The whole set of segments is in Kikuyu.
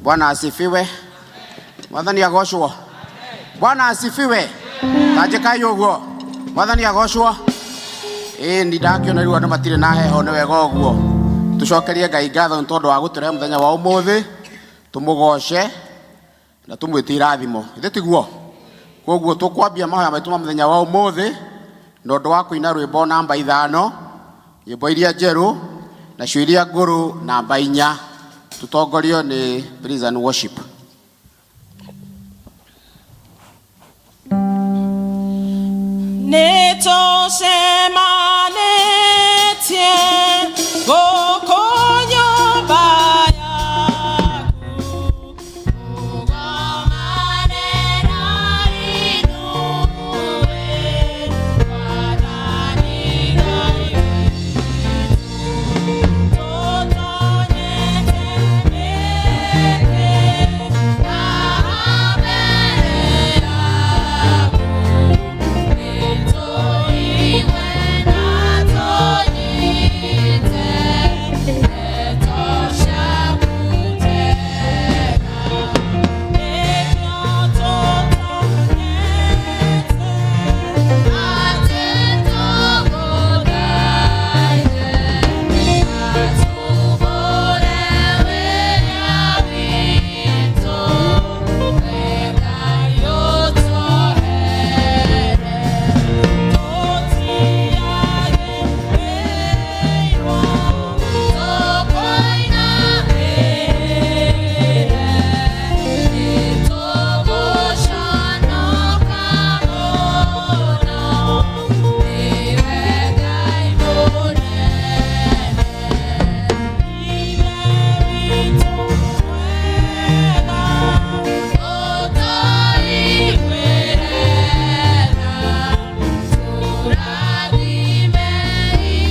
Bwana asifiwe. Mwathani agocwo. Bwana asifiwe. Tanjĩkai ũguo. Mwathani agocwo. Ĩĩ ni ndakĩona rĩu andũ matirĩ na heho nĩ wega ũguo. Tũcokerie Ngai ngatho nĩ tondũ wa gũtũrehe mũthenya wa ũmũthĩ, tũmũgoce na tũmwĩtie irathimo. Githĩ tiguo? Koguo tũkwambia mahoya maitũ ma mũthenya wa ũmũthĩ na ũndũ wa kũina rwĩmbo namba 5, nyĩmbo iria njerũ nacio iria ngũrũ namba 4, tũtongorio nĩ praise and worship. Nĩtũcemanĩtie gũkũ nyũmba yaku, kũgomanĩra ithuĩ, Mwathani Ngai witũ. Tũtonyete mĩtĩ haha mbere yaku, nĩtũigue na tũnyite ndeto ciaku njega. Nĩkĩo tũtonyete atĩ tũgũthaithe na tumbũre wĩra witũ, we Ngai ũtuohere. Tũtiagĩrĩirwo tũkũinamĩrĩre, nĩtũgũconoka mũno, nĩwe Ngai mũnene. Ithe witũ mwega, ũtũiguĩre tha, tũrathime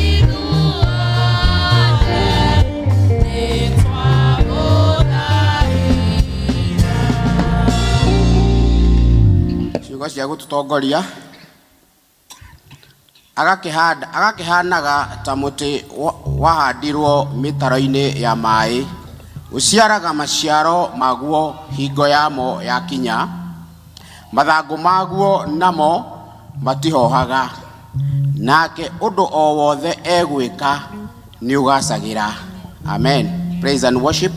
ithuothe, nĩtwagũthaitha. Ciugo cia gũtũtongoria agakĩhanaga ta mũtĩ wahandirwo mĩtaro-inĩ ya maĩ, ũciaraga maciaro maguo hingo yamo yakinya, mathangũ maguo namo matihohaga, nake ũndũ o wothe egwĩka nĩũgacagĩra. Amen. Praise and worship.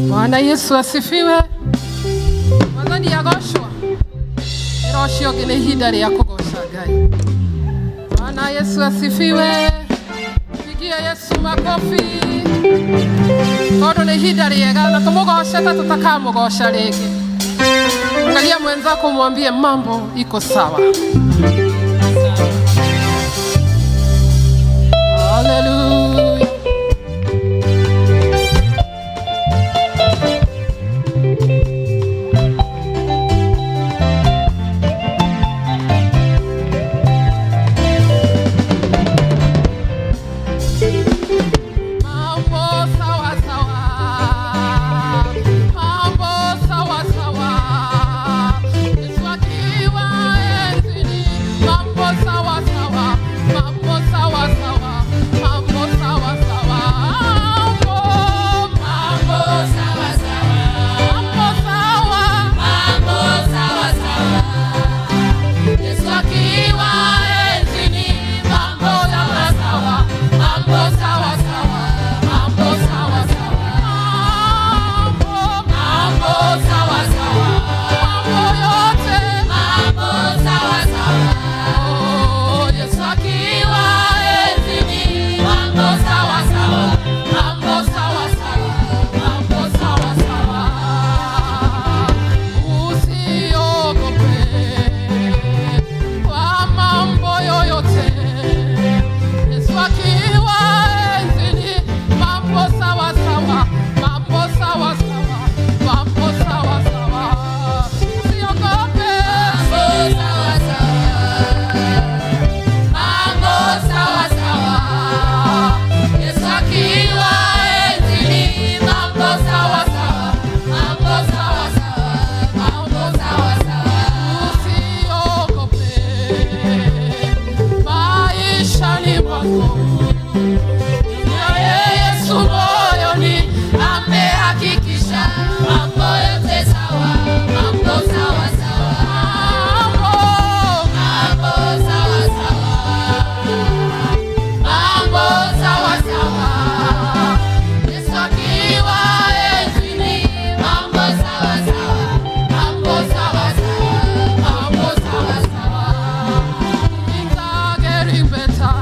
Bwana Yesu asifiwe. Mwathani agocwo. Wĩra ũcio ũngĩ nĩ ihinda rĩa kũgoca Ngai. Bwana Yesu asifiwe. Pigia Yesu makofi. Tondũ nĩ ihinda rĩega na tũmũgoce ta tũtakamũgoca rĩngĩ. Angalia mwenzako mwambie mambo iko sawa. Hallelujah. Mambo sawa sawa, mambo sawa sawa, Yesu akiwa enzini, Yesu moyoni amehakikisha mambo yote sawa, mambo sawa sawa, mambo sawa sawa, mambo sawa sawa. Yesu akiwa enzini, mambo sawa sawa, mambo sawa sawa, mambo sawa sawa. Things are getting better.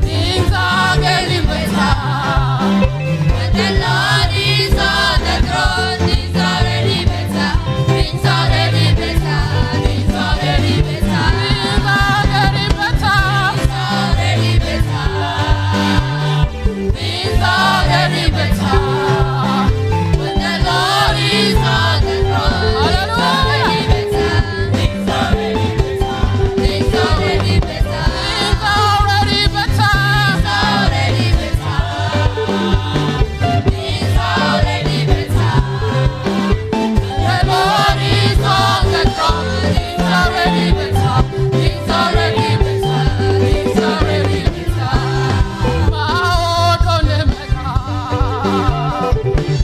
Things are getting better. When the Lord is on the throne, things already better. Things already better. Things already better. Things are getting better. Things already better. Things already better. When the Lord is on the throne, things already better. Things already better. Things already better. Things are already better. Things already better. Things already better. The Lord is on the throne. Things already better. Things already better. Things already better. Maũndũ nĩ mega.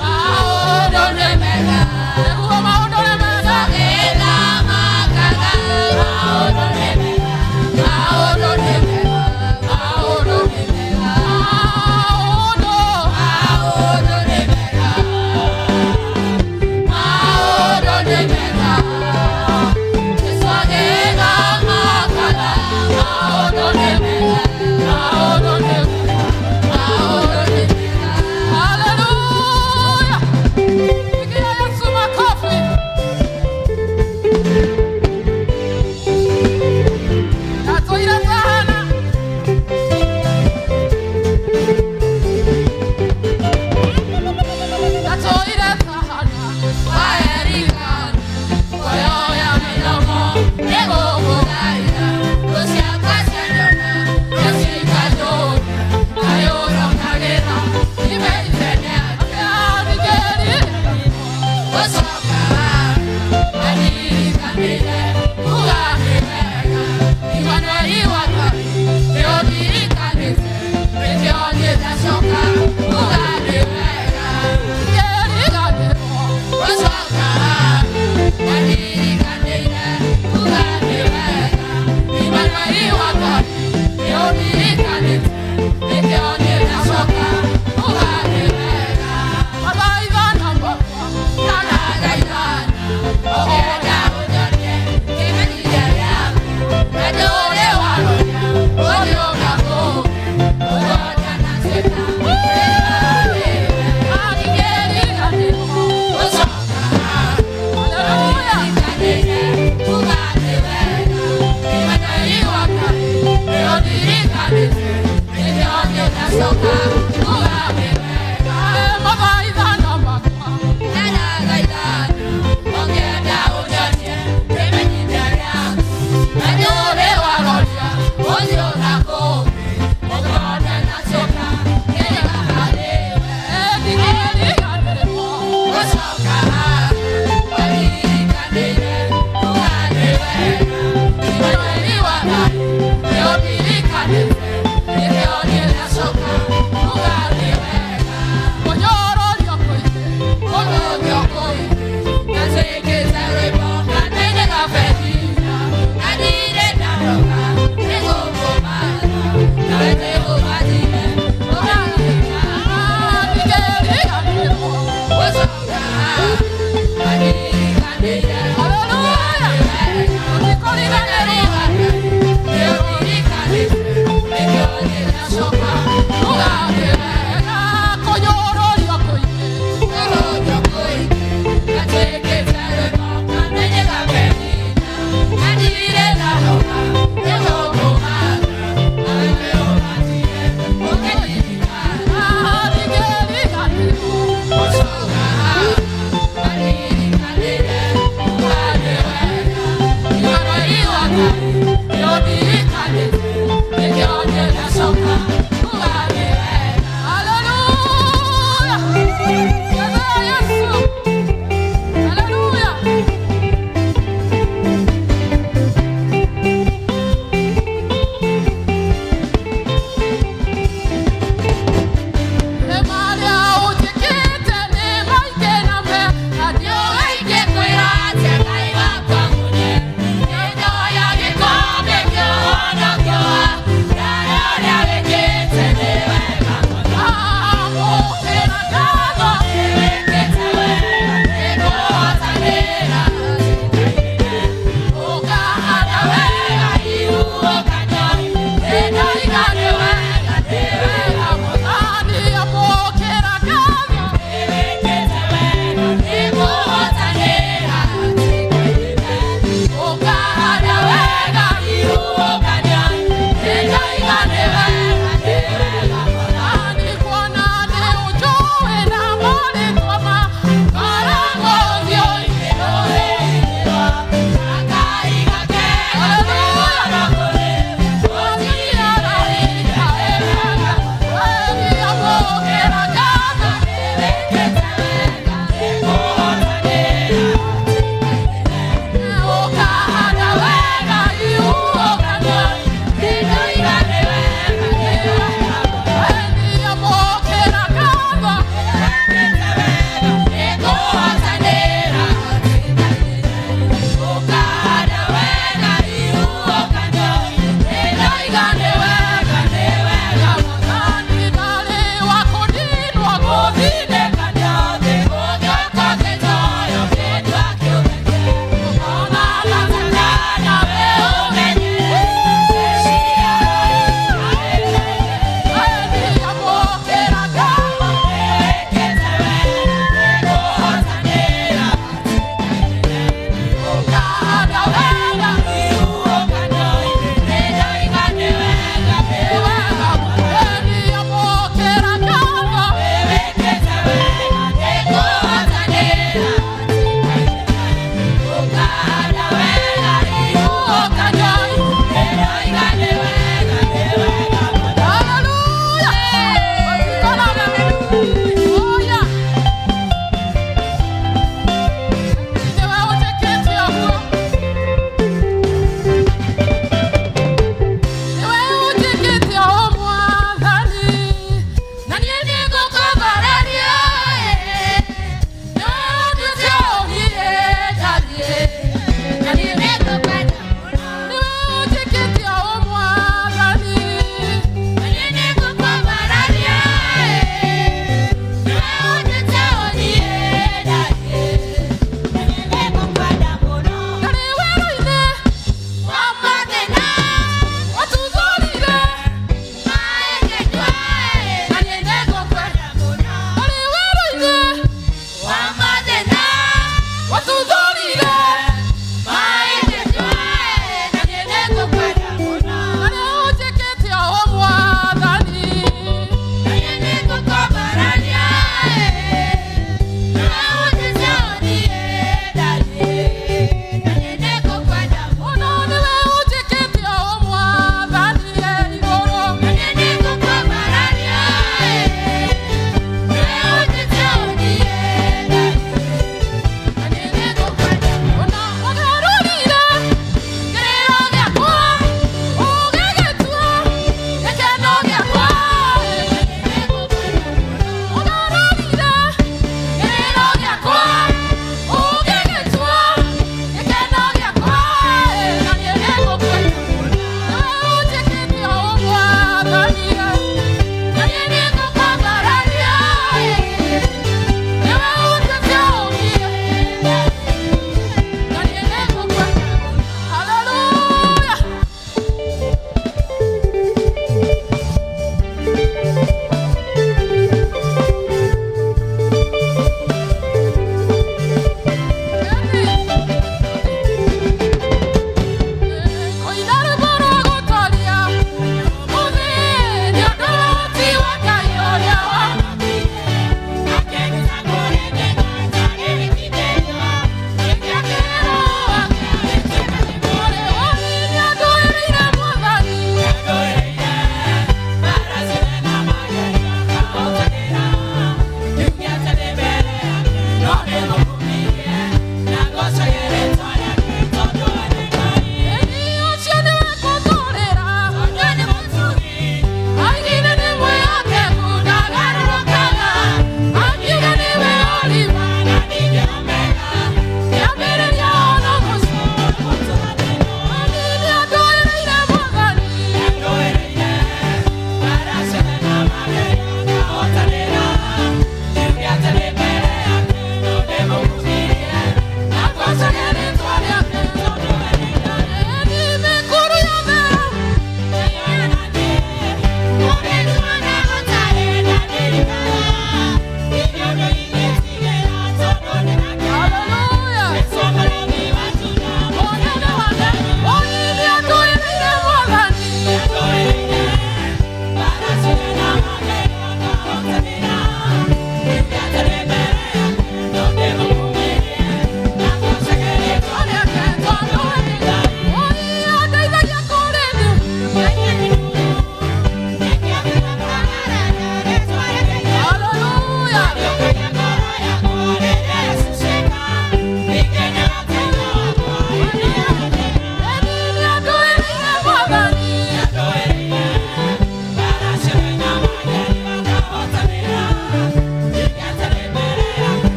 Maũndũ nĩ mega. Nĩguo maũndũ nĩ mega. Tũgĩra makaga. Maũndũ nĩ mega. Maũndũ nĩ mega. Maũndũ nĩ mega. Maũndũ. Maũndũ nĩ mega. Maũndũ nĩ mega. Jesũ agĩra makaga. Maũndũ nĩ mega. Maũndũ nĩ mega. Maũndũ nĩ mega. Hallelujah. Pigia Yesu makofi. Ndatũire tahana. Ndatũire tahana. Waerigana, kuoya mĩromo, nĩgũgũthaitha. Thũ ciakwa cianyona, nĩcikanjũria, kaĩ ũrokagĩra, imeite nĩ atĩa? Gũcoka wanirikanire, uga nĩ wega. Imanueli wa Ngai, nĩũndirikanĩte, nĩkĩo niĩ ndacoka, uga nĩ wega. Gũcoka wanirikanire, uga nĩ wega. Imanueli wa Ngai, nĩũndirikanĩte, nĩkĩo niĩ ndacoka, uga nĩ wega. Ndagaghaithana, ũngĩenda ũnyonie kĩmenyithia gĩaku, na ndũrĩ waroria, ũthiũ na kũngĩ, ũroria na ciĩka, gũcoka wanirikanĩire, uga nĩ wega. Imanueli wa Ngai, nĩũndirikanĩte, nĩkĩo niĩ ndacoka, uga nĩ wega. Ndagaghaithana, ũngĩenda ũnyonie kĩmenyithia gĩaku, na ndũrĩ waroria, ũthiũ na kũngĩ, ũkona na coka, kĩrĩga harĩ we. Gũcoka wanirikanĩire, uga nĩ wega. Imanueli wa Ngai, nĩũndirikanĩte, nĩkĩo niĩ ndacoka, uga nĩ wega. Kũrũgio kũingĩ, nacĩkĩte rwĩmbo, na ndĩnĩga behinya, na ndirĩ ndanoga, nĩgũkũmatha, nawe nĩũmathiire, ũgathĩna. Gũcoka wanirikanĩire, uga nĩ wega. Imanueli wa Ngai, nĩũndirikanĩte, nĩkĩo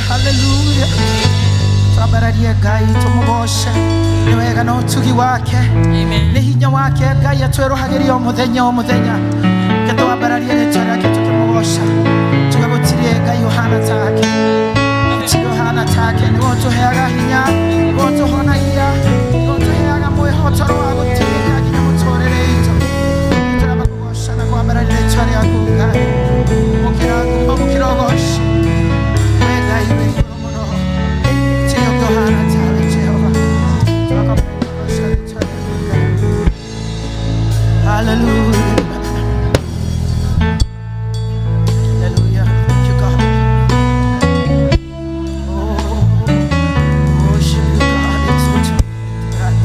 Haleluya. Twambararie Ngai tũmũgoce nĩ wega na ũtugi wake nĩ hinya wake Ngai atwerũhagĩria o mũthenya o mũthenya. Reke twambararie rĩtwa rĩake tũkĩmũgoca tuge gũtirĩ Ngai ũhana take, gũtirĩ ũhana take. Nĩwe ũtũheaga hinya, nĩwe ũtũhonagia, nĩwe ũtũheaga mwĩhotoro wa gũtĩĩka nginya mũtũrĩre itũ. Tũramba kũgoca na kwambararia rĩtwa rĩaku Ngai. Mũkĩra ngumo, mũkĩra ũgoci. We Ngai wĩ igũrũ mũno, gũtirĩ ũngĩ ũhana tawe Jehova. Tũrakũgoca rĩtwa rĩaku Ngai. Hallelujah. Hallelujah. Thank you, God. Oh, worship you, God. Exalt you. Right.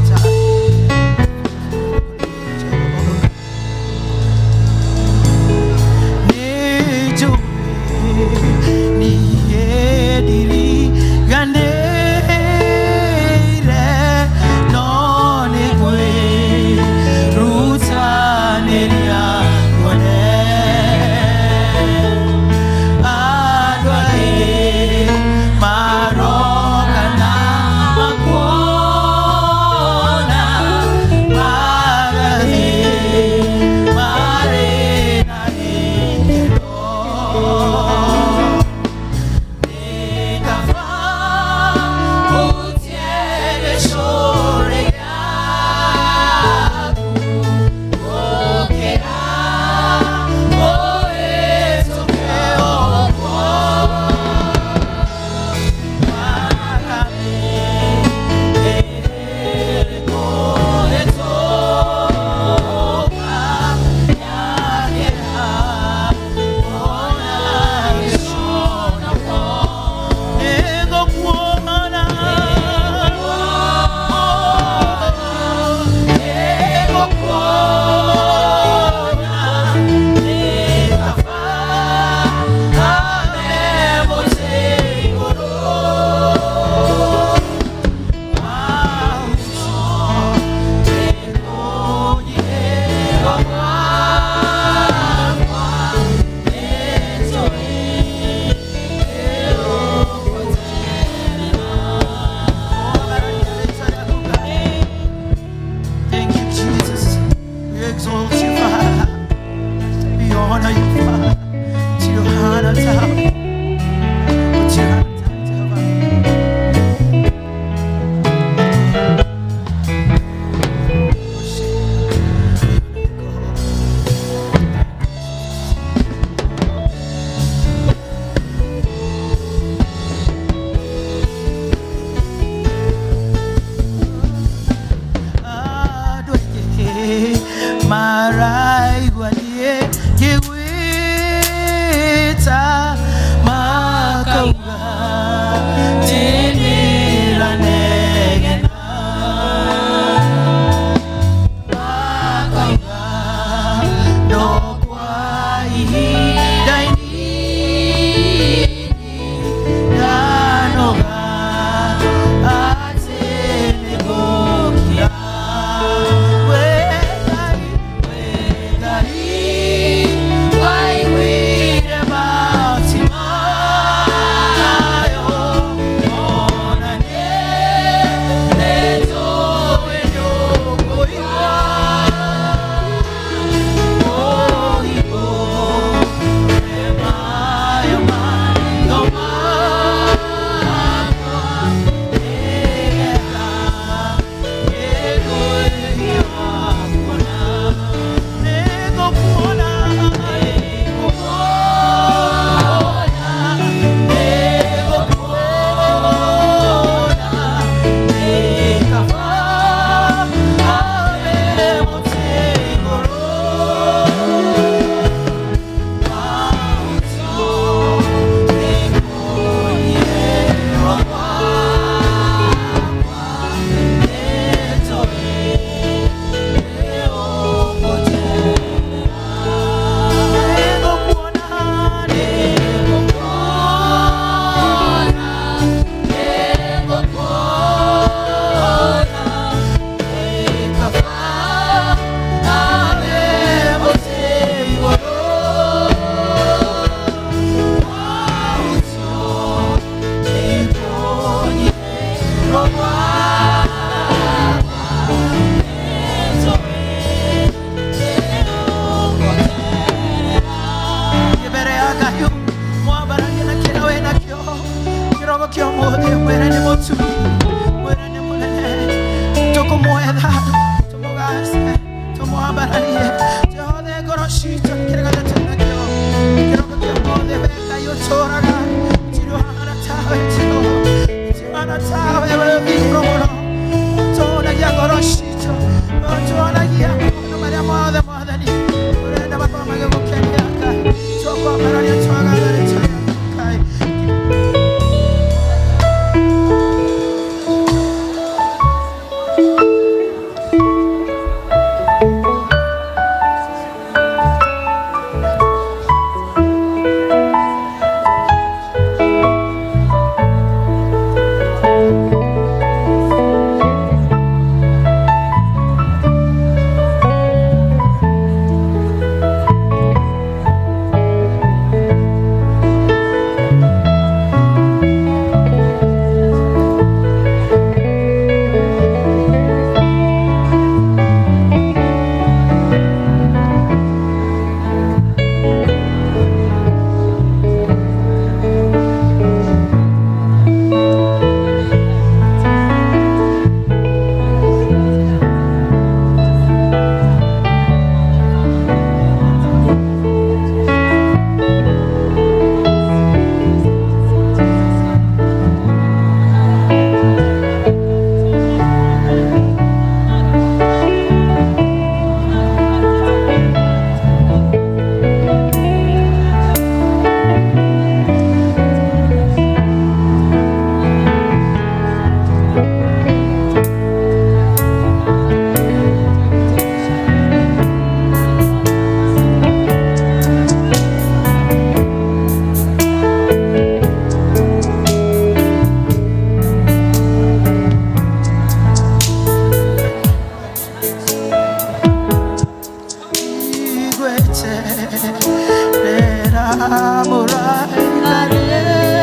Thank you, Jesus. We exalt you, Father. We honor you, Father. Tirohana tawe. Tirohana tawe, Jehovah. Worship you. We honor you, God. Maraigua niĩ ngĩgwĩta makauga tĩnĩranegena makauga no kwa ihinda inini ndanoga atĩ nĩngũkira. We Ngai, we Ũke ũmũthĩ mwĩre nĩ mũtugi, mwĩre nĩ mũnene. Tũkũmwetha, tũmũgace, tũmwambararie. Twĩhothe ngoro citũ kĩrĩa gĩothe twĩ nakĩo. Kĩroko kĩa ũmũthĩ we Ngai ũtũũraga. Gũtirĩ ũhana tawe Jehova. Gũtirĩ ũhana tawe we igũrũ mũno. Ũtũũnagia ngoro citũ. Ũtũonagia maũndũ marĩa mothe Mwathani ũrenda makorwo magĩgũkenia Ngai. Tũkwambararia twagatha rĩtwa rĩaku Ngai. Igweterera muraika rege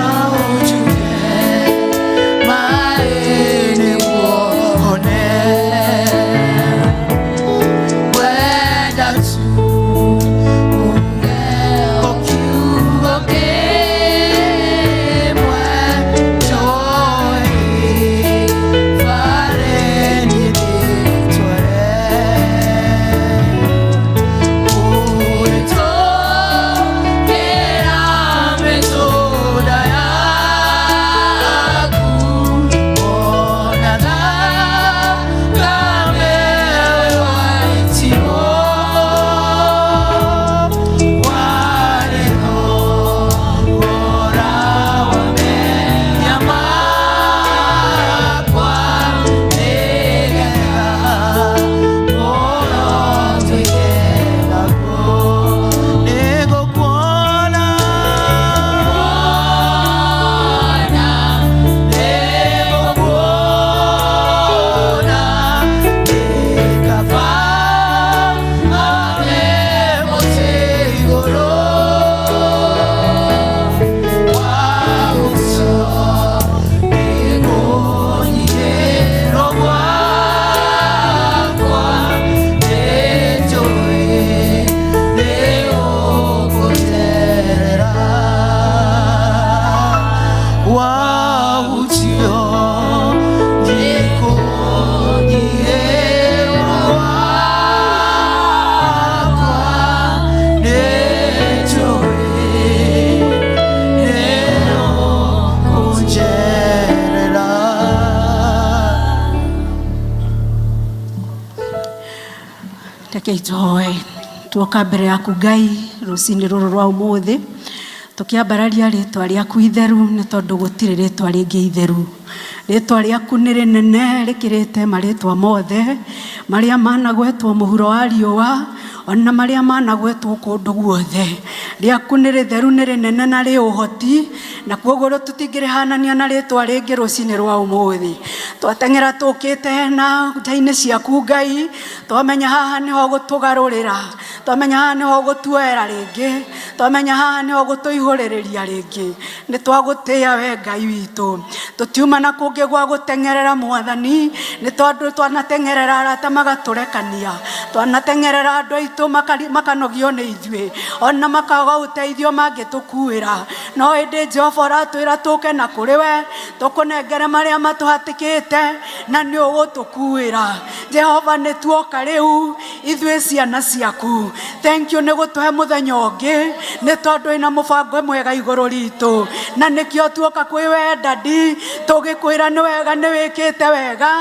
aujue maene muone wenda tu okiugo kimwe joy fareni ditware. Rekei tũhoe. Tuoka mbere yaku Ngai rũcinĩ rũrũ rwa ũmũthĩ, tũkĩambararia rĩtwa rĩaku itheru, nĩ tondũ gũtirĩ rĩtwa rĩngĩ itheru. Rĩtwa rĩaku nĩ rĩnene rĩkĩrĩte marĩtwa mothe marĩa managwetwo mũhuro wa riũa, ona marĩa managwetwo kũndũ guothe. Rĩaku nĩ rĩtheru, nĩ rĩnene na rĩ ũhoti, na kwoguo tũtingĩrĩhanania na rĩtwa rĩngĩ rũcinĩ rwa ũmũthĩ. Twateng'era tũkĩte na nja-inĩ ciaku Ngai, twamenya haha nĩho gũtũgarũrĩra, twamenya haha nĩho gũtuoera rĩngĩ, twamenya haha nĩho gũtũihũrĩrĩria rĩngĩ. Nĩ twagũtĩĩa we Ngai witũ. Tũtiuma na kũngĩ gwa gũteng'erera Mwathani, nĩ tondũ twanateng'erera arata magatũrekania, twanateng'erera andũ aitũ makanogio nĩ ithuĩ, ona makaga ũteithio mangĩtũkuĩra. No ĩndĩ Jehova ũratwĩra tũke na kũrĩ we, tũkũnengere marĩa matũhatĩkĩte, na nĩ ũgũtũkuĩra. Jehova nĩ tuoka rĩu ithuĩ ciana ciaku. Thank you nĩ gũtũhe mũthenya ũngĩ, nĩ tondũ wĩna mũbango mwega igũrũ ritũ, na nĩkĩo tuoka kwĩ we dadi, tũgĩkwĩra nĩ wega, nĩ wĩkĩte wega,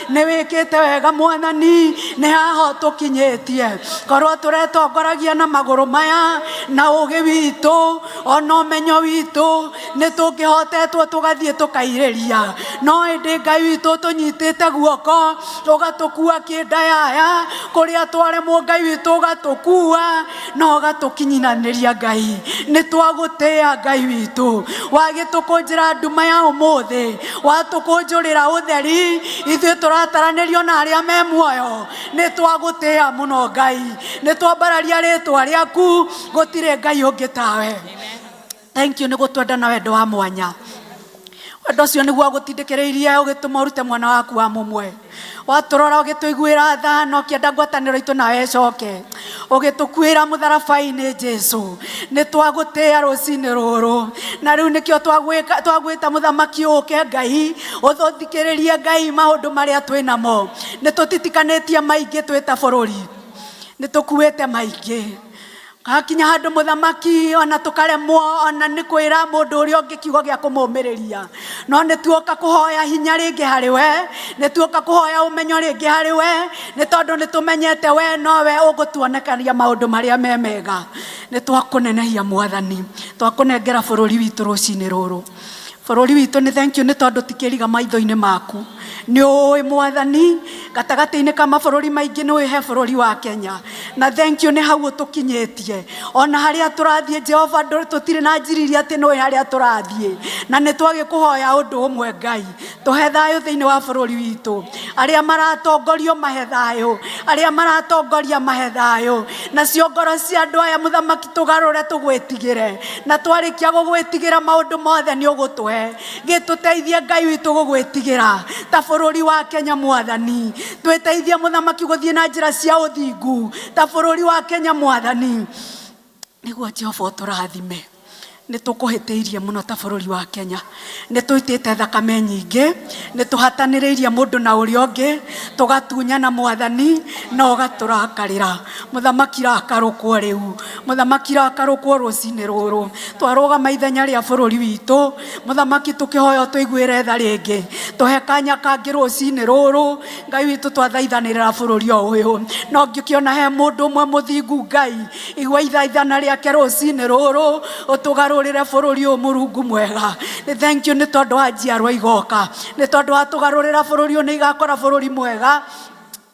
nĩ wĩkĩte wega mwathani, nĩ haha ũtũkinyĩtie. Korwo tũretongoragia na magũrũ maya na ũgĩ witũ ona ũmenyo witũ, nĩ tũngĩhotetwo tũgathiĩ tũkairĩria, no ĩndĩ Ngai witũ ũtũnyitĩte guoko, ũgatũkua kĩndayaya kũrĩa twaremwo, Ngai witũ ũgatũkua na ũgatũkinyanĩria. Ngai nĩ twagũtĩĩa Ngai witũ, wagĩtũkũnjĩra nduma ya ũmũthĩ, watũkũnjũrĩra ũtheri, ithuĩ tũrataranĩrio na arĩa me muoyo. Nĩ twagũtĩĩa mũno Ngai, nĩ twambararia rĩtwa rĩaku, gũtirĩ Ngai ũngĩ tawe. Thank you nĩ gũtwenda na wendo wa mwanya. Wendo ũcio nĩguo agũtindĩkĩrĩirie ũgĩtũma ũrute mwana waku wa mũmwe. Watũrora ũgĩtũiguĩra tha na ũkĩenda ngwatanĩro itũ nawe ĩcoke, ũgĩtũkuĩra mũtharaba-inĩ. Jesu, nĩ twagũtĩĩa rũcinĩ rũrũ, na rĩu nĩkĩo twagwĩta mũthamaki ũke Ngai, ũtũthikĩrĩrie Ngai maũndũ marĩa twĩ namo. Nĩ tũtitikanĩtie maingĩ twĩ ta bũrũri, nĩ tũkuĩte maingĩ, hakinya handũ mũthamaki ona tũkaremwo ona nĩ kwĩra mũndũ ũrĩa ũngĩ kiugo gĩa kũmũmĩrĩria. No nĩ tuoka kũhoya hinya rĩngĩ harĩ we, nĩ tuoka kũhoya ũmenyo rĩngĩ harĩ we, nĩ tondũ nĩ tũmenyete we nowe ũgũtuonekaria maũndũ marĩa me mega. Nĩ twakũnenehia mwathani, twakũnengera bũrũri witũ rũcinĩ rũrũ. Bũrũri witũ nĩ thank you nĩ tondũ ti kĩriga maitho-inĩ maku. Nĩ ũĩ mwathani, gatagatĩ-inĩ ka mabũrũri maingĩ nĩ ũĩ he bũrũri wa Kenya, na thank you nĩ hau ũtũkinyĩtie. Ona harĩa tũrathiĩ Jehova, tũtirĩ na njiriria atĩ nĩ ũĩ harĩa tũrathiĩ, na nĩ twagĩkũhoya ũndũ ũmwe Ngai, tũhe thayũ thĩinĩ wa bũrũri witũ. Arĩa maratongorio mahe thayũ, arĩa maratongoria mahe thayũ, nacio ngoro cia andũ aya mũthamaki tũgarũre tũgwĩtigĩre, na twarĩkia gũgwĩtigĩra maũndũ mothe nĩ ũgũtũhe. Gĩtũteithie Ngai witũ gũgwĩtigĩra ta bũrũri wa Kenya mwathani, twĩteithie mũthamaki gũthiĩ na njĩra cia ũthingu ta bũrũri wa Kenya mwathani, nĩguo Jehova ũtũrathime. Nĩ tũkũhĩtĩirie mũno ta bũrũri wa Kenya, nĩ tũitĩte thakame nyingĩ, nĩ tũhatanĩrĩirie mũndũ na ũrĩa ũngĩ, tũgatunyana mwathani, na ũgatũrakarĩra. Mũthamaki rakarũkwo rĩu, mũthamaki rakarũkwo rũcinĩ rũrũ. Twarũgama ithenya rĩa bũrũri witũ mũthamaki, tũkĩhoya ũtũiguĩre tha rĩngĩ, tũhe kanya kangĩ rũcinĩ rũrũ Ngai witũ. Twathaithanĩrĩra bũrũri o ũyũ, no ngĩkĩona he mũndũ ũmwe mũthingu Ngai, igua ithaithana rĩake rũcinĩ rũrũ, ũtũgarũrĩre bũrũri ũyũ mũrungu mwega. Nĩ thank you nĩ tondũ wa njiarwa igoka, nĩ tondũ wa tũgarũrĩra bũrũri ũyũ nĩ igakora bũrũri mwega,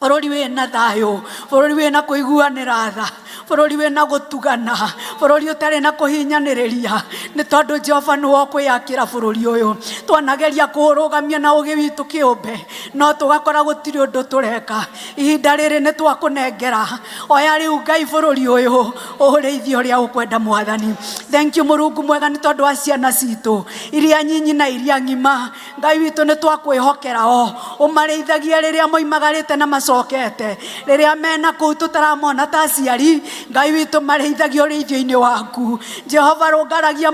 bũrũri wĩna thayũ, bũrũri wĩna kũiguanĩra tha, bũrũri wĩna gũtugana, bũrũri ũtarĩ na kũhinyanĩrĩria, nĩ tondũ Jehova nĩwe ũkwĩyakĩra bũrũri ũyũ. Twanageria kũũrũgamia na ũgĩ witũ kĩũmbe, no tũgakora gũtirĩ ũndũ tũreka. Ihinda rĩrĩ nĩ twakũnengera, oya rĩu Ngai bũrũri ũyũ, ũrĩithie ũrĩa ũkwenda mwathani. Thank you mũrungu mwega nĩ tondũ wa ciana citũ iria nyinyi na iria ng'ima. Ngai witũ nĩ twakwĩhokera o ũmarĩithagie rĩrĩa moimagarĩte na macokete, rĩrĩa mena kũu tũtaramona ta aciari. Ngai witũ, marĩithagie ũrĩithio-inĩ waku Jehova, rũngaragia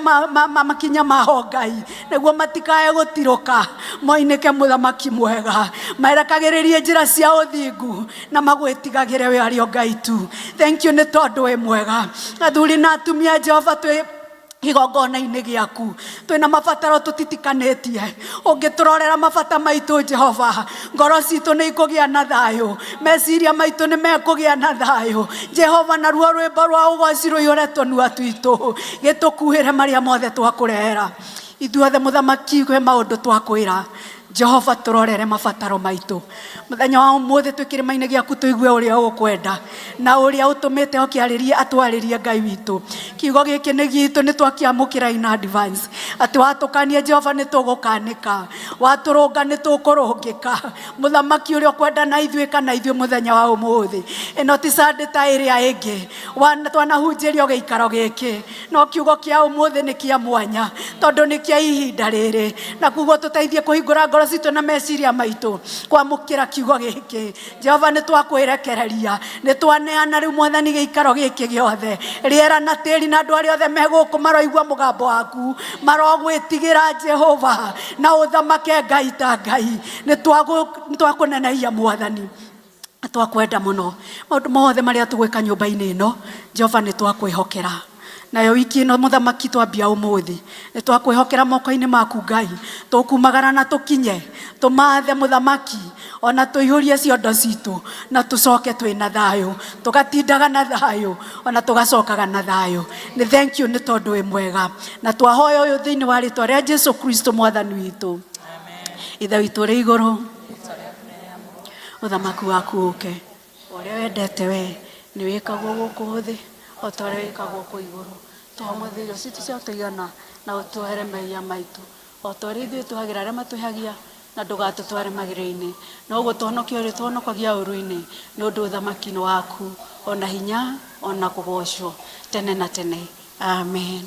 makinya maho Ngai, nĩguo matikae gũtirũka moinĩke. Mũthamaki mwega, marekagĩrĩrie njĩra cia ũthingu na magwĩtigagĩre we arĩ o Ngai tu. Thank you nĩ tondũ wĩ mwega. Athuri na atumia, Jehova, twĩ igongona-inĩ gĩaku, twĩna mabataro tũtitikanĩtie. Ũngĩtũrorera mabata maitũ Jehova, ngoro citũ nĩ ikũgĩa na thayũ, meciria maitũ nĩ mekũgĩa na thayũ Jehova, naruo rwĩmbo rwa ũgoci rũiyũre tũnua twitũ. Gĩtũkuĩre marĩa mothe twakũrehera ithuothe mũthamaki. Kwĩ maũndũ twakwĩra Jehova, tũrorere mabataro maitũ mũthenya wa ũmũthĩ. Twĩ kĩrĩma-inĩ gĩaku, tũigue ũrĩa ũkwenda na ũrĩa ũtũmĩte ũkĩarĩrie atwarĩrie. Ngai witũ, kiugo gĩkĩ nĩ gitũ, nĩ twakĩamũkĩra in advance atĩ watũkania Jehova nĩ tũgũkanĩka. Watũrũnga nĩ tũkũrũngĩka. Mũthamaki ũrĩa ũkwenda na ithuĩ kana ithuĩ mũthenya wa ũmũthĩ. Ĩno ti Sunday ta ĩrĩa ĩngĩ. Twanahunjĩrio gĩikaro gĩkĩ. No kiugo kĩa ũmũthĩ nĩ kĩa mwanya tondũ nĩ kĩa ihinda rĩrĩ. Na koguo tũteithie kũhingũra ngoro citũ na meciria maitũ kwamũkĩra kiugo gĩkĩ. Jehova nĩ twakwirekereria, nĩ twaneana rĩu Mwathani gĩikaro gĩkĩ gĩothe, rĩera na tĩri na andũ arĩa othe me gũkũ maroigua mũgambo waku, marogwĩtigĩra Jehova na ũthamake Ngai ta Ngai. Nĩ twakũnenehia Mwathani, twakwenda mũno. Maũndũ mothe marĩa tũgwĩka nyũmba-inĩ ĩno, Jehova nĩ twakwĩhokera. Nayo wiki ĩno mũthamaki twambia ũmũthĩ, nĩ twakwĩhokera moko-inĩ maku Ngai, tũkumagara na tũkinye, tũmathe mũthamaki, ona tũihũrie ciondo citũ, na tũcoke twĩna thayũ, tũgatindaga na thayũ, ona tũgacokaga na thayũ. Nĩ thank you nĩ tondũ wĩ mwega. Na twahoya ũyũ thĩinĩ wa rĩtwa rĩa Jesu Kristo mwathani witũ. Ithe witũ ũrĩ igũrũ, ũthamaki waku ũke, ũrĩa wendete we nĩ wĩkagwo gũkũ thĩ o ta ũrĩa wĩkagwo kũu igũrũ. Tũhe ũmũthĩ irio citũ cia tũigana na ũtuohere mehia maitũ o ta ũrĩa ithuĩ tuohagĩra arĩa matwĩhagia, na ndũgatũtware magerio-inĩ, no gũtũhonokia ũrĩtũhonokagia ũũru-inĩ, nĩ ũndũ ũthamaki nĩ waku, ona hinya, ona kũgoocwo tene na tene. Amen.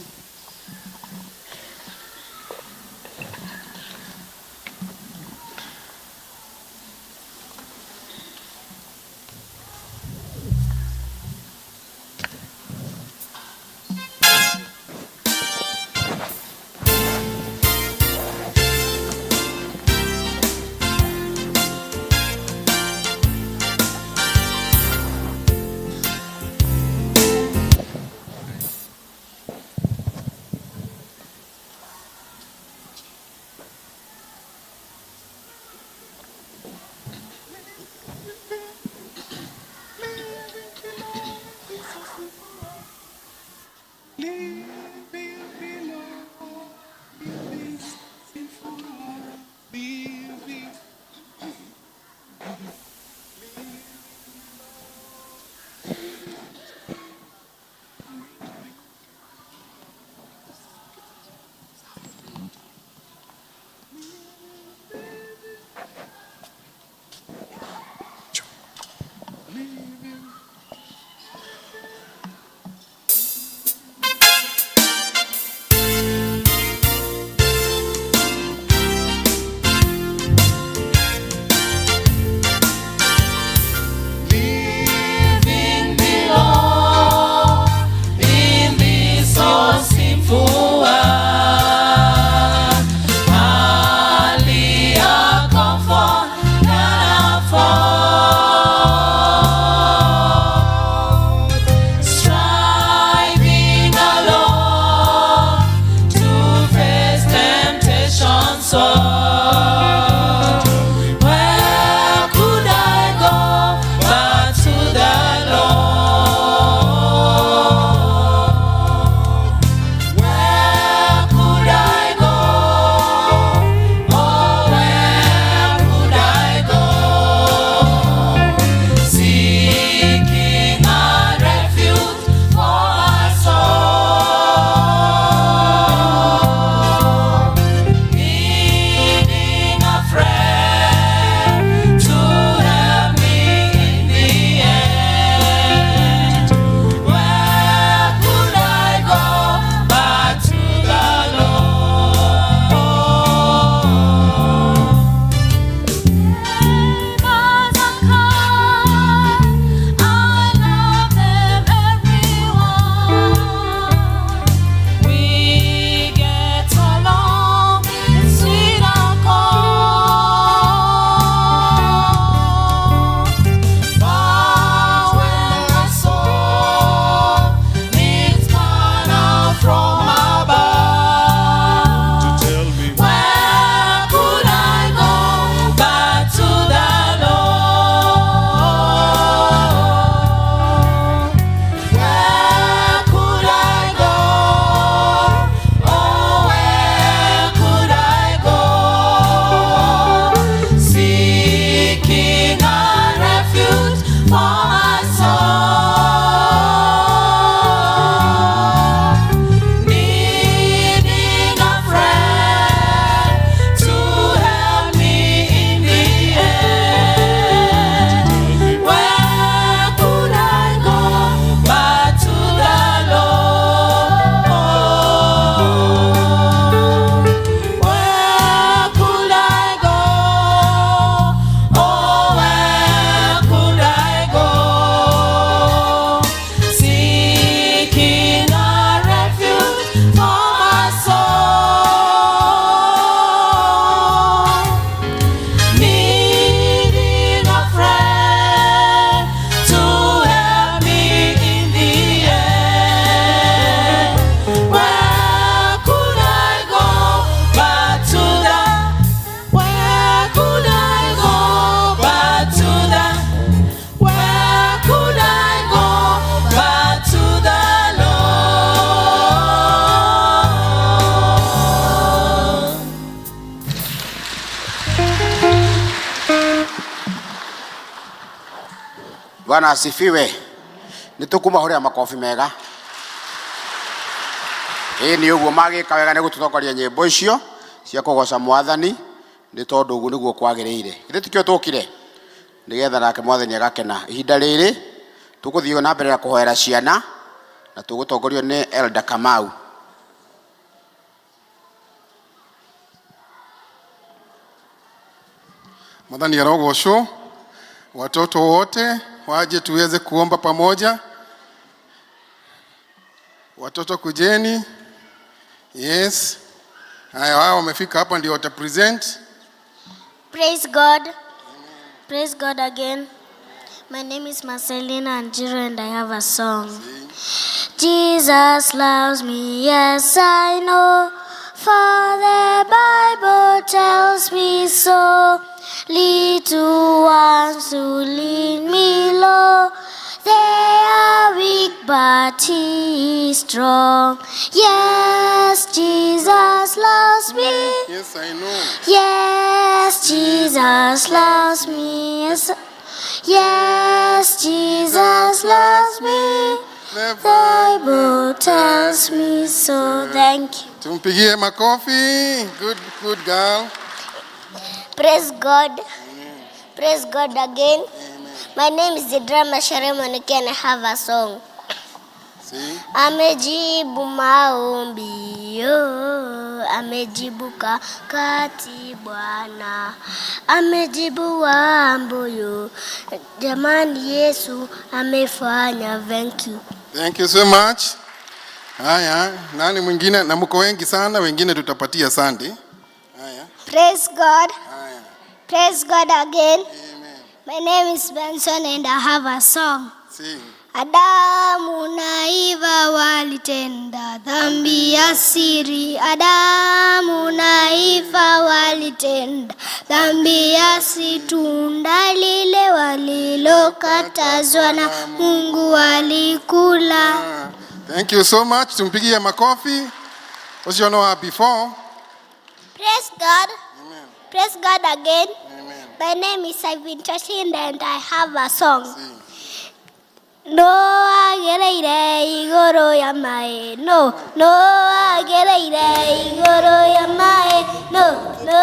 Bwana asifiwe. Nĩ tũkũmahũrĩra makobi mega. Ĩĩ nĩ ũguo magĩka wega nĩ gũtũtongoria nyĩmbo icio cia kũgoca mwathani nĩ tondũ ũguo nĩguo kwagĩrĩire. Githĩ tikĩo tũkire? Nĩgetha nake mwathani agakena. Ihinda rĩrĩ tũgũthiĩ na mbere na kũhoera ciana na tũgũtongorio nĩ Elder Kamau. Mwathani arogocwo. Watoto wote waje tuweze kuomba pamoja. Watoto kujeni. Yes. Haya, wao wamefika hapa ndio wata present. Praise God. Praise God again. My name is Marcelina Anjiro and I have a song. Jesus loves me, yes I know, for the Bible tells me so. Little ones who lead me low, they are weak but he is strong. Yes, Jesus loves me. Yes, I know. Yes, Jesus loves me. Yes, yes, Jesus loves me. The Bible tells me so. Thank you. Tumpigie makofi. Good, good girl. Praise God. Praise God again. My name is Zidra Shere and I have a song. See? Amejibu maombi, oh, amejibu kakati Bwana, amejibu wambuyu. Jamani, Yesu amefanya. Thank you. Thank you so much. Haya, nani mwingine? Na mko wengi sana, wengine tutapatia Sunday. Haya. Praise God. Haya. Praise God again. Amen. My name is Benson and I have a song. Sing. Adamu na Eva walitenda dhambi ya siri. Adamu na Eva walitenda dhambi ya siri. Tunda lile walilokatazwa na Mungu walikula. Thank you so much. Tumpigie makofi. Ucio no wa before. Praise God. Amen. Praise God again. Amen. My name is Ivan Chashin and I have a song. Sing. No agereire igũrũ ya maĩ no no agereire igũrũ ya maĩ no no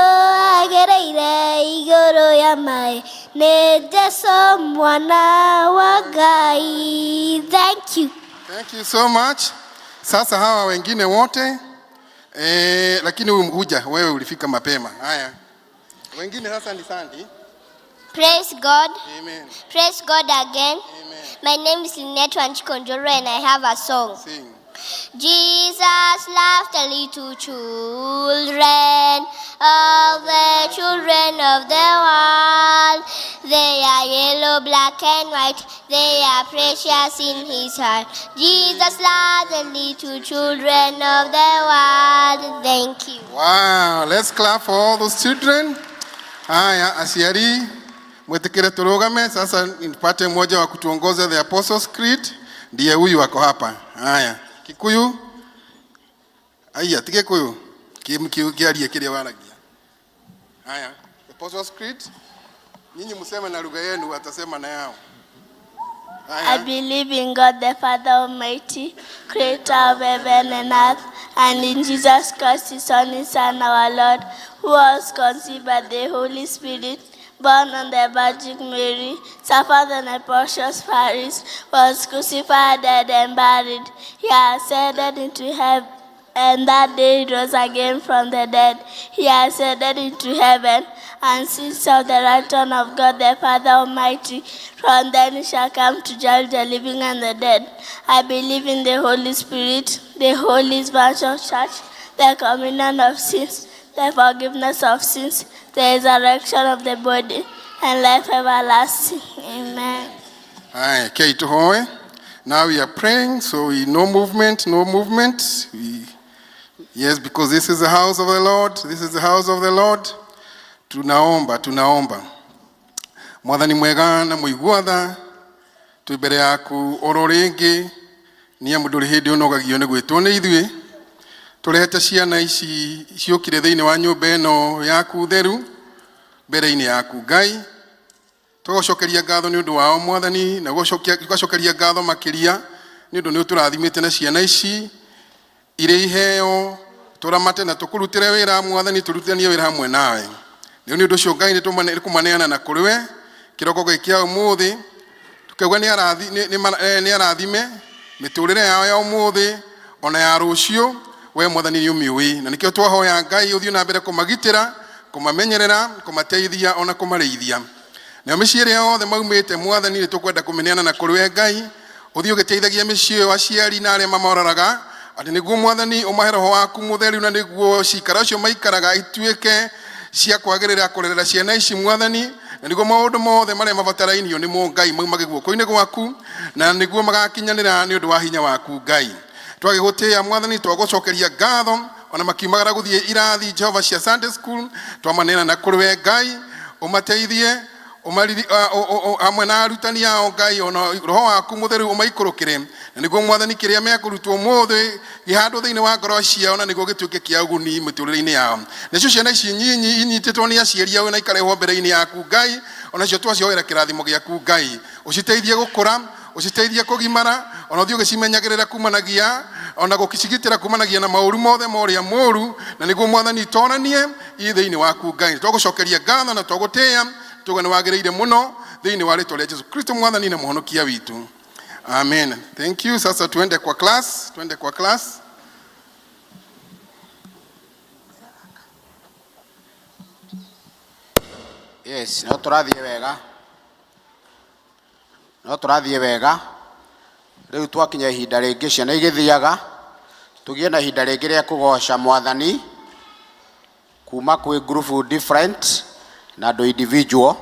agereire igũrũ ya maĩ nĩ Jesũ mwana wa Ngai. Thank you. Thank you so much. Sasa hawa wengine wote lakini huyu mkuja wewe ulifika mapema. Haya. Wengine sasa ni Sandy. Praise God. Amen. Praise God again. Amen. My name is Lynette Wanjikonjoro and I have a song. Sing. Jesus loved the little children, all the children of the world. They are yellow, black, and white. They are precious in his heart. Jesus loved the little children of the world. Thank you. Wow, let's clap for all those children. Haya, aciari mwitikire turugame sasa, nipate mmoja wa kutuongoza the Apostles Creed, ndiye huyu wako hapa. Haya, Kikuyu. Aya, ti Gikuyu kiarie kiria waragia. Haya, Apostles Creed. Nyinyi mseme na lugha yenu, atasema na yao. I Haya. believe in God the Father Almighty, creator of heaven and earth, and in Jesus Christ, his only Son, our Lord, who was conceived by the Holy Spirit, born on the Virgin Mary, suffered on the Pontius Pilate, was crucified, dead, and buried. He ascended into heaven. And that day he rose again from the dead. He ascended into heaven and sits at the right hand of God the Father Almighty. From then he shall come to judge the living and the dead. I believe in the Holy Spirit, the Holy Branch of Church, the communion of sins, the forgiveness of sins, the resurrection of the body, and life everlasting. Amen. Haya, kei tuhoe. Now we are praying, so we no movement, no movement. Yes, because this is the house of the Lord. This is the house of the Lord. Tunaomba, tunaomba. Mwathani mwega na mũigua tha, twĩ mbere yaku oro rĩngĩ, nĩ amu ndũrĩ hĩndĩ ũnogagio nĩ gwĩtwo nĩ ithuĩ. Tũrehete ciana ici ciũkire thĩinĩ wa nyũmba ĩno yaku theru, mbere-inĩ yaku Ngai. Tũgũcokeria ngatho nĩ ũndũ wao Mwathani, na gũcokeria ngatho makĩria nĩ ũndũ nĩ ũtũrathimĩte na ciana ici irĩ iheo, tũramate na tũkũrutĩre wĩra Mwathani, tũrutithanie wĩra hamwe nawe. Rĩu nĩ ũndũ ũcio Ngai nĩ kũmaneana na kũrĩ we kĩroko gĩkĩ kĩa ũmũthĩ, tukauga nĩ arathime mĩtũrĩre yao ya ũmũthĩ ona ya rũciũ. We Mwathani nĩ ũmĩũĩ, na nĩkĩo twahoya Ngai ũthiĩ na mbere kũmagitĩra, kũmamenyerera, kũmateithia ona kũmarĩithia. Nayo mĩciĩ ĩrĩa yothe maumĩte Mwathani nĩ tũkwenda kũmĩneana na kũrĩ we Ngai, ũthiĩ ũgĩteithagia mĩciĩ ĩyo, aciari na arĩa mamarororaga, atĩ nĩguo Mwathani ũmahe roho waku mũtheru, na nĩguo cikaro icio maikaraga ituĩke cia kwagĩrĩra kũrerera ciana ici Mwathani, na nĩguo maũndũ mothe marĩa mabatarairio nĩmo Ngai maumage guoko-inĩ gwaku, na nĩguo magakinyanĩra nĩ ũndũ wa hinya waku Ngai. Twagĩgũtĩĩa Mwathani, twagũcokeria ngatho ona makiumagara gũthiĩ irathi Jehova cia Sunday school, twamaneana na kũrĩ we Ngai, ũmateithie hamwe na arutani ao Ngai, ona roho waku mũtheru ũmaikũrũkĩre, na nĩguo Mwathani kĩrĩa mekũrutwo ũmũthĩ gĩhandwo thĩinĩ wa ngoro ciao, na nĩguo gĩtuĩke kĩa ũguni mĩtũrĩre-inĩ yao. Nacio ciana ici nyinyi inyitĩtwo nĩ aciari ao na ikarehwo mbere-inĩ yaku Ngai, onacio twacioera kĩrathimo gĩaku Ngai, ũciteithie gũkũra, ũciteithie kũgimara, ona ũthiĩ ũgĩcimenyagĩrĩra kumanagia ona gũcigitĩra kumanagia na maũru mothe ma ũrĩa mũũru, na nĩguo Mwathani itoranie i thĩinĩ waku Ngai. Twagũcokeria ngatho na twagũtĩĩa, tuga nĩ wagĩrĩire mũno thĩinĩ wa rĩtwa rĩa Jesu Kristo Mwathani na mũhonokia witũ. Amen. Thank you. Sasa tuende kwa class, tuende kwa class. Yes, no tũrathiĩ wega, no tũrathiĩ wega. Rĩu twakinya ihinda rĩngĩ, ciana igĩthiaga, tũgĩe na ihinda rĩngĩ rĩa kũgoca Mwathani kuma kwĩ group different na andũ individual,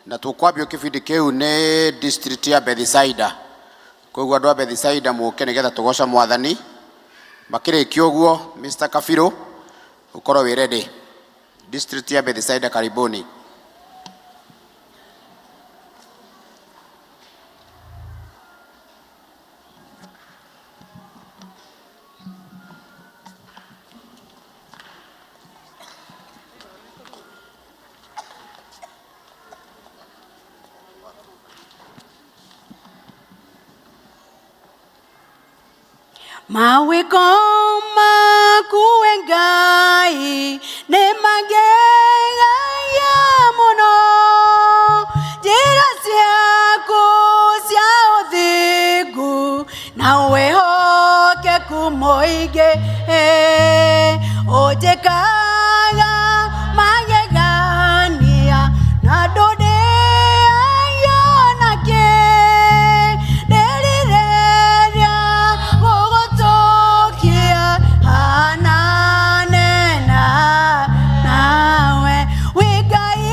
na tũkwambio kĩbindi kĩu nĩ district ya Bethsaida. Koguo andũ a Bethsaida mũke nĩgetha tũgoca Mwathani. Makĩrĩkia ũguo, Mr. Kabirũ, ũkorwo wĩ ready. District ya Bethsaida, karibuni. Mawĩko maku we Ngai nĩ magegagia mũno, njĩra ciaku cia ũthingu na wĩhokeku mũingĩ, ũnjĩkaga magegania na ndũndĩagia nakĩ, ndĩrirĩria gũgũtũkia hanane nawe, wĩ Ngai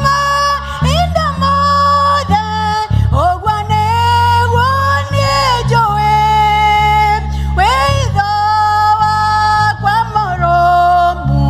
mahinda mothe, ũguo nĩguo niĩ njũĩ, wĩ hitho wakwa mũrũmu.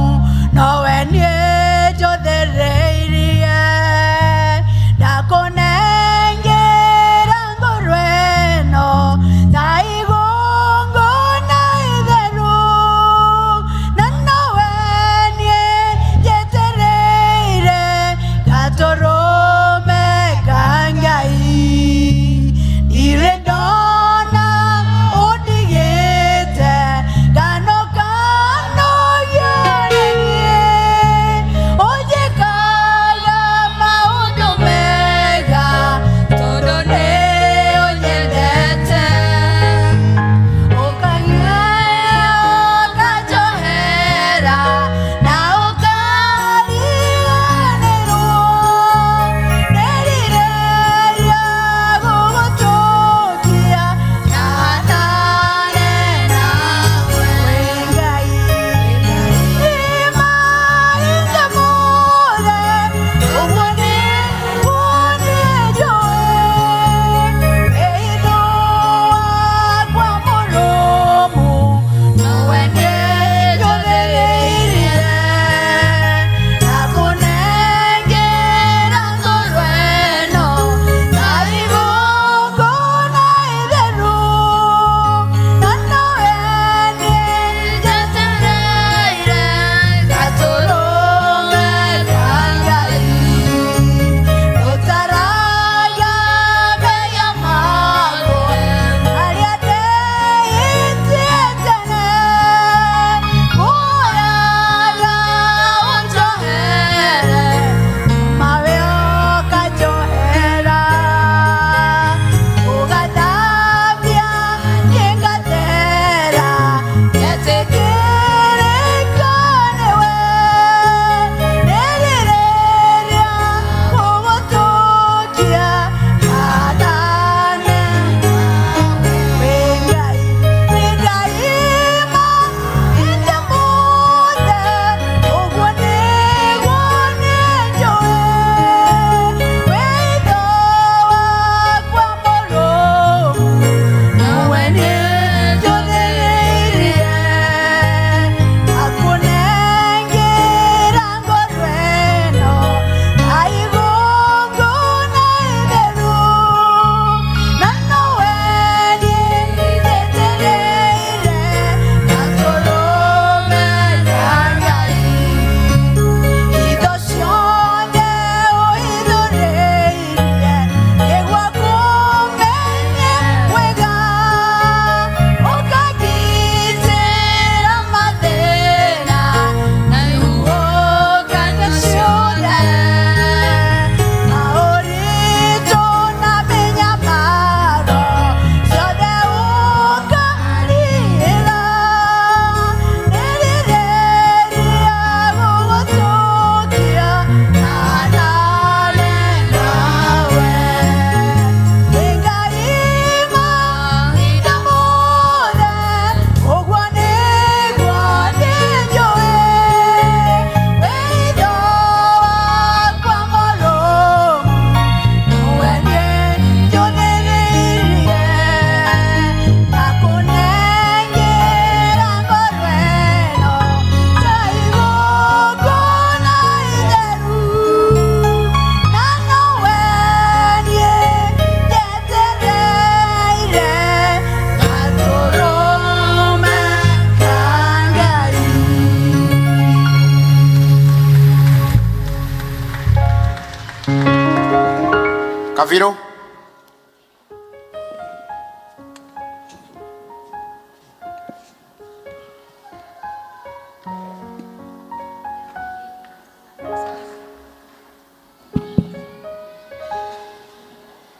Kabiru.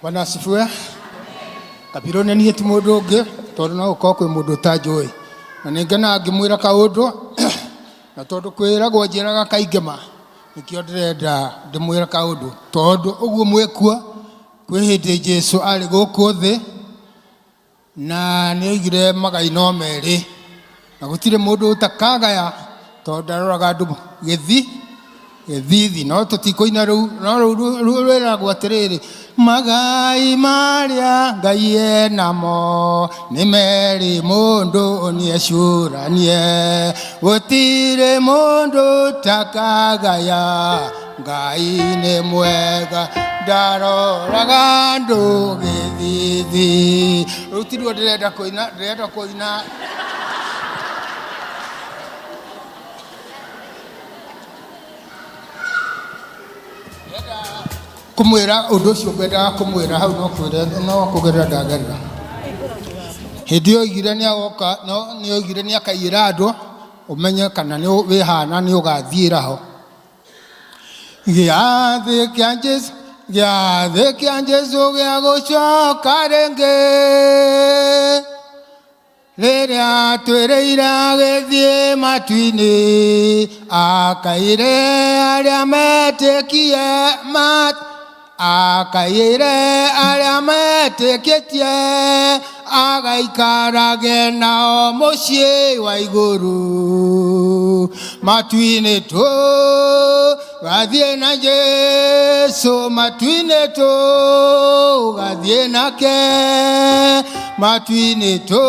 Bwana asifiwe. Kabirũ nĩ niĩ ti mũndũ ũngĩ tondũ no gũkorwo kwĩ mũndũ ũtanjũĩ na nĩ ngenaga ngĩmwĩra kaũndũ na tondũ kwĩragwo njĩraga kaingĩ ma nĩkĩo ndĩrenda ndĩmwĩre kaũndũ tondũ ũguo mwĩkuo kwĩ hĩndĩ Jesu arĩ gũkũ thĩ na nĩ oigire magai no merĩ na gũtirĩ mũndũ ũtakagaya tondũ ndaroraga andũ gĩthi gĩthithi no tũtikũina rĩu no rĩu rwĩragwo atĩrĩrĩ magai marĩa Ngai enamo nĩ merĩ mũndũ nĩecũranie gũtirĩ mũndũ takagaya Ngai nĩ mwega ndaroraga andũ gĩthithi rĩu tiruo ndĩrenda kũina ndĩrenda kũina Kũmwĩra ũndũ ũcio ngwendaga kũmwĩra hau no kwĩra no kũgerera ndagerera. Hĩndĩ ĩyo oigire nĩ agoka no nĩ oigire nĩ akaiyĩra andũ ũmenye kana nĩ wĩhana nĩ ũgathiĩra ho. Gĩathĩ kĩa Jesu gĩathĩ kĩa Jesu gĩa gũcoka rĩngĩ Rĩrĩa twĩrĩire agĩthiĩ matu-inĩ, akaire arĩa metĩkie mat akaire arĩa metĩkĩtie agaikarage nao mũciĩ wa igũrũ matu-inĩ tũ gathiĩ na Jesu matu-inĩ tũ gathiĩ nake matu-inĩ tũ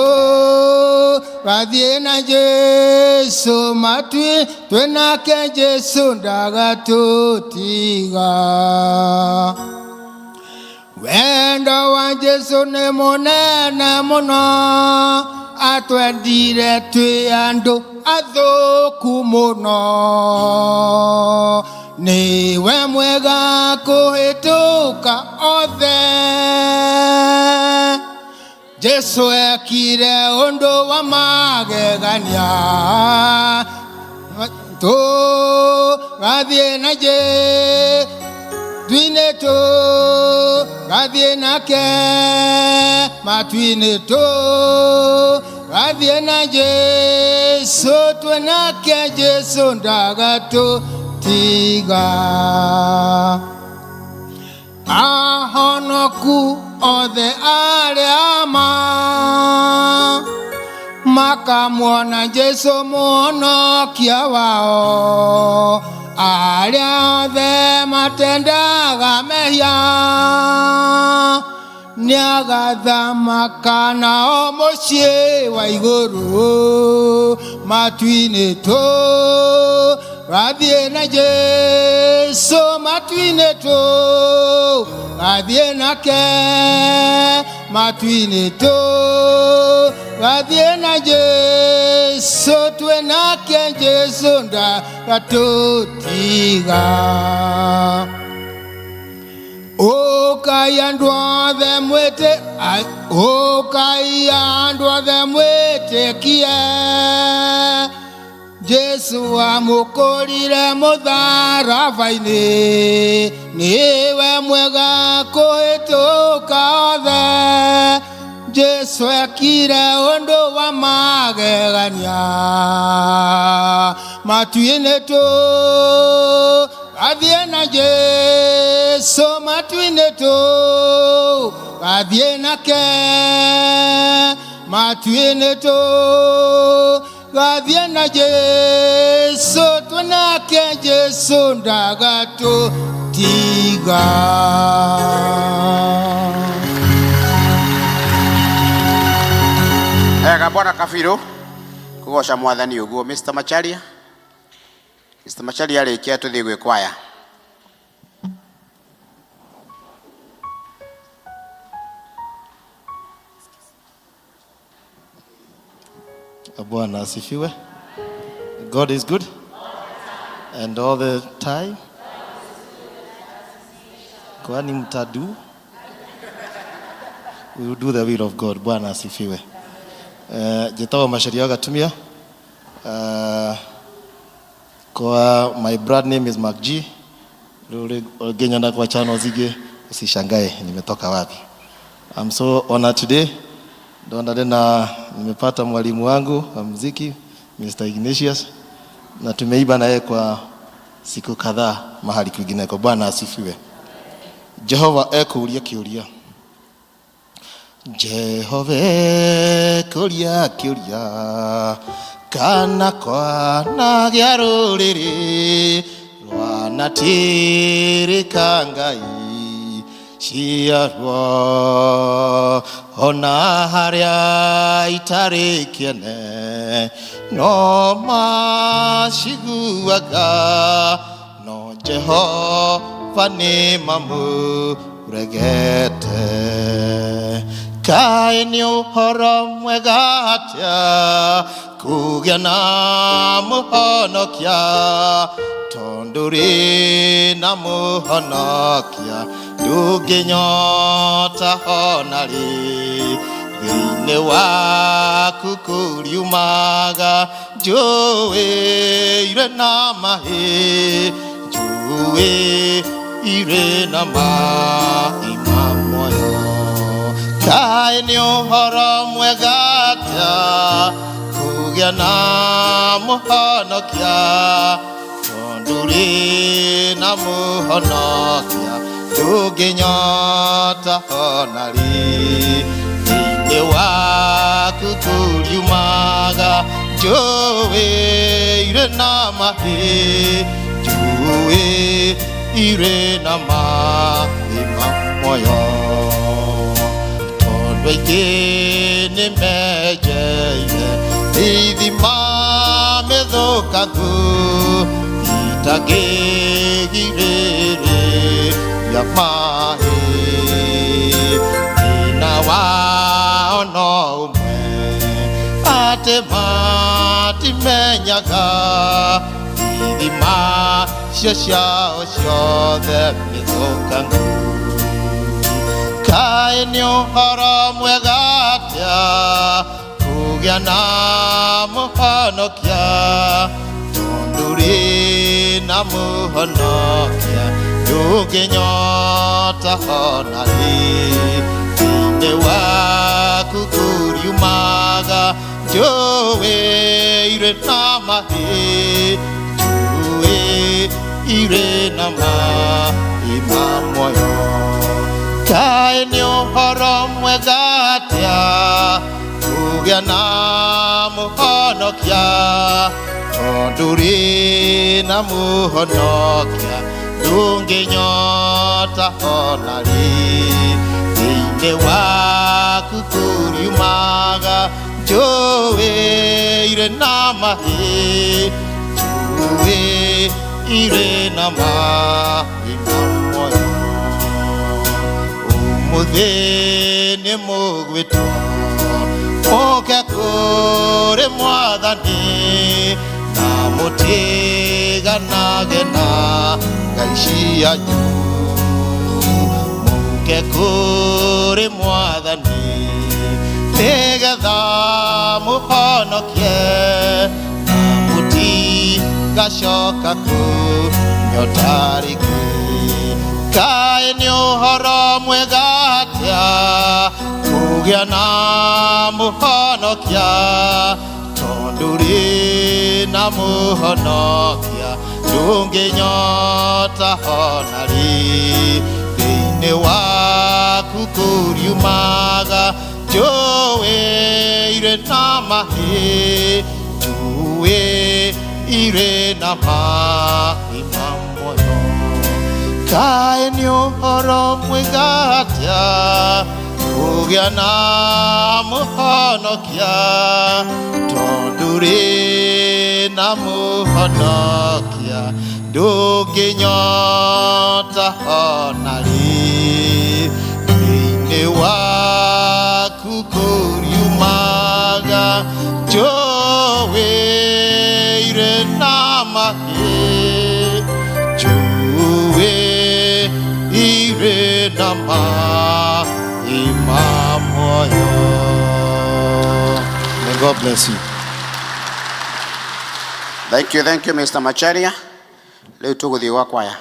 gathiĩ na Jesu matu twĩ nake Jesu ndagatũtiga. Wendo wa Jesu nĩ mũnene mũno atwendire twĩ andũ athũku mũno nĩwe mwega kũhĩtũka othe Jesu ekire ũndũ wa magegania tũ gathiĩ na Jesu tũ gathiĩ nake matu-inĩ tũ gathiĩ na Jesu twĩ nake Jesu ndagatũtiga. Ahonoku othe arĩa ma makamuona Jesu mũhonokia wao arĩa othe matendaga mehia nĩagathamaka nao mũciĩ wa igũrũ matu-inĩ tũ gathiĩ na Jesu matu-inĩ tũ gathiĩ nake matu-inĩ tũ gathiĩ na Jesu twĩ nake Jesu ndagatũtiga. Ũkai andũ othe mwĩtĩ ũkai andũ othe mwĩtĩkie Jesu amũkũrire mũtharaba-inĩ nĩwe mwega kũhĩtũka othe Jesu ekire ũndũ wa magegania matu-inĩ tũ gathiĩ na Jesu matu-inĩ tũ gathiĩ nake matu-inĩ tũ gathiĩ na Jesu twĩ nake Jesu ndagatũtiga. Ega bwana Kabiru kugoca mwathani uguo Mr. Macharia Mr. Macharia arĩkia tũthiĩ gwĩ kwaya. Bwana asifiwe. God is good and all the time. Kwani mtadu? We will do the will of God. Bwana asifiwe. Njĩtagwo Macharia Gatumia. Kwa my brand name is Mark G. Rĩu ũngĩnyona kwa channels ingĩ usishangae nimetoka wapi. I'm so honored today. Ndona tena nimepata mwalimu wangu wa muziki Mr. Ignatius na tumeimba na yeye kwa siku kadhaa mahali kwingineko. Bwana asifiwe. Jehova ekũria kĩũria. Jehova ekũria kĩũria kana kwana gĩa rũrĩrĩ rwanatirĩka Ngai ciarwo ona harĩa itarĩ kĩene no maciguaga no Jehova nĩ mamũregete. Kaĩ nĩ ũhoro mwega atĩa kũgĩa na mũhonokia tondũ rĩ na mũhonokia ndũngĩnyota ona rĩ thĩinĩ waku kũriumaga njũĩ irĩ na maĩ njũĩ irĩ na maĩ ma muoyo. Kaĩ nĩ ũhoro mwega atĩa kũgĩa na mũhonokia tondũ rĩ na mũhonokia ndũngĩnyota ona rĩ thĩinĩ waku kũriumaga njũĩ irĩ na maĩ njũĩ irĩ na maĩ ma muoyo. Tondũ aingĩ nĩ menjeire ithima mĩthũkangu itangĩgirĩrĩria maĩ thĩna wao no ũmwe atĩ matimenyaga ithima cio ciao ciothe mĩthũkangu. Kaĩ nĩ ũhoro mwega atĩa kũgĩa na mũhonokia tondũ rĩ na mũhonokia ndũngĩnyota ona rĩ thĩinĩ waku kũriumaga njũĩ irĩ na maĩ njũĩ irĩ na maĩ ma muoyo. Kaĩ nĩ ũhoro mwega atĩa kũgĩa na mũhonokia tondũ rĩ na mũhonokia ndũngĩnyota ona rĩ thĩinĩ waku kũriumaga njũĩ irĩ na maĩ njũĩ irĩ na maĩ ma muoyo. Ũmũthĩ nĩ mũgwĩtwo mũke kũrĩ mwathani na mũtiganage na ngai cianyu mũke kũrĩ mwathani nĩgetha mũhonokie na mũtigacoka kũnyota rĩngĩ. Kaĩ nĩ ũhoro mwega atĩa kũgĩa na mũhonokia tondũ rĩ na mũhonokia ndũngĩnyota ona rĩ thĩinĩ waku kũriumaga njũĩ irĩ na maĩ njũĩ irĩ na maĩ ma muoyo. Kaĩ nĩ ũhoro mwega atĩa kũgĩa na mũhonokia tondũ rĩ na mũhonokia ndũngĩnyota ona rĩ thĩinĩ waku kũriumaga njũĩ irĩ na maĩ njũĩ irĩ na maĩ ma God bless you. Thank you, thank you, Mr. Macharia. Rĩu tũgũthiĩ gwa kwaya.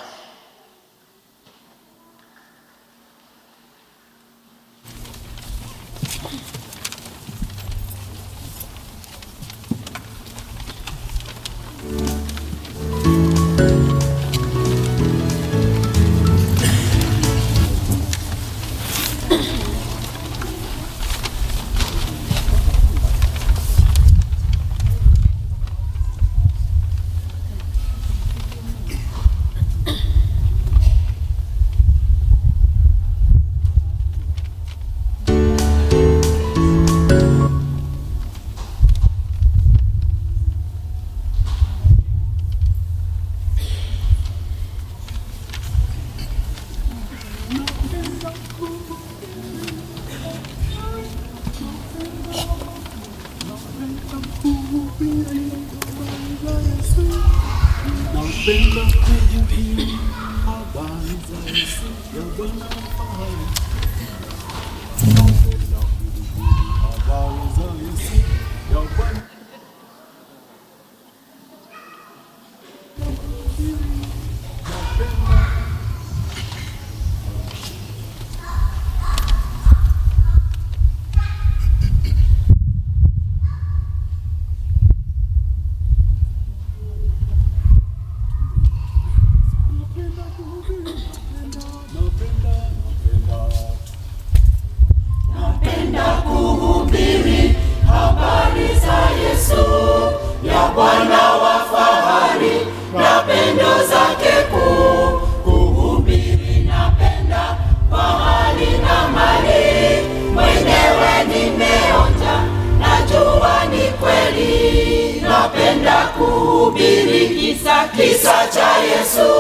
Kuhubiri habari za Yesu ya Bwana wa fahari na pendo zake kuu. Kuhubiri napenda kwa hali na mali, mwenyewe nimeonja, najua ni kweli. Napenda kuhubiri kisa cha Yesu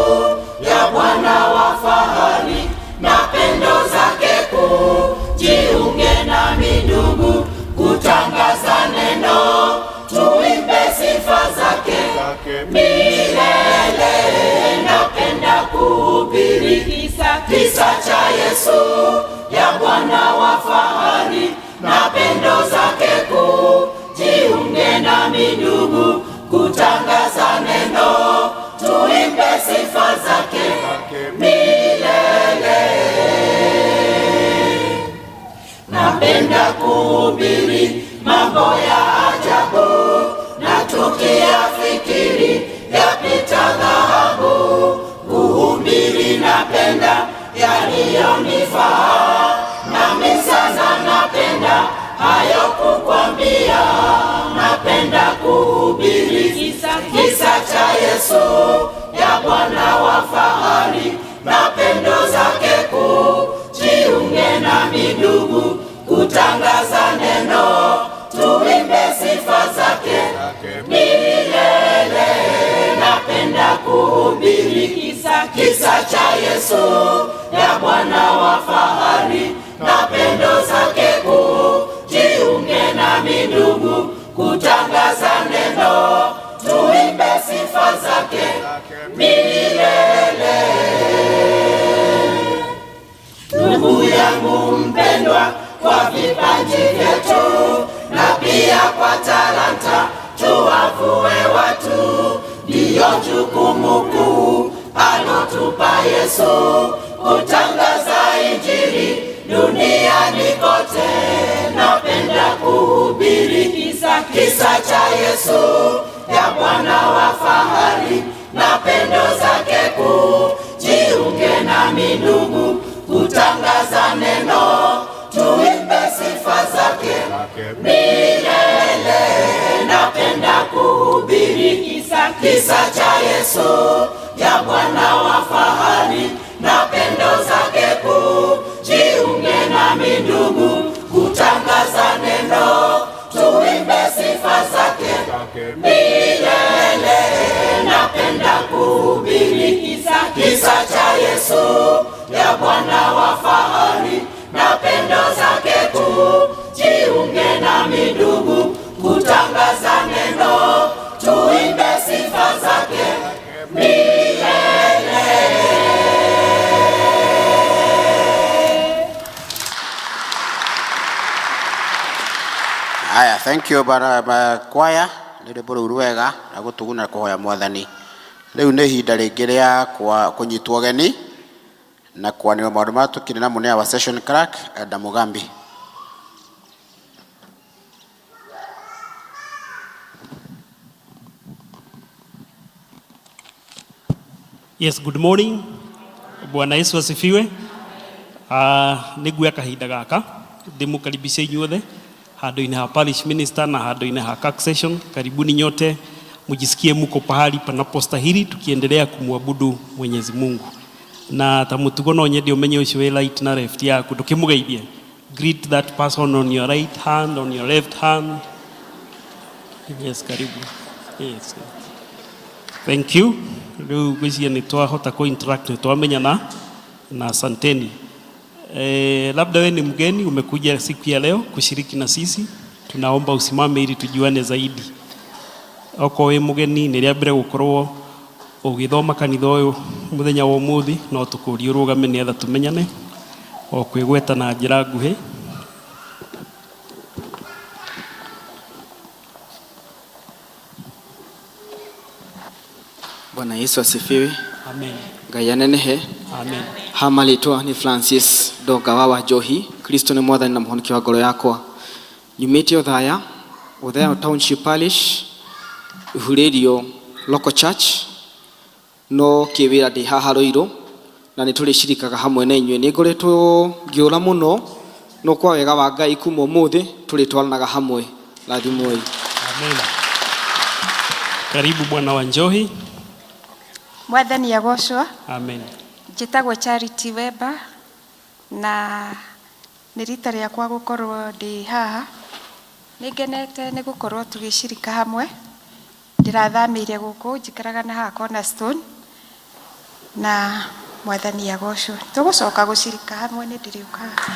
ya Bwana wa fahari na pendo zake kuu. Jiunge nami ndugu, kutangaza neno, tuimbe sifa zake milele. Napenda kuhubiri kisa cha Yesu ya Bwana wa fahari na pendo zake kuu. Jiunge nami ndugu, kutangaza neno, tuimbe sifa zake milele. Napenda kuhubiri mambo ya ajabu, na tukiyafikiri yapita dhahabu. Kuhubiri napenda yaliyonifaa, nami sana napenda hayo kukwambia. Napenda kuhubiri kisa cha Yesu ya Bwana wa fahari na pendo zake kuu. Jiunge nami ndugu, kutangaza neno, tuimbe sifa zake milele. Napenda kuhubiri kisa cha Yesu ya Bwana wa fahari na pendo zake kuu. Jiunge nami ndugu, kutangaza neno, tuimbe sifa zake milele. Ndugu yangu mpendwa, kwa vipaji vyetu na pia kwa talanta, tuwavue watu, ndiyo jukumu kuu alotupa Yesu, kutangaza Injili duniani kote. Napenda kuhubiri kisa cha Yesu ya Bwana wa fahari na pendo zake kuu. Jiunge nami ndugu, kutangaza neno, tuimbe sifa zake milele. Napenda kuhubiri kisa cha Yesu ya Bwana wa fahari na pendo zake kuu. Jiunge nami ndugu, kutangaza neno, tuimbe sifa zake milele. Napenda kuhubiri kisa cha Yesu ya Bwana wa fahari na pendo zake kuu. Jiunge nami ndugu, kutangaza neno, tuimbe sifa zake milele. Haya, thank you bara ba, kwaya nĩ rwĩmbo rũu rwega na gũtuguna kũhoya mwathani. Rĩu nĩ ihinda rĩngĩ rĩa kũnyitwo ũgeni na kwanĩrwo maũndũ marĩa tũkĩrĩ namo nĩ our session clerk Elder Mugambi. Yes, good morning. Bwana Yesu asifiwe. Nĩnguoya kahinda gaka ndĩmũkaribishe inyuothe handũ-inĩ ha parish minister na handũ-inĩ ha CAC session. Karibuni nyote, mujisikie muko pahali panapostahili tukiendelea kumwabudu Mwenyezi Mungu. Na ta mũtugo no nyende ũmenye ũcio wĩ right na left yaku ndũkĩmũgeithie. Greet that person on your right hand, on your left hand. Yes, karibu. Yes. Thank you. Rĩu ngwĩciria nĩ twahota kũ interact nĩ twamenyana na asanteni. Labda we ni mgeni umekuja siku ya leo kushiriki na sisi, tunaomba usimame ili tujuane zaidi. Okorwo wĩ mũgeni nĩ rĩa mbere gũkorwo ũgĩthoma kanitha ũyũ mũthenya wa ũmũthĩ, no tũkũrie ũrũgame nĩgetha tũmenyane o kwĩgweta na njĩra nguhĩ. Bwana Yesu asifiwe. Amen. Ngai anenehe. Amen. Ha marĩtwa nĩ Francis Ndonga wa Wanjohi. Kristo nĩ mwathani na mũhonokia wa ngoro yakwa. Nyumĩte Othaya, Othaya Township Parish, Ihurĩrio Local Church, no kĩwĩra ndĩ haha Ruiru na nĩ tũrĩcirikaga hamwe na inyuĩ. Nĩ ngoretwo ngĩũra mũno no kwa wega wa Ngai kuma ũmũthĩ tũrĩtwaranaga hamwe. Rathimwoi. Amen. Karibu Bwana Wanjohi. Mwathani agocwo. Amen. Njĩtagwo Charity Wemba na nĩ rita rĩakwa gũkorwo ndĩ haha. Nĩ ngenete nĩ gũkorwo tũgĩcirika hamwe. Ndĩrathamĩire gũkũ njikaraga na haha Cornerstone na Mwathani agocwo. Tũgũcoka gũcirika hamwe nĩ ndĩrĩũkaga.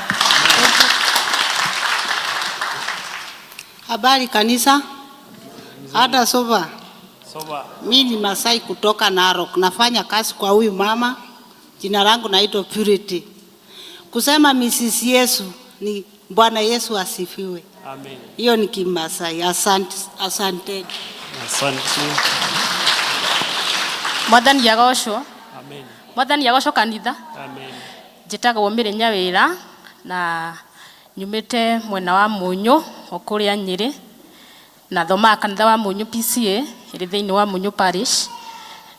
Habari kanisa. Hata sova. Sova. Mimi ni Masai kutoka Narok. Nafanya kazi kwa huyu mama. Jina langu naitwa Purity. Kusema Mrs. Yesu ni Bwana Yesu asifiwe. Amen. Hiyo ni Kimasai. Asante, asante. Asante. Mwathani agocwo. Amen. Mwathani agocwo kanitha. Amen. Njĩtagwo Mĩrĩ Nyawĩra na nyumĩte mwena wa Mũnyũ o kũrĩa Nyĩrĩ na thomaga kanitha wa Mũnyũ PCA ĩrĩ thĩinĩ wa Mũnyũ Parish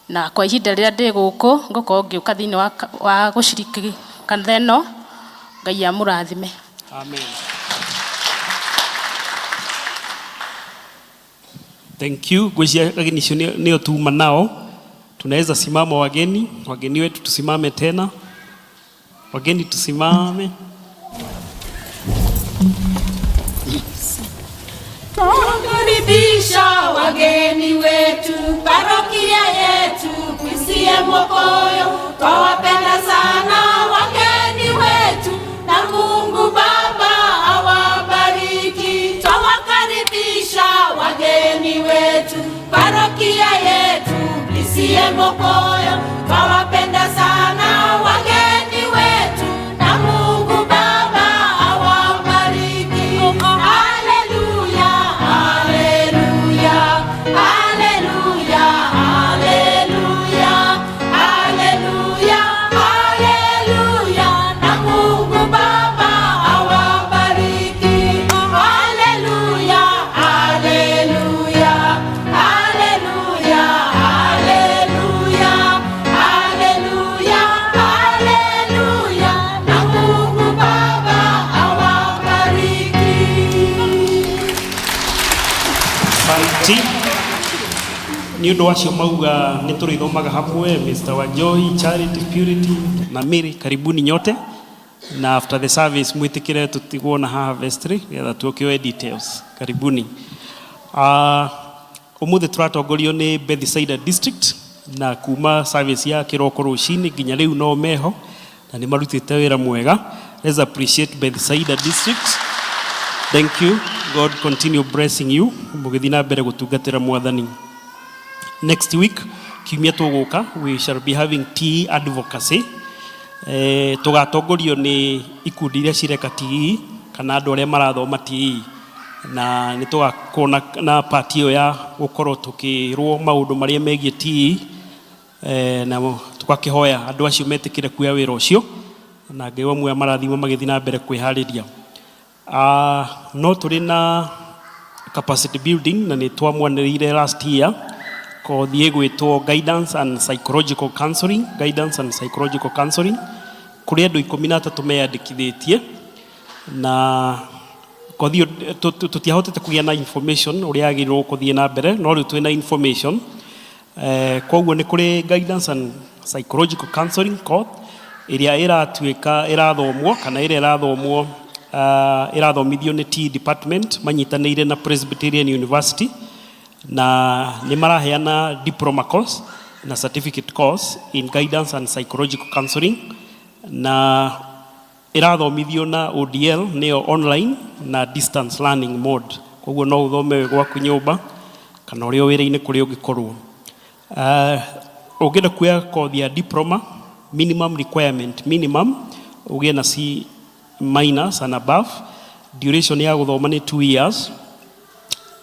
na kwa ihinda rĩrĩa ndĩ gũkũ ngũkorwo ngĩũka thĩinĩ wa gũciriki kanitha ĩno. Ngai amũrathime. Amen. Thank you. Ngwĩciria ageni acio nĩo tuma nao. Tunaweza simama wageni, wageni wetu tusimame tena. Wageni tusimame. Twakaribisha wageni wetu parokia yetu PCEA Mokoyo, twawapenda sana wageni wetu na Mungu Baba awabariki. Twawakaribisha wageni wetu parokia yetu PCEA Mokoyo, twawapenda sana wageni wetu na Mungu Baba awabariki. Haleluya, haleluya, haleluya, haleluya, haleluya, haleluya, na Mungu Baba awabariki. Haleluya, haleluya, haleluya, haleluya, haleluya, haleluya, na Mungu Baba awabariki. Asante. Nĩ ũndũ wacio mauga nĩ tũrĩthomaga hamwe Mr. Wanjohi, Charity, Purity na Mary, karibuni nyote na after the service mwĩtĩkĩre tũtigwo na haha vestry getha tuokĩoe details. Karibuni. Ũmũthĩ tũratongorio nĩ Bethsaida District na kuma service ya kĩroko rũcinĩ nginya rĩu no meho na nĩ marutĩte wĩra mwega. Let's appreciate Bethsaida District. Thank you. God continue blessing you mũgĩthiĩ na mbere gũtungatĩra mwathani. Next week kiumia tũgũka we shall be having TE advocacy. Tũgatongorio nĩ ikundi iria cireka TE kana andũ arĩa marathoma TE. Na nĩ tũgakorwo na part ĩyo ya gũkorwo tũkĩrwo maũndũ marĩa megiĩ TE, na tũgakĩhoya andũ acio metĩkĩre kuoya wĩra ũcio, na Ngai wa muoyo marathimo magĩthiĩ na mbere kwĩharĩria. No tũrĩ na capacity building, na nĩ twamwanĩrĩire last year kothi ĩgwĩtwo guidance and psychological counseling, guidance and psychological counseling, kũrĩ andũ 13 meyandĩkithĩtie. Na kothi ĩyo tũtiahotete kũgĩa na information ũrĩa yagĩrĩirwo gũthiĩ na mbere, no rĩu twĩna information. Koguo nĩ kũrĩ guidance and psychological counseling course ĩrĩa ĩratuĩka ĩrathomwo, kana ĩrĩa ĩrathomwo, ĩrathomithio nĩ T department manyitanĩire na Presbyterian University, na nĩ maraheana diploma course na certificate course in guidance and psychological counseling, na ĩrathomithio na ODL, nĩyo online na distance learning mode. Koguo no ũthome wĩ gwaku nyũmba kana ũrĩ o wĩra-inĩ kũrĩa ũngĩkorwo. Ũngĩenda kuoya kothi ya diploma, minimum requirement, minimum ũgĩe na C minus and above. Duration ya gũthoma nĩ 2 years,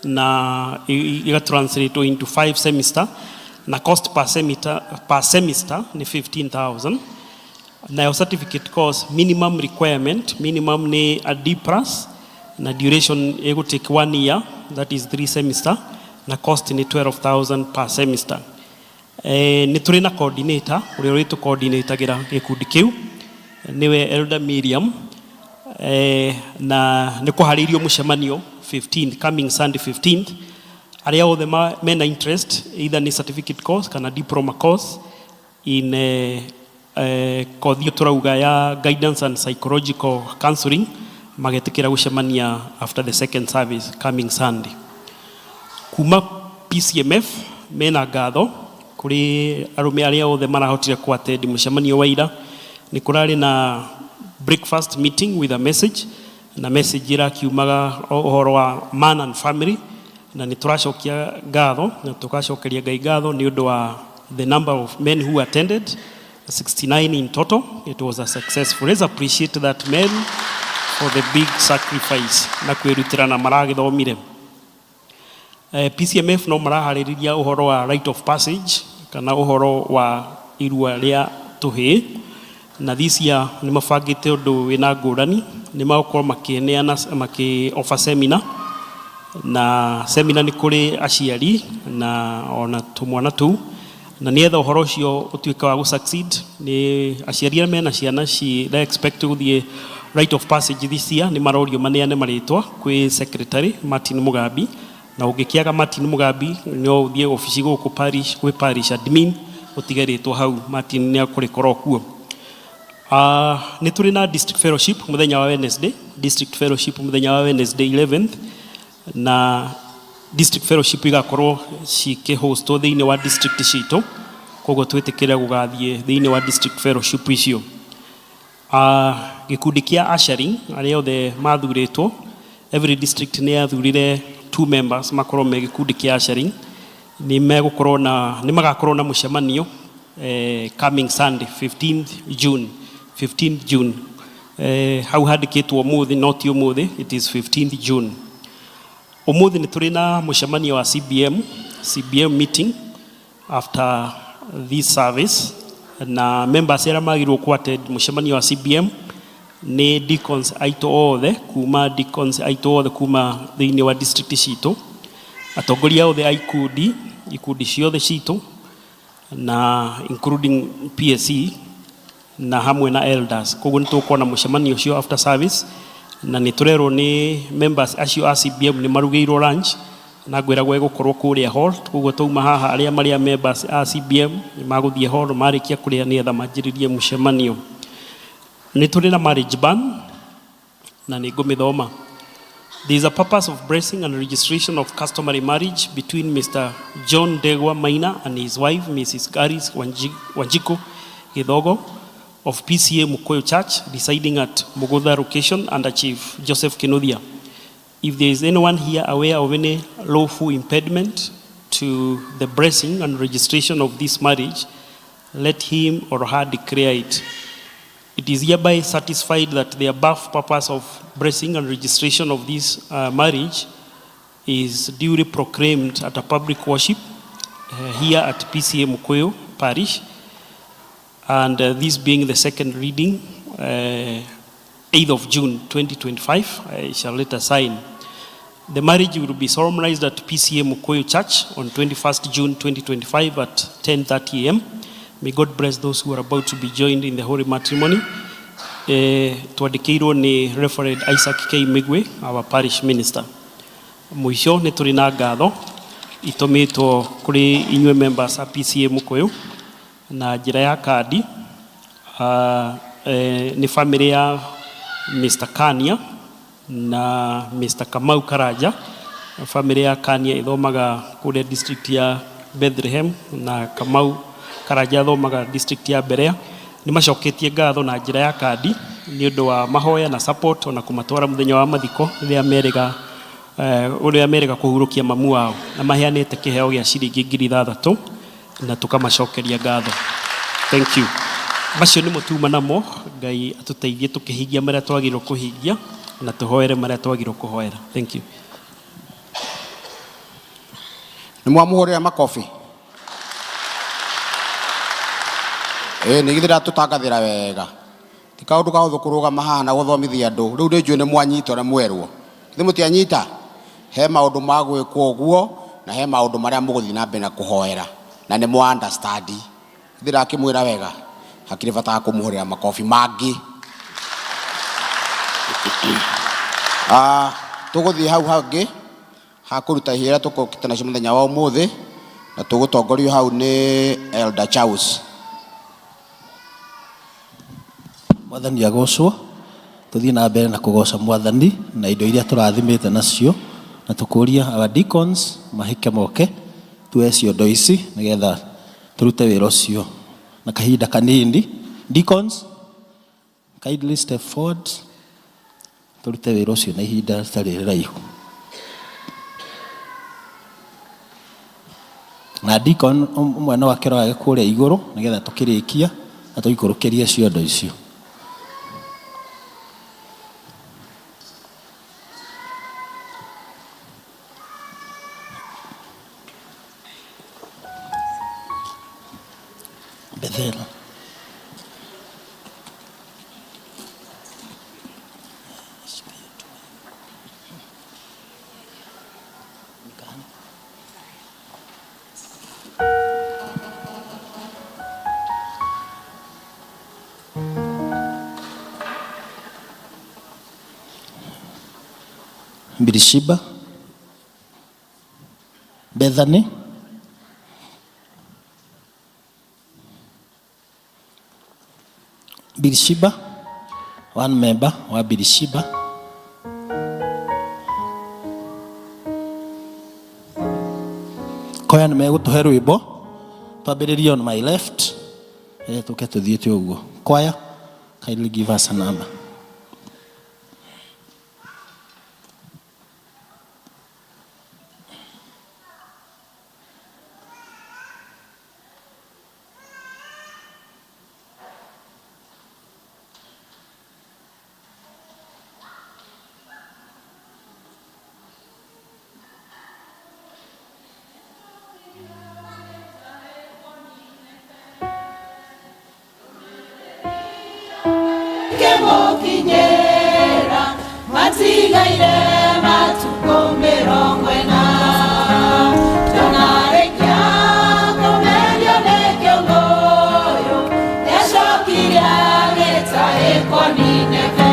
na iga translate into 5 semester, na cost per semester nĩ 15,000. Nayo certificate course, minimum requirement, minimum nĩ a D plus, na duration ĩgũ take one year, that is 3 semester, na cost nĩ 12,000 per semester. Nĩ tũrĩ na coordinator ũrĩa ũrĩtũ coordinatagĩra gĩkundi kĩu, nĩwe Elder Miriam. Na nĩ kũharĩirio mũcemanio 15th, coming Sunday 15th. Arĩa othe mena interest, either nĩ certificate course kana diploma course in kothi ĩyo tũrauga ya guidance and psychological counseling, magetĩkĩra gũcemania after the second service coming Sunday. Kuma PCMF mena ngatho kũrĩ arũme arĩa othe marahotire ku attend mũcemanio wa ira. Nĩ kũrarĩ na breakfast meeting with a message, na message ĩrakiumaga ũhoro wa man and family, na nĩ tũracokia ngatho na tũgacokeria Ngai ngatho nĩ ũndũ wa the number of men who attended, 69 in total. It was a successful. Let's appreciate that men for the big sacrifice na kwĩrutĩra na maragĩthomire. PCMF no maraharĩrĩria ũhoro wa rite of passage, kana ũhoro wa irua rĩa tũhĩĩ, na this year nĩ mabangĩte ũndũ wĩna ngũrani. Nĩ magũkorwo makĩneana, makĩ offer seminar, na seminar nĩ kũrĩ aciari na ona tũmwana tũu, na nĩgetha ũhoro ũcio ũtuĩke wa gũ succeed, nĩ aciari arĩa mena ciana ci expect gũthiĩ rite of passage this year nĩ marorio maneane marĩtwa kwĩ secretary Martin Mugambi. Na ũngĩkĩaga Martin Mugambi, no ũthiĩ obici gũkũ parish, kwĩ parish admin, ũtige rĩtwa hau, Martin nĩ akũrĩkorwo kuo. Nĩ tũrĩ na district fellowship mũthenya wa Wednesday, district fellowship mũthenya wa Wednesday 11th, na district fellowship igakorwo cikĩhostwo thĩinĩ wa district citũ, koguo twĩtĩkĩre gũgathiĩ thĩinĩ wa district fellowship icio. Gĩkundi kĩa ushering, arĩa othe mathurĩtwo, every district nĩ yathurire two members makorwo me gĩkundi kĩa ushering, nĩ megũkorwo na nĩ magakorwo na mũcemanio coming Sunday 15th June, 15th June. Hau handĩkĩtwo ũmũthĩ, no ti ũmũthĩ, it is 15th June. Ũmũthĩ nĩ tũrĩ na mũcemanio wa CBM, CBM meeting after this service, na members arĩa magĩrĩirwo ku attend mũcemanio wa CBM nĩ deacons aitũ othe, kuma deacons aitũ othe kuma thĩinĩ wa district citũ, atongoria othe a ikundi, ikundi ciothe citũ, na including PSC, na hamwe na elders. Koguo nĩ tũgũkorwo na mũcemanio ũcio after service, na nĩ tũrerwo nĩ members acio a CBM nĩ marugĩirwo lunch, na ngwĩragwo ĩgũkorwo kũrĩa hall. Koguo twauma haha, arĩa marĩa members a CBM nĩ magũthiĩ hall marĩkia kũrĩa nĩgetha manjĩrĩrie mũcemanio. Nĩ tũrĩ na marriage ban, na nĩ ngũmĩthoma. There is a purpose of blessing and registration of customary marriage between Mr. John Degwa Maina and his wife, Mrs. Garis Wanjiku Githogo of PCA Mukoyo Church, residing at Mugutha location under Chief Joseph Kinuthia. If there is anyone here aware of any lawful impediment to the blessing and registration of this marriage, let him or her declare it. It is hereby satisfied that the above purpose of blessing and registration of this marriage is duly proclaimed at a public worship here at PCA Mukuyu Parish, and this being the second reading, 8th of June 2025, I shall later sign. The marriage will be solemnized at PCA Mukuyu Church on 21st June 2025 at 10:30 a.m. May God bless those who are about to be joined in the holy matrimony. Twandĩkĩirwo nĩ Reverend Isaac K. Migwe, our parish minister. Mũico nĩ tũrĩ na ngatho itũmĩtwo kũrĩ inyuĩ members a PCA Mukuyu na njĩra ya kandi. Nĩ family ya Mr. Kania na Mr. Kamau Karanja. Family ya Kania ĩthomaga kũrĩa district ya Bethlehem na Kamau Karanja athomaga district ya Berea. Nĩ macoketie ngatho na njĩra ya kandi nĩ ũndũ wa mahoya na support ona kũmatwara mũthenya wa mathiko rĩrĩa merĩga ũrĩa merĩga kũhurũkia mamu wao, na maheanĩte kĩheo gĩa ciringi 6,000 na tũkamacokeria ngatho. Thank you. Macio nĩmo tuma namo. Ngai atũteithie tũkĩhingia marĩa twagĩrĩirwo kũhingia na tũhoere marĩa twagĩrĩirwo kũhoera. Thank you. Nĩ mwamũhũrĩra makobi? Ĩ nĩ githĩ ndatũtangathĩra wega? Ti kaũndũ kahũthũ kũrũgama haha na gũthomithia andũ. Rĩu nĩ njũĩ nĩ mwanyita ũrĩa mwerwo. Githĩ mũtianyita? He maũndũ ma gwĩkwo ũguo na he maũndũ marĩa mũgũthiĩ na mbere na kũhoera na nĩ mwa understand. Githĩ ndakĩmwĩra wega? Hakĩrĩ bata wa kũmũhũrĩra makobi mangĩ. Tũgũthiĩ hau hangĩ ha kũruta ihera tũkũkĩte nacio mũthenya wa ũmũthĩ, na tũgũtongorio hau nĩ Elder Charles. Mwathani agocwo. Tũthiĩ na mbere na kũgoca Mwathani na indo iria tũrathimĩte nacio, na tũkũria our deacons mahĩke moke tuoe ciondo ici nĩgetha tũrute wĩra ũcio na kahinda kanini. Deacons, kindly step forward, tũrute wĩra ũcio na ihinda rĩtarĩ rĩraihu. Na deacon ũmwe no akĩrorage kũrĩa igũrũ nĩgetha tũkĩrĩkia na tũikũrũkĩrie ciondo icio. Bethel. Birishiba, Bethany, Birishiba, one member wa Birishiba. Koya nĩ megũtũhe rwĩmbo, twambĩrĩrie on my left, tũke tũthiĩte ũguo. Choir, kindly give us a number. Kĩmũkinyĩra matigaire matukũ 40, tũnarĩkia kũmerio nĩ kĩũngũyũ, nĩacokire agĩtahĩkwo Nineve.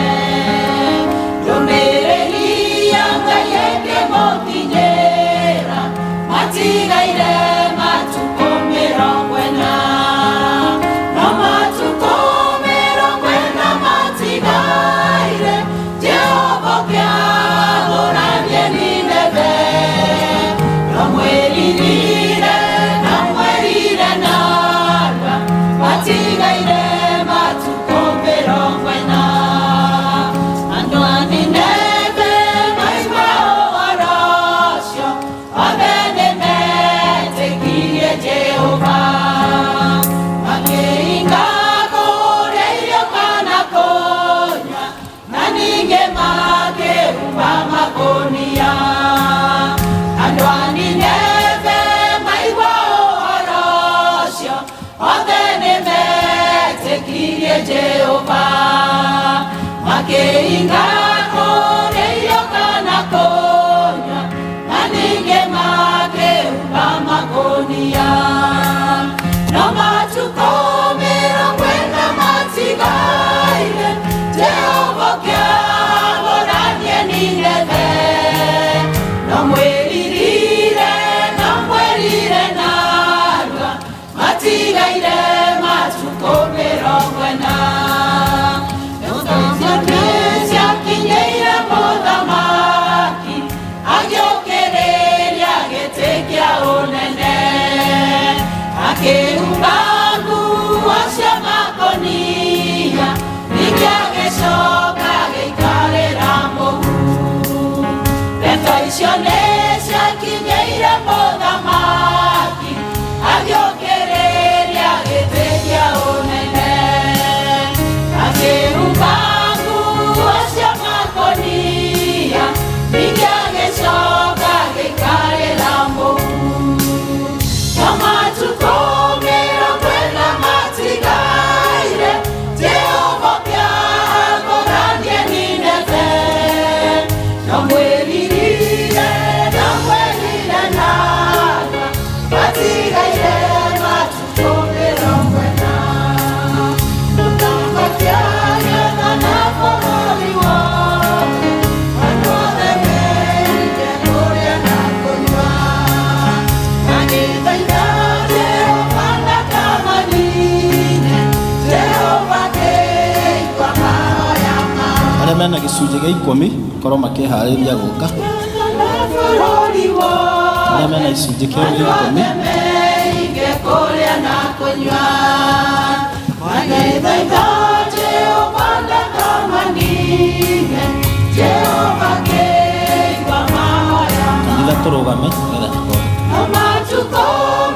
Ndũmĩrĩri ya Ngai ĩkĩmũkinyĩra matigaire matukũ 40, no matukũ 40 matigaire, Jehova kĩa makũnia. Andũ a Nineve maigua ũhoro ũcio, othe nĩmetĩkirie Jehova. Makĩhinga kũrĩa irio kana kũnyua, na ningĩ makĩhumba makũnia. No matukũ 40 matigaire, Jehova kĩagũranie Nineve. No mwĩririre, no mwĩrire narua, matigaire matukũ 40. Ciakinyĩire mũthamaki, agĩũkĩrĩria gĩtĩ kĩa ũnene. Akĩhumba nguo cia makũnia, ningĩ agĩcoka agĩikarĩra mũhu. Ndeto icio nĩciakinyĩire mũthamaki, agĩũkĩrĩria gĩtĩ kĩa ũnene. Akĩhumba nguo cia makũnia, ningĩ agĩcoka agĩikarĩra mũhu. No matukũ 40 matigaire, Jehova kĩagũranie Nineve. No mwĩririre, no mwĩrire narua, matigaire matukũ 40. Mũthamaki agĩathana bũrũri wothe, andũ othe meige kũrĩa na kũnyua. Magĩthaitha Jehova ndakamanine, Jehova akĩigua mahoya mao. Arĩa mena gĩcunjĩ gĩa 10 korwo makĩharĩria gũka. Bũrũri wothe, Arĩa mena gĩcunjĩ kĩa 10 meige kũrĩa na kũnyua. Magĩthaitha Jehova ndakamanine, Jehova akĩigua mahoya mao. Kanitha tũrũgame nĩgetha tũhoe. No matukũ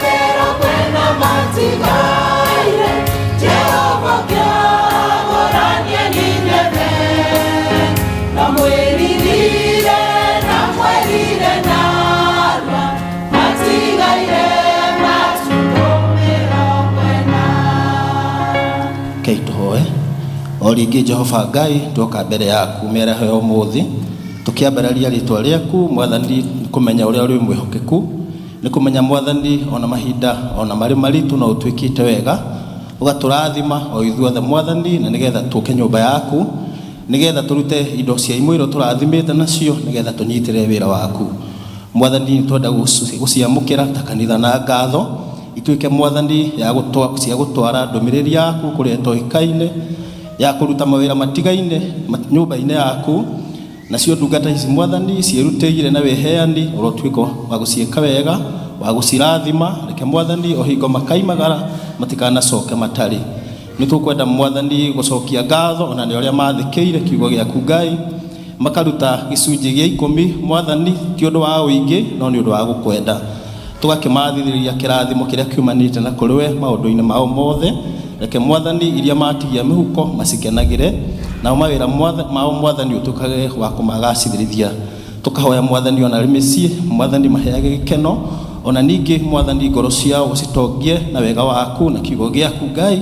40 matigaire, Jehova kĩagũranie Nineve. No mwĩririre, no mwĩrire narua, matigaire matukũ 40. Rekei tũhoe. O rĩngĩ Jehova Ngai, twoka mbere yaku mĩaraho ya ũmũthĩ, tũkĩambararia rĩtwa rĩaku Mwathani, nĩ kũmenya ũrĩa ũrĩ mwĩhokeku, nĩ kũmenya Mwathani ona mahinda ona marĩ maritũ no ũtwĩkĩte wega, ũgatũrathima o ithuothe Mwathani, na nĩgetha tũke nyũmba yaku, nĩgetha tũrute indo cia imwe iria tũrathimĩte nacio, nĩgetha tũnyitĩrĩre wĩra waku. Mwathani, twenda gũciamũkĩra ta kanitha na ngatho, ituĩke Mwathani ya cia gũtwara ndũmĩrĩri yaku kũrĩa ĩtoĩkaine, ya kũruta mawĩra matigaine nyũmba-inĩ yaku. Nacio ndungata ici Mwathani ciĩrutĩire na wĩheani, ũrotuĩka wa gũciĩka wega, wa gũcirathima. Reke Mwathani o hingo makaimagara matikanacoke matarĩ. Nĩ tũkwenda Mwathani gũcokia ngatho ona nĩ ũrĩa mathĩkĩire kiugo gĩaku Ngai, makaruta gĩcunjĩ gĩa 10 Mwathani, ti ũndũ wa ũingĩ no nĩ ũndũ wa gũkwenda. Tũgakĩmathithĩrĩria kĩrathimo kĩrĩa kiumanĩte na kũrĩ we maũndũ-inĩ mao mothe. Reke Mwathani iria matigia mĩhuko macikenagĩre, nao mawĩra mao Mwathani ũtuĩkage wa kũmagacĩrithia. Tũkahoya Mwathani ona arĩ mĩciĩ Mwathani maheage gĩkeno, ona ningĩ Mwathani ngoro ciao ũcitongie na wega waku na kiugo gĩaku Ngai,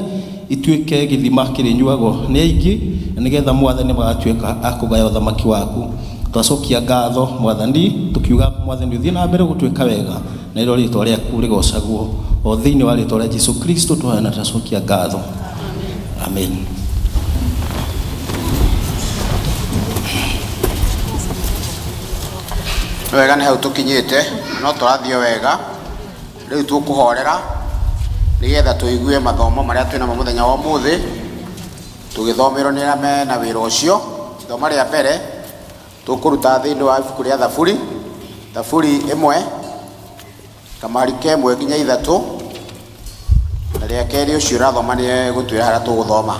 ituĩke gĩthima kĩrĩnyuagwo nĩ aingĩ, na nĩgetha Mwathani magatuĩka a kũgaya ũthamaki waku. Twacokia ngatho Mwathani, tũkiuga Mwathani ũthiĩ na mbere gũtuĩka wega, na ĩrĩo rĩtwa rĩaku rĩgocagwo o thĩinĩ wa rĩtwa rĩa Jesu Kristo tũhoya na twacokia ngatho. Amen. Nĩ wega nĩ hau tũkinyĩte, no tũrathiĩ wega. Rĩu tũkũhorera nĩgetha tũigue mathomo marĩa twĩnamo mũthenya wa ũmũthĩ, tũgĩthomerwo nĩ arĩa mena wĩra ũcio. Ithoma rĩa mbere tũkũruta thĩinĩ wa ibuku rĩa Thaburi, Thaburi 1 kamari ka 1 nginya 3, na rĩa kerĩ ũcio ũrathoma nĩ egũtwĩra harĩa tũgũthoma.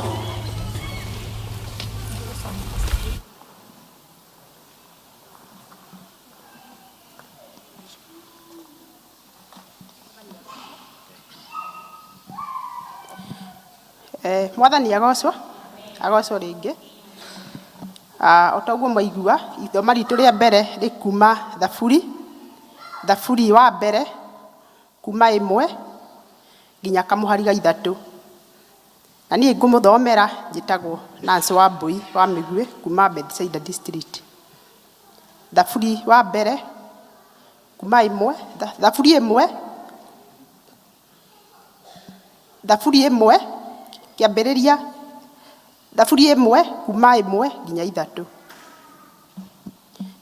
Mwathani agocwo, agocwo rĩngĩ. O ta ũguo mwaigua, ithoma ritũ rĩa mbere rĩ kuma Thaburi, Thaburi wa mbere kuma 1 nginya kamũhari ga 3. Na niĩ ngũmũthomera njĩtagwo Nancy Wambui wa Mĩguĩ kuma Bethsaida District. Thaburi wa mbere kuma 1, Thaburi 1, Thaburi 1, kĩambĩrĩria, Thaburi 1 kuma 1 nginya 3.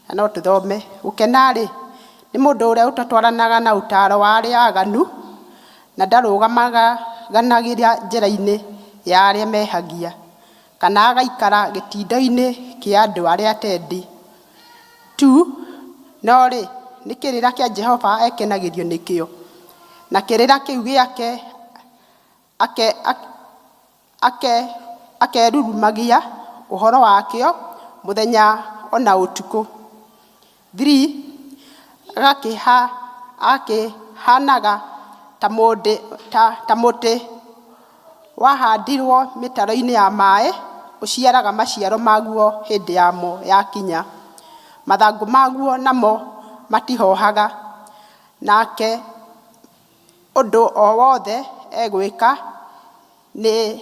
Na no tũthome. Gũkena-rĩ, nĩ mũndũ ũrĩa ũtatwaranaga na ũtaaro wa arĩa aganu, na ndarũgamagĩra njĩra-inĩ ya arĩa mehagia, kana agaikara gĩtindo-inĩ kĩa andũ arĩa atendi. 2, no rĩ, nĩ kĩrĩra kĩa Jehova ekenagĩrio nĩkĩo, na kĩrĩra kĩu gĩake akerurumagia ũhoro wakĩo mũthenya ona ũtukũ. 3, agakĩhanaga ta mũtĩ wahandirwo mĩtaro-inĩ ya maĩ, ũciaraga maciaro maguo hĩndĩ yamo yakinya. Mathangũ maguo namo matihohaga, nake ũndũ o wothe egwĩka nĩ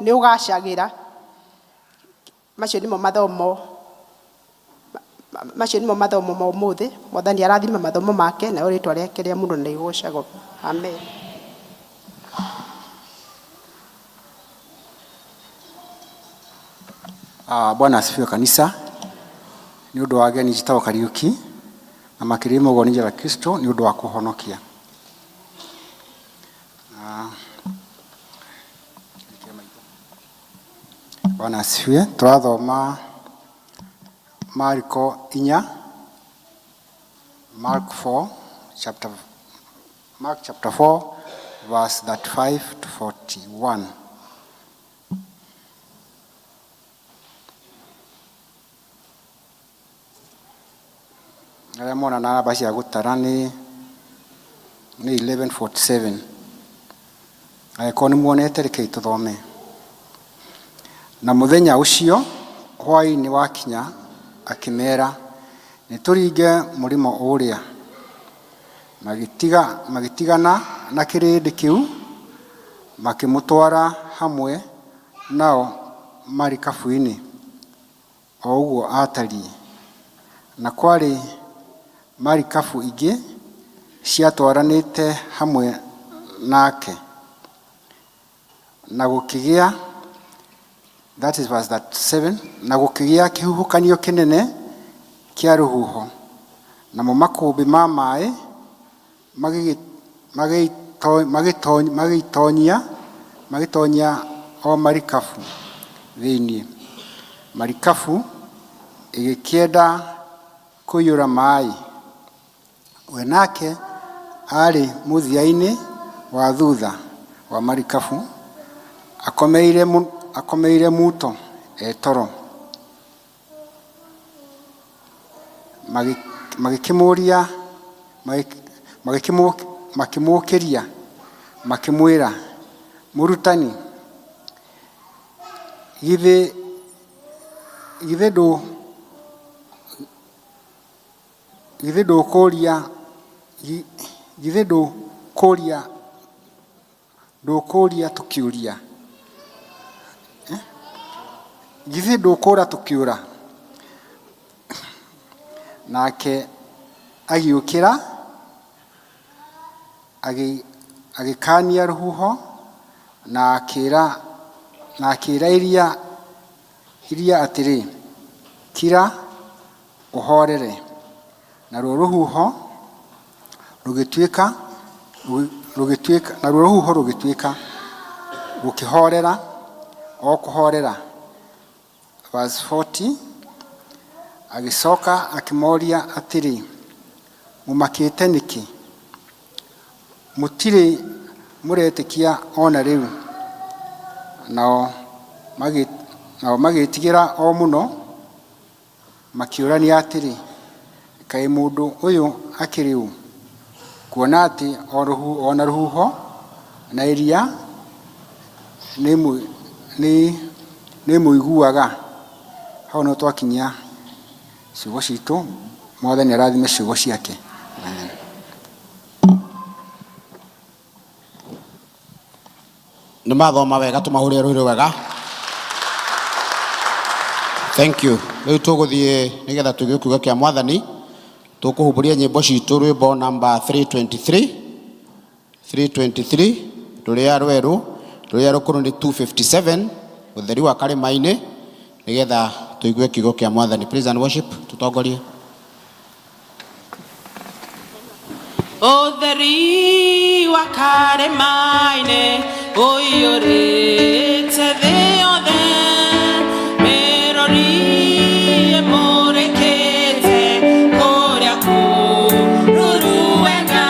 ũgacagĩra. Macio nĩmo mathomo, macio nĩmo mathomo ma ũmũthĩ. Mwathani arathime mathomo make, nayo rĩtwa rĩake rĩa mũno nĩ rĩgocagwo. Amen. Bwana asifiwe kanisa. Nĩ ũndũ wa ageni njĩtagwo Kariũki, na makĩria mũguo nĩ njĩra Kristo nĩ ũndũ wa kũhonokia. Bwana asifiwe. Tũrathoma Mariko 4, Mark 4, chapter, Mark chapter 4, verse 35 to 41. Arĩa mona na namba cia gũtara nĩ 11:47. Angĩkorwo nĩ muonete, rekei tũthome. Na mũthenya ũcio hwaĩ-inĩ wakinya, akĩmera, nĩ tũringe mũrĩmo ũrĩa. Magĩtigana na kĩrĩndĩ kĩu, makĩmũtwara hamwe nao marikabu-inĩ, o ũguo aatariĩ. Na kwarĩ marikabu ingĩ ciatwaranĩte hamwe nake. Na gũkĩgĩa, that is verse 37, na gũkĩgĩa kĩhuhũkanio kĩnene kĩa rũhuho, namo makũmbĩ ma maĩ magĩtonyia o marikabu thĩinĩ. Marikabu ĩgĩkĩenda kũiyũra maĩ. We nake aarĩ mũthia-inĩ wa thutha wa marikabu, akomeire muto e toro. Makĩmũũkĩria, makĩmwĩra, Mũrutani, githĩ ndũkũũria tũkĩũria? Githĩ ndũkũũra tũkĩũra? Nake agĩũkĩra, agĩkaania rũhuho, na akĩĩra iria atĩrĩ, Kira, ũhorere. Naruo rũhuho rũgĩtuĩka, rũkĩhorera o kũhorera. Verse 40, agĩcoka akĩmoria atĩrĩ, Mũmakĩte nĩkĩ? Mũtirĩ mũretĩkia o na rĩu? Nao magĩĩtigĩra o mũno, makĩũrania atĩrĩ, Kaĩ mũndũ ũyũ akĩrĩ ũ, kuona atĩ o na rũhuho na iria nĩ imũiguaga? Hau no twakinyia ciugo citũ. Mwathani arathime ciugo ciake. Amen. Nĩ mathoma wega, tũmahũrĩre rũhĩ wega. Thank you. Rĩu tũgũthiĩ nĩgetha tũigue kiugo kĩa Mwathani. Tũkũhumbũria nyĩmbo citũ rwĩmbo namba 323, 323 rũrĩa rwerũ, rũrĩa rũkũrũ nĩ 257, ũtheri wa karĩma-inĩ, nĩgetha tũigue kiugo kĩa Mwathani. Praise and worship, tũtongorie. Ũtheri wa karĩma-inĩ ũiyũrĩte thĩ yothe, mĩrori ĩmũrĩkĩte kũrĩa kũruru wega,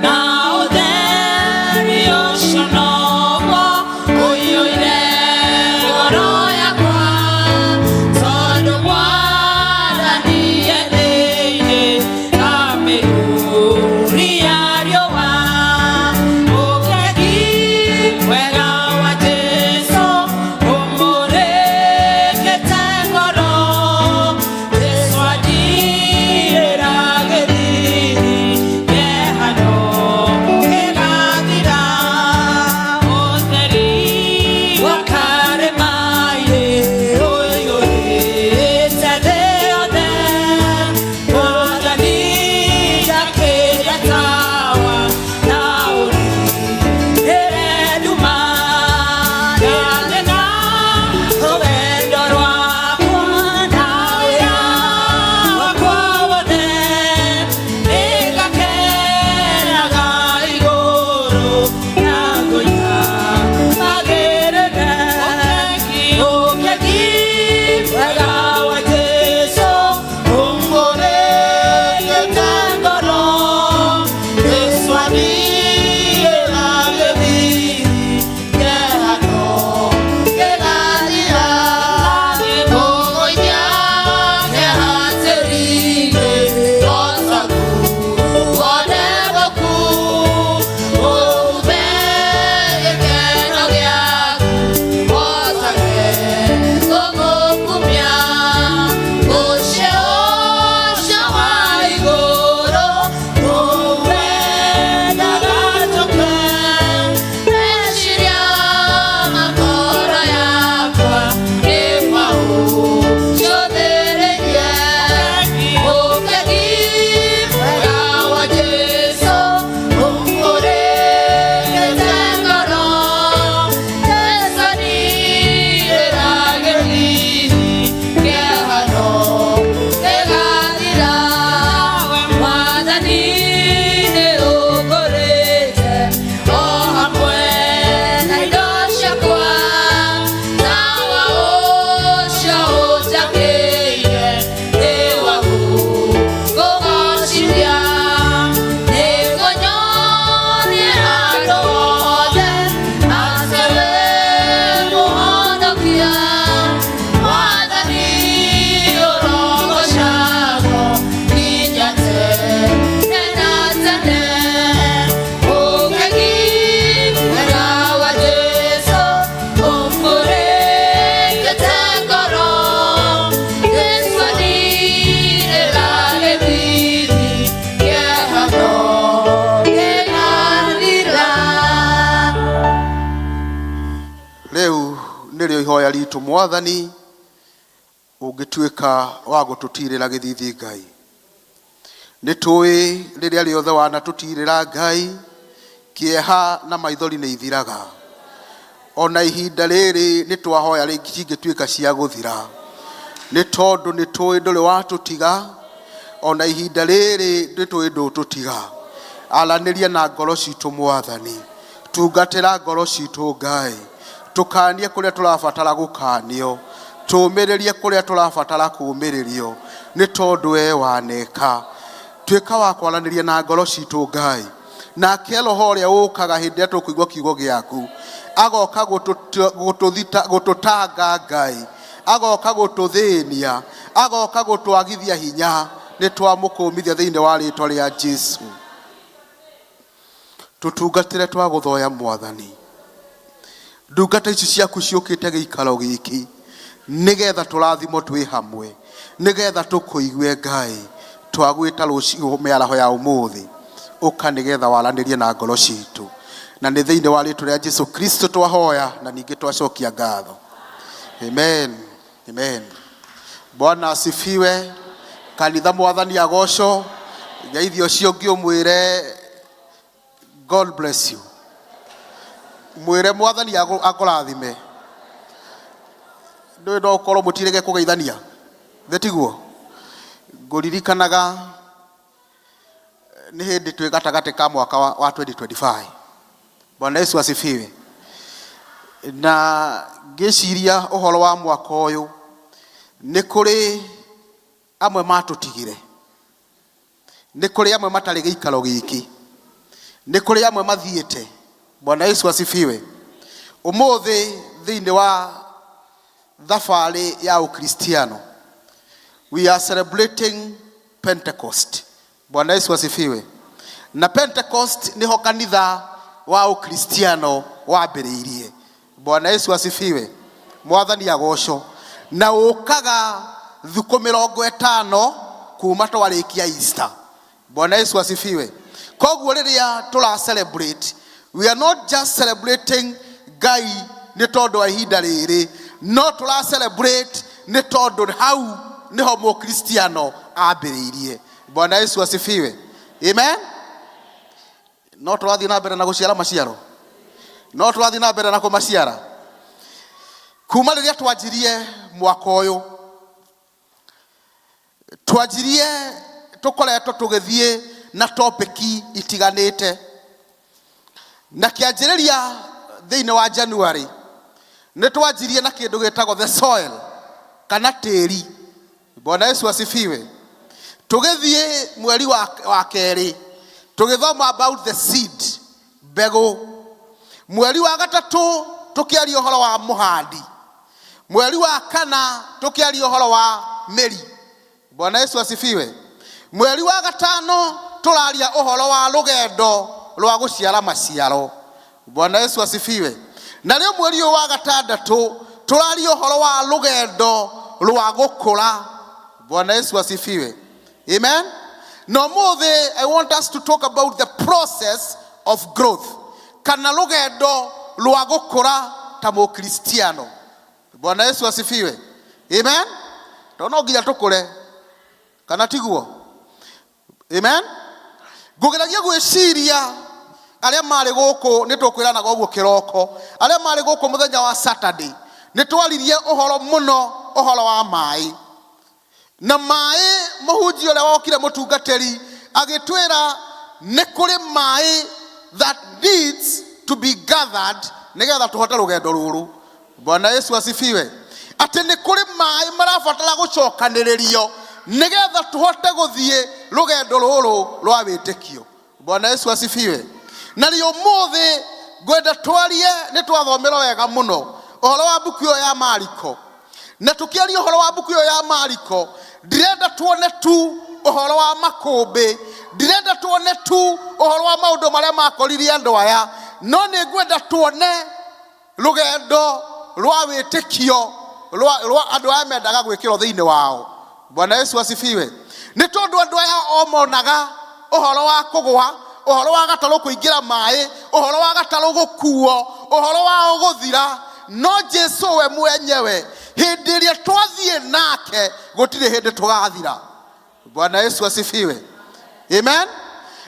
na ũtheri ũcio noguo ũiyũire ngoro yakwa, tondũ Mwathani e thĩinĩ ta mĩrũri ya riũa. Ũkegi wega wa Jesũ ũmũrĩkĩte ngoro, Jesũ anjirĩra gĩthithi kĩhano kĩgathira. Ũtheri wa karĩma-inĩ ũiyũrĩte thĩ yothe, Mwathani akĩria tawa na ũrĩre nduma, ndathĩna rũgendo rwakwa na wĩra wakwa wothe, nĩngakenaga igũrũ na ngũina magĩrĩre. Ũkegi wega wa Jesũ ũmũrĩkĩte ngoro, Jesũ andirĩra gĩthithi kĩhano kĩgathira. Ngũgũithia kĩeha tĩri-inĩ, wone gũkũ, ũhumbe gĩkeno gĩaku, hotage gũgũkumia. Ũcio ũcio wa igũrũ ũwendaga njũke, meciria ma ngoro yakwa nĩ maũcũthĩrĩrie. Ũkegi wega wa Jesũ ũmũrĩkĩte ngoro, Jesũ andirĩra gĩthithi kĩhano kĩgathira. Mwathani nĩ ũngũrĩte o hamwe na indo ciakwa, tawa ũcio ũnjakĩire nĩ wa gũkũgocithia. Nĩngũnyonie andũ othe atĩ wĩ mũhonokia. Mwathani ũrogocagwo nginya tene na tene. Ũkegi wega wa Jesũ ũmũrĩkĩte ngoro, Jesũ andirĩra gĩthithi kĩhano kĩgathira. Rĩu nĩrĩo ihoya ritũ, Mwathani, ũngĩtuĩka wa gũtũtirĩra gĩthithi. Ngai, nĩ tũĩ rĩrĩa rĩothe wanatũtirĩra, Ngai, kĩeha na maithori nĩ ithiraga. Ona ihinda rĩrĩ nĩ twahoya rĩngĩ cingĩtuĩka cia gũthira, nĩ tondũ nĩ tũĩ ndũrĩ watũtiga. Ona ihinda rĩrĩ nĩ tũĩ ndũtũtiga. Aranĩria na ngoro citũ, Mwathani, tungatĩra ngoro citũ. Ngai, tũkanie kũrĩa tũrabatara gũkanio, tũmĩrĩrie kũrĩa tũrabatara kũmĩrĩrio, nĩ tondũ we waneka. Tuĩka wa kwaranĩria na ngoro citũ, Ngai, nake roho ũrĩa ũkaga hĩndĩ ĩrĩa tũkũigua kiugo gĩaku agoka gũtũtanga, Ngai, agoka gũtũthĩnia, agoka gũtwagithia hinya, nĩ twamũkũmithia thĩinĩ wa rĩtwa rĩa Jesu. Tũtungatĩre, twagũthoya, Mwathani. Ndungata ici ciaku ciũkĩte gĩikaro gĩkĩ Nĩgetha tũrathimwo twĩ hamwe, nĩgetha tũkũigue Ngai, twagwĩta rũciũ mĩaraho ya ũmũthĩ, ũka nĩgetha waranĩrie na ngoro citũ. Na nĩ thĩinĩ wa rĩtwa rĩa Jesu Kristo twahoya na ningĩ twacokia ngatho. Amen. Amen. Bwana asifiwe. Kanitha mwathani agocwo. Ngeithia ũcio ũngĩ ũmwĩre God bless you. Mwĩre mwathani akũrathime. Ndũĩ no ũkorwo mũtirĩge kũgeithania. Thĩ tiguo? Ngũririkanaga nĩ hĩndĩ twĩ gatagatĩ ka mwaka wa 2025. Bwana Yesu asifiwe. Na ngĩciria ũhoro wa mwaka ũyũ, nĩ kũrĩ amwe matũtigire. Nĩ kũrĩ amwe matarĩ gĩikaro gĩkĩ. Nĩ kũrĩ amwe mathiĩte. Bwana Yesu asifiwe. Ũmũthĩ thĩinĩ wa thabarĩ ya Ũkristiano, we are celebrating Pentecost. Bwana Yesu asifiwe. Na Pentecost nĩho kanitha wa Ũkristiano wambĩrĩirie. Bwana Yesu asifiwe. Mwathani agocwo. Na ũkaga thukũ 50 kuma twarĩkia Easter. Bwana Yesu asifiwe. Koguo rĩrĩa tũra celebrate, we are not just celebrating Ngai nĩ tondũ wa ihinda rĩrĩ, no tũra celebrate nĩ tondũ hau nĩho mũkristiano ambĩrĩirie. Bwana Yesu asifiwe. Amen. No tũrathiĩ na mbere na gũciara maciaro, no tũrathiĩ na mbere na kũmaciara kuma rĩrĩa twanjirie mwaka ũyũ. Twanjirie tũkoretwo tũgĩthiĩ na topiki itiganĩte, na kĩanjĩrĩria thĩinĩ wa January nĩ twanjirie na kĩndũ gĩtagwo the soil kana tĩri. Bwana Yesu asifiwe. Tũgĩthiĩ mweri wa kerĩ tũgĩthoma about the seed, mbegũ. Mweri wa gatatũ tũkĩaria ũhoro wa mũhandi. Mweri wa kana tũkĩaria ũhoro wa mĩri. Bwana Yesu asifiwe. Mweri wa gatano tũraria ũhoro wa rũgendo rwa gũciara maciaro. Bwana Yesu asifiwe. Na rĩu mweri ũyũ wa gatandatũ tũraria ũhoro wa rũgendo rwa gũkũra. Bwana Yesu asifiwe. Amen. Na ũmũthĩ I want us to talk about the process of growth, kana rũgendo rwa gũkũra ta mũkristiano. Bwana Yesu asifiwe. Amen. To no nginya tũkũre, kana tiguo? Amen. Ngũgeragia gwĩciria arĩa marĩ gũkũ, nĩ tũkwĩranaga ũguo kĩroko, arĩa marĩ gũkũ mũthenya wa Saturday nĩ twaririe ũhoro mũno, ũhoro wa maĩ. Na maĩ, mũhunjia ũrĩa wokire mũtungatĩri agĩtwĩra nĩ kũrĩ maĩ that needs to be gathered nĩgetha tũhote rũgendo rũrũ. Bwana Yesu asifiwe. Atĩ nĩ kũrĩ maĩ marabatara gũcokanĩrĩrio nĩgetha tũhote gũthiĩ rũgendo rũrũ rwa wĩtĩkio. Bwana Yesu asifiwe. Na rĩ ũmũthĩ ngwenda twarie, nĩ twathomera wega mũno ũhoro wa mbuku ĩyo ya Mariko. Na tũkĩaria ũhoro wa mbuku ĩyo ya Mariko, ndirenda tuone tu ũhoro wa makũmbĩ, ndirenda tuone tu ũhoro wa maũndũ marĩa makorire andũ aya, no nĩ ngwenda tuone rũgendo rwa wĩtĩkio rwa andũ aya mendaga gwĩkĩrwo thĩinĩ wao. Bwana Yesu asifiwe. Nĩ tondũ andũ aya o monaga ũhoro wa kũgwa, ũhoro wa gatarũ kũingĩra maĩ, ũhoro wa gatarũ gũkuo, ũhoro wao gũthira, no Jesu we mwenyewe hĩndĩ ĩrĩa twathiĩ nake gũtirĩ hĩndĩ tũgathira. Bwana Yesu asifiwe. Amen.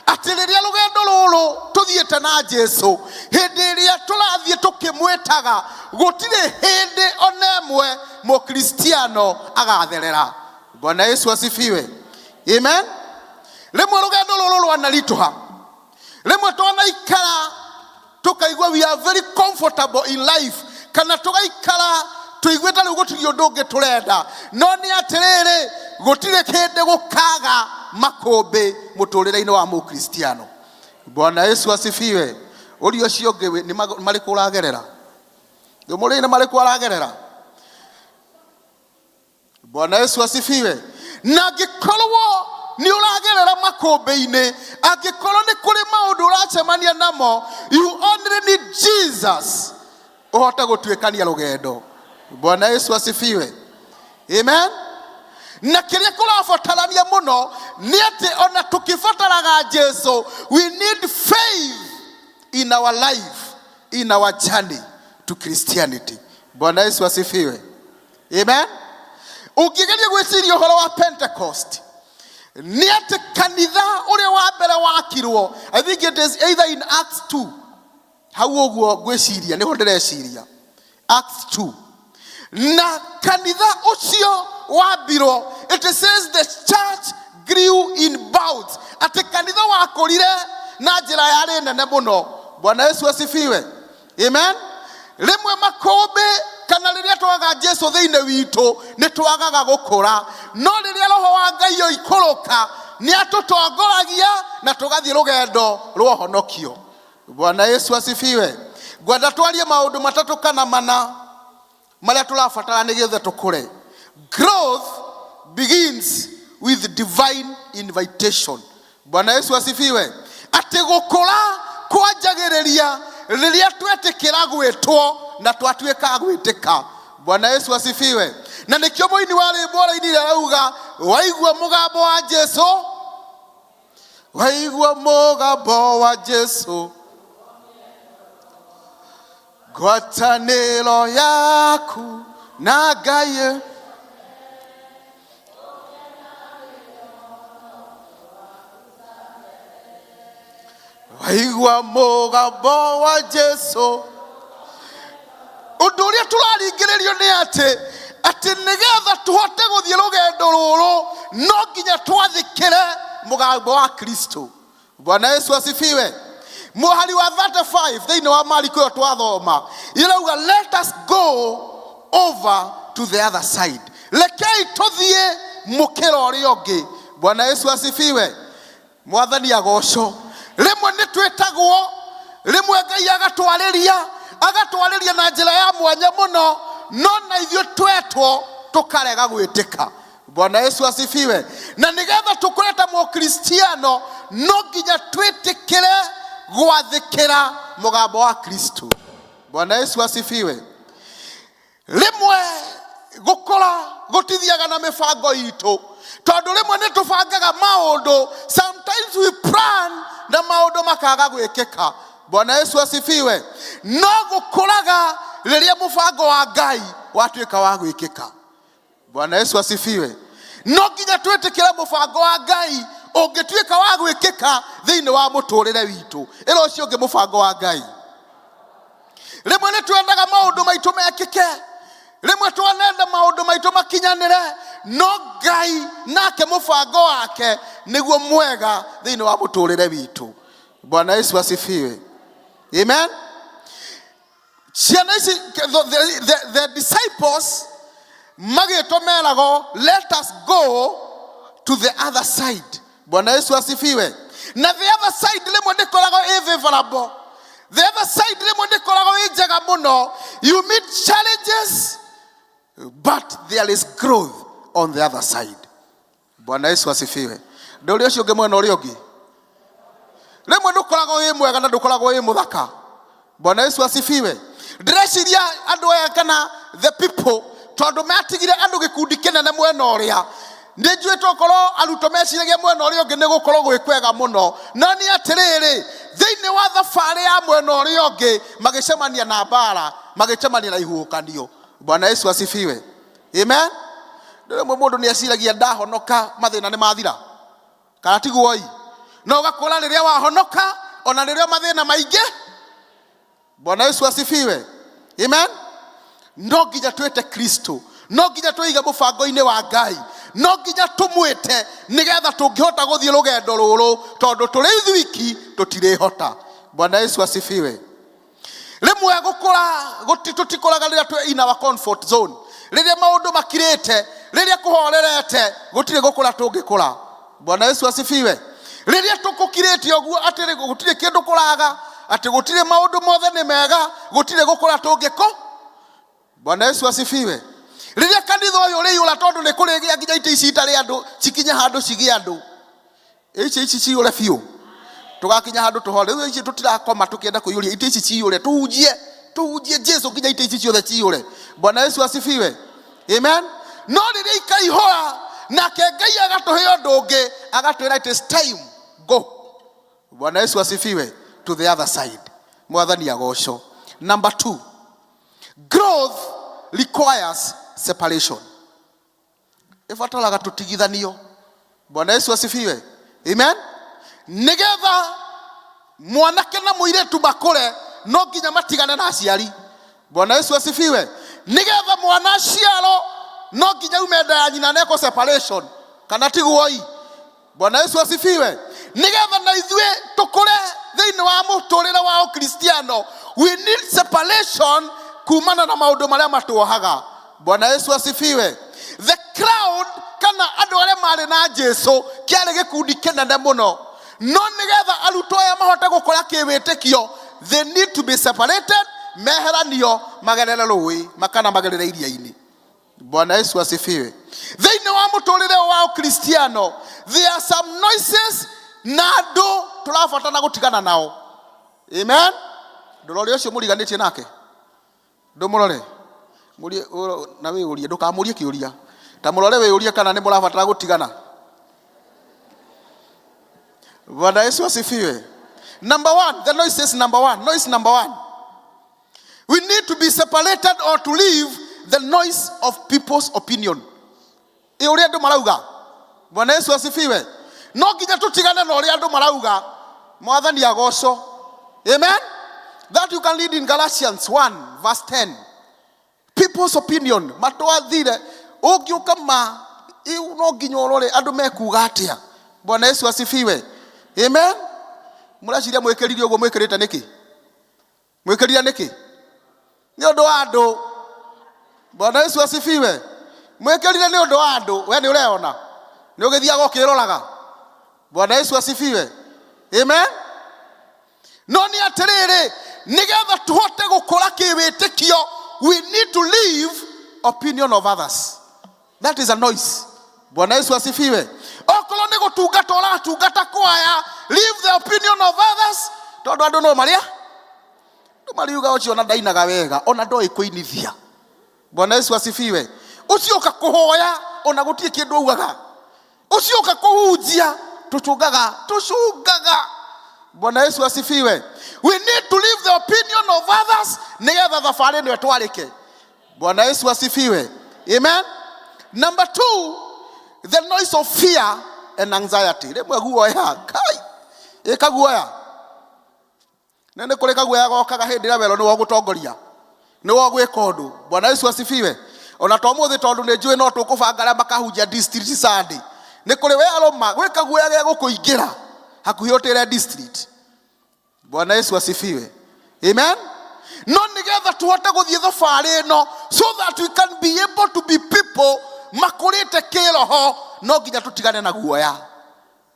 Atĩ rĩrĩa rũgendo rũrũ tũthiĩte na Jesu, hĩndĩ ĩrĩa tũrathiĩ tũkĩmwĩtaga, gũtirĩ hĩndĩ ona ĩmwe mũkristiano agatherera. Bwana Yesu asifiwe. Amen. Rĩmwe rũgendo rũrũ rwanaritũha, rĩmwe twanaikara tũkaigua we are very comfortable in life, kana tũgaikara tũiguĩte rĩu gũtirĩ ũndũ ũngĩ tũrenda, no nĩ atĩrĩrĩ, gũtirĩ kĩndĩ gũkaga makũmbĩ mũtũrĩre-inĩ wa mũkristiano. Bwana Yesu asifiwe. Ũria ũcio ũngĩ nĩ marĩkũ ũragerera? Ndũmũrĩe nĩ marĩkũ aragerera? Bwana Yesu asifiwe. Na angĩkorwo nĩ ũragerera makũmbĩ-inĩ, angĩkorwo nĩ kũrĩ maũndũ ũracemania namo, you only need Jesus ũhote gũtuĩkania rũgendo. Bwana Yesu asifiwe. Amen. Na kĩrĩa kũrabatarania mũno nĩ atĩ ona tũkĩbataraga Jesu, we need faith in our life, in our journey to Christianity. Bwana Yesu asifiwe. Amen. Ũngĩgeria gwĩciria ũhoro wa Pentecost, nĩ atĩ kanitha ũrĩa wa mbere wakirwo, I think it is either in Acts 2, hau ũguo ngwĩciria nĩho ndĩreciria, Acts 2, na kanitha ũcio wambirwo, it says the church grew in bounds, atĩ kanitha wakũrire na njĩra yarĩ nene mũno. Bwana Yesu asifiwe. Amen. Rĩmwe makũmbĩ kana rĩrĩa twaga Jesu thĩinĩ witũ nĩ twagaga gũkũra, no rĩrĩa Roho wa Ngai oikũrũka nĩ atũtongoragia na tũgathiĩ rũgendo rwa ũhonokio. Bwana Yesu asifiwe. Ngwenda twarie maũndũ matatũ kana mana marĩa tũrabatara nĩgetha tũkũre. Growth begins with divine invitation. Bwana Yesu asifiwe. Atĩ gũkũra kwanjagĩrĩria rĩrĩa twetĩkĩra gwĩtwo na twatuĩka a gwĩtĩka. Bwana Yesu asifiwe. Na nĩkĩo mũini wa rwĩmbo arainire arauga, waigua mũgambo wa Jesu, waigua mũgambo wa Jesu, ngwatanĩro yaku na Ngai. Waigua mũgambo wa Jesu. Ũndũ ũrĩa tũraringĩrĩrio nĩ atĩ atĩ nĩgetha tũhote gũthiĩ rũgendo rũrũ no nginya twathĩkĩre mũgambo wa Kristo. Bwana Yesu asifiwe. Mũhari wa 35 thĩinĩ wa Mariko ĩyo twathoma ĩrauga, let us go over to the other side, rekei tũthiĩ mũkĩra ũrĩa ũngĩ. Bwana Yesu asifiwe. Mwathani agocwo. Rĩmwe nĩ twĩtagwo, rĩmwe Ngai agatwarĩria, agatwarĩria na njĩra ya mwanya mũno, no na ithuĩ twetwo tũkarega gwĩtĩka. Bwana Yesu asifiwe. Na nĩgetha tũkũre ta Mũkristiano no nginya twĩtĩkĩre gwathĩkĩra mũgambo wa Kristo. Bwana Yesu asifiwe. Rĩmwe gũkũra gũtithiaga na mĩbango itũ, tondũ rĩmwe nĩ tũbangaga maũndũ, sometimes we plan na maũndũ makaga gwĩkĩka. Bwana Yesu asifiwe. No gũkũraga rĩrĩa mũbango wa Ngai watuĩka wa gwĩkĩka. Bwana Yesu asifiwe. No nginya twĩtĩkĩre mũbango wa Ngai ũngĩtuĩka wa gwĩkĩka thĩinĩ wa mũtũrĩre witũ. Ĩra ũcio ũngĩ mũbango wa Ngai. Rĩmwe nĩ twendaga maũndũ maitũ mekĩke, rĩmwe twanenda maũndũ maitũ makinyanĩre, no Ngai nake mũbango wake nĩguo mwega thĩinĩ wa mũtũrĩre witũ. Bwana Yesu asifiwe. Amen. Ciana ici, the disciples magĩtwo meragwo, let us go to the other side. Bwana Yesu asifiwe. Na the other side rĩmwe ndĩkoragwo ĩ favorable, the other side rĩmwe ndĩkoragwo ĩ njega mũno. You meet challenges, but there is growth on the other side. Bwana Yesu asifiwe. Ndũrĩ ũcio ũngĩ mwena ũrĩa ũngĩ rĩmwe ndũkoragwo wĩ mwega na ndũkoragwo wĩ mũthaka. Bwana Yesu asifiwe. Ndĩreciria andũ aya kana the people, tondũ matigire andũ gĩkundi kĩnene mwena ũrĩa, nĩ njũĩ tokorwo arutwo meciragia mwena ũrĩa ũngĩ nĩ gũkorwo gwĩ kwega mũno, no nĩ atĩrĩrĩ, thĩinĩ wa thabarĩ ya mwena ũrĩa ũngĩ magĩcemania na mbara, magĩcemania na ihuhũkanio. Bwana Yesu asifiwe. Amen. Rĩmwe mũndũ nĩ eciragia ndahonoka mathĩna nĩ mathira, kana tiguo? No ũgakora rĩrĩa wahonoka ona rĩrĩa mathĩna maingĩ. Bwana Yesu asifiwe. Amen. No nginya twĩte Kristo, no nginya twĩige mũbango-inĩ wa Ngai, no nginya tũmwĩte nĩgetha tũngĩhota gũthiĩ rũgendo rũrũ, tondũ tũrĩ ithuiki tũtirĩhota. Bwana Yesu asifiwe. Rĩmwe gũkũra tũtikũraga rĩrĩa twĩ in our comfort zone, rĩrĩa maũndũ makirĩte, rĩrĩa kũhorerete, gũtirĩ gũkũra tũngĩkũra. Bwana Yesu asifiwe. Rĩrĩa tũkũkirĩte ũguo atĩ gũtirĩ kĩndũ kũraga, atĩ gũtirĩ, maũndũ mothe nĩ mega, gũtirĩ gũkũra tũngĩkũ. Bwana Yesu asifiwe. Rĩrĩa kanitha ũyũ ũrĩiyũra, tondũ nĩ kũrĩgĩa nginya itĩ ici itarĩ andũ cikinye handũ cigĩe andũ, ici ici ciyũre biũ, tũgakinya handũ tũhore. Rĩu ici tũtirakoma tũkĩenda kũiyũria itĩ ici ciyũre, tũhunjie. Tũhunjie Jesu nginya itĩ ici ciothe ciyũre. Bwana Yesu asifiwe. Amen. No rĩrĩa ikaihũra, nake Ngai agatũhe ũndũ ũngĩ, agatwĩra it is time, go. Bwana Yesu asifiwe. To the other side. Mwathani agocwo. Number 2, growth requires separation. Ĩbataraga tũtigithanio. Bwana Yesu asifiwe. Amen. Nĩgetha mwanake na mũirĩtu makũre, no nginya matigane na aciari. Bwana Yesu asifiwe. Nĩgetha mwana aciarwo, no nginya ume nda ya nyina neko separation, kana tiguo-i? Bwana Yesu asifiwe. Nĩgetha na ithuĩ tũkũre thĩinĩ wa mũtũrĩre wa ũkristiano, we need separation kumana na maũndũ marĩa matuohaga. Bwana Yesu asifiwe. The crowd, kana andũ arĩa marĩ na Jesu, kĩarĩ gĩkundi kĩnene mũno, no nĩgetha arutwo aya mahote gũkũra kĩwĩtĩkio, they need to be separated, meheranio, magerere rũĩ makana magerere iria-inĩ. Bwana Yesu asifiwe. Thĩinĩ wa mũtũrĩre wa ũkristiano, there are some noises na andũ tũrabatara gũtigana nao. Amen. Ndũrore ũcio mũriganĩtie nake, ndũmũrore. Mũrie, na wĩyũrie, ndũkamũrie kĩũria, ta mũrore wĩyũrie kana nĩ mũrabatara gũtigana. Bwana Yesu asifiwe. Number one, the noise is number one. Noise number one. We need to be separated or to leave the noise of people's opinion. Ĩ ũrĩa andũ marauga. Bwana Yesu asifiwe. No nginya tũtigane na ũrĩa andũ marauga. Mwathani agocwo. Amen. That you can read in Galatians 1 verse 10. People's opinion matwathire ũngĩũka ma ĩ, no nginya ũrore andũ mekuga atĩa. Bwana Yesu asifiwe. Amen. Mũreciria mwĩkĩrire ũguo mwĩkĩrĩte nĩkĩ? Mwĩkĩrire nĩkĩ? Nĩ ũndũ wa andũ. Bwana Yesu asifiwe. Mwĩkĩrire nĩ ũndũ wa andũ. We nĩ ũreona, nĩ ũgĩthiaga ũkĩroraga. Bwana Yesu asifiwe. Amen. No nĩ atĩrĩrĩ, nĩgetha tũhote gũkũra kĩwĩtĩkio, we need to leave opinion of others. That is a noise. Bwana Yesu asifiwe. Okorwo nĩ gũtungata ũratungata kwaya, leave the opinion of others, tondũ andũ no marĩa andũ mariuga ũcio ona ndainaga wega, ona ndoĩ kũinithia. Bwana Yesu asifiwe. Ũcio ũka kũhoya ona gũtirĩ kĩndũ augaga, ũcio ũka kũhunjia, tũcũngaga tũcũngaga. Bwana Yesu asifiwe. We need to leave the opinion of others nĩgetha thabarĩ ĩno ĩtwarĩke. Bwana Yesu asifiwe. Amen. Number 2, the noise of fear and anxiety. Rĩmwe guoya, kai, ĩkaguoya. Na nĩ kũrĩ kaguoya gokaga hĩndĩ ĩrĩa werwo nĩwe ũgũtongoria, nĩwe ũgwĩka ũndũ. Bwana Yesu asifiwe. Ona to mũthĩ, tondũ nĩ njũĩ no tũkũbanga arĩa makahunjia district Sunday. Nĩ kũrĩ we arũma gwĩ kaguoya ge gũkũingĩra hakuhĩ ũtĩre district. Bwana Yesu asifiwe. Amen. No nĩgetha tũhote gũthiĩ thabarĩ ĩno, so that we can be able to be people makũrĩte kĩroho, no nginya tũtigane na guoya.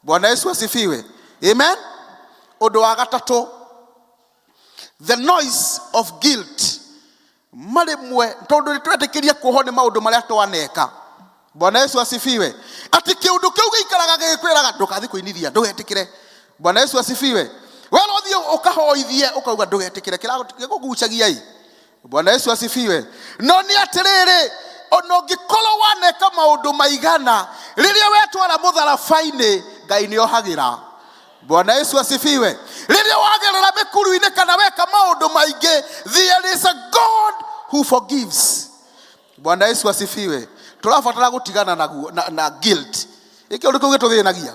Bwana Yesu asifiwe. Amen. Ũndũ wa gatatũ, the noise of guilt. Marĩmwe tondũ nĩ twetĩkĩria kuohwo nĩ maũndũ marĩa twaneka. Bwana Yesu asifiwe. Atĩ kĩũndũ kĩu gĩikaraga gĩgĩkwĩraga ndũgathiĩ kũinithia, ndũgetĩkĩre. Bwana Yesu asifiwe. We ũrothiĩ ũkahoithie ũkauga ndũgetĩkĩre, gĩkũgucagia ĩ. Bwana Yesu asifiwe. No nĩ atĩrĩrĩ, ona ũngĩkorwo waneka maũndũ maigana, rĩrĩa wetwara mũtharaba-inĩ, Ngai nĩ ohagĩra. Bwana Yesu asifiwe. Rĩrĩa wagerera mĩkuru-inĩ kana weka maũndũ maingĩ, there is a God who forgives. Bwana Yesu asifiwe. Tũrabatara gũtigana na guilt. Ĩkĩ ũndũ kĩu gĩtũthĩnagia.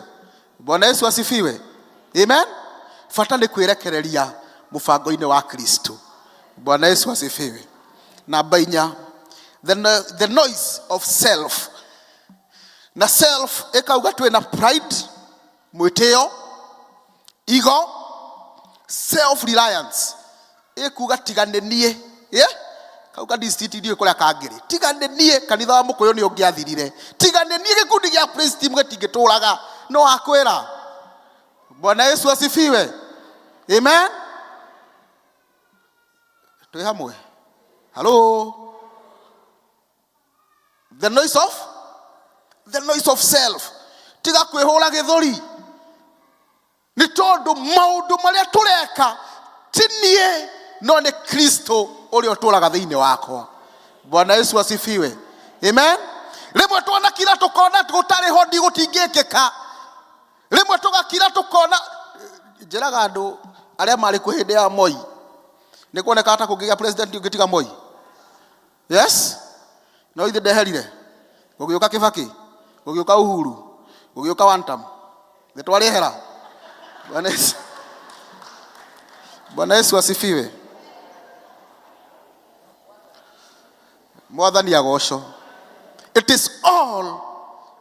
Bwana Yesu asifiwe. Amen. Bata nĩ kwĩrekereria mũbango-inĩ wa Kristo. Bwana Yesu asifiwe. Namba 4, the noise of self. Na self ĩkauga twĩna pride, mwĩtĩo, ego, self reliance. Ĩkuga tiga nĩ niĩ. Yeah? Kau ka district ndiũĩ kũrĩa kangĩrĩ. Tiga nĩ niĩ, kanitha wa Mũkũyũ nĩ ũngĩathirire. Tiga nĩ niĩ, gĩkundi gĩa praise team gĩtingĩtũraga. No akwĩra. Bwana Yesu asifiwe. Amen. Twĩ hamwe. Hello. The noise of self. Tiga kwĩhũra gĩthũri. Nĩ tondũ maũndũ marĩa tũreka ti niĩ No nĩ Kristo ũrĩa ũtũraga thĩinĩ wakwa. Bwana Yesu asifiwe. Amen. Rĩmwe twanakira tũkona gũtarĩ ho ndi gũtingĩkĩka. Rĩmwe tũgakira tũkona. Njĩraga andũ arĩa marĩ kuo hĩndĩ ya Moi, nĩ kuoneka ta kũngĩgĩa president ũngĩ tiga Moi. Yes, no ithe ndeherire, gũgĩũka Kĩbakĩ, gũgĩũka Uhuru, gũgĩũka one term, nĩ twarĩhera. Bwana Yesu, Bwana Yesu asifiwe. Mwathani agocwo. It is all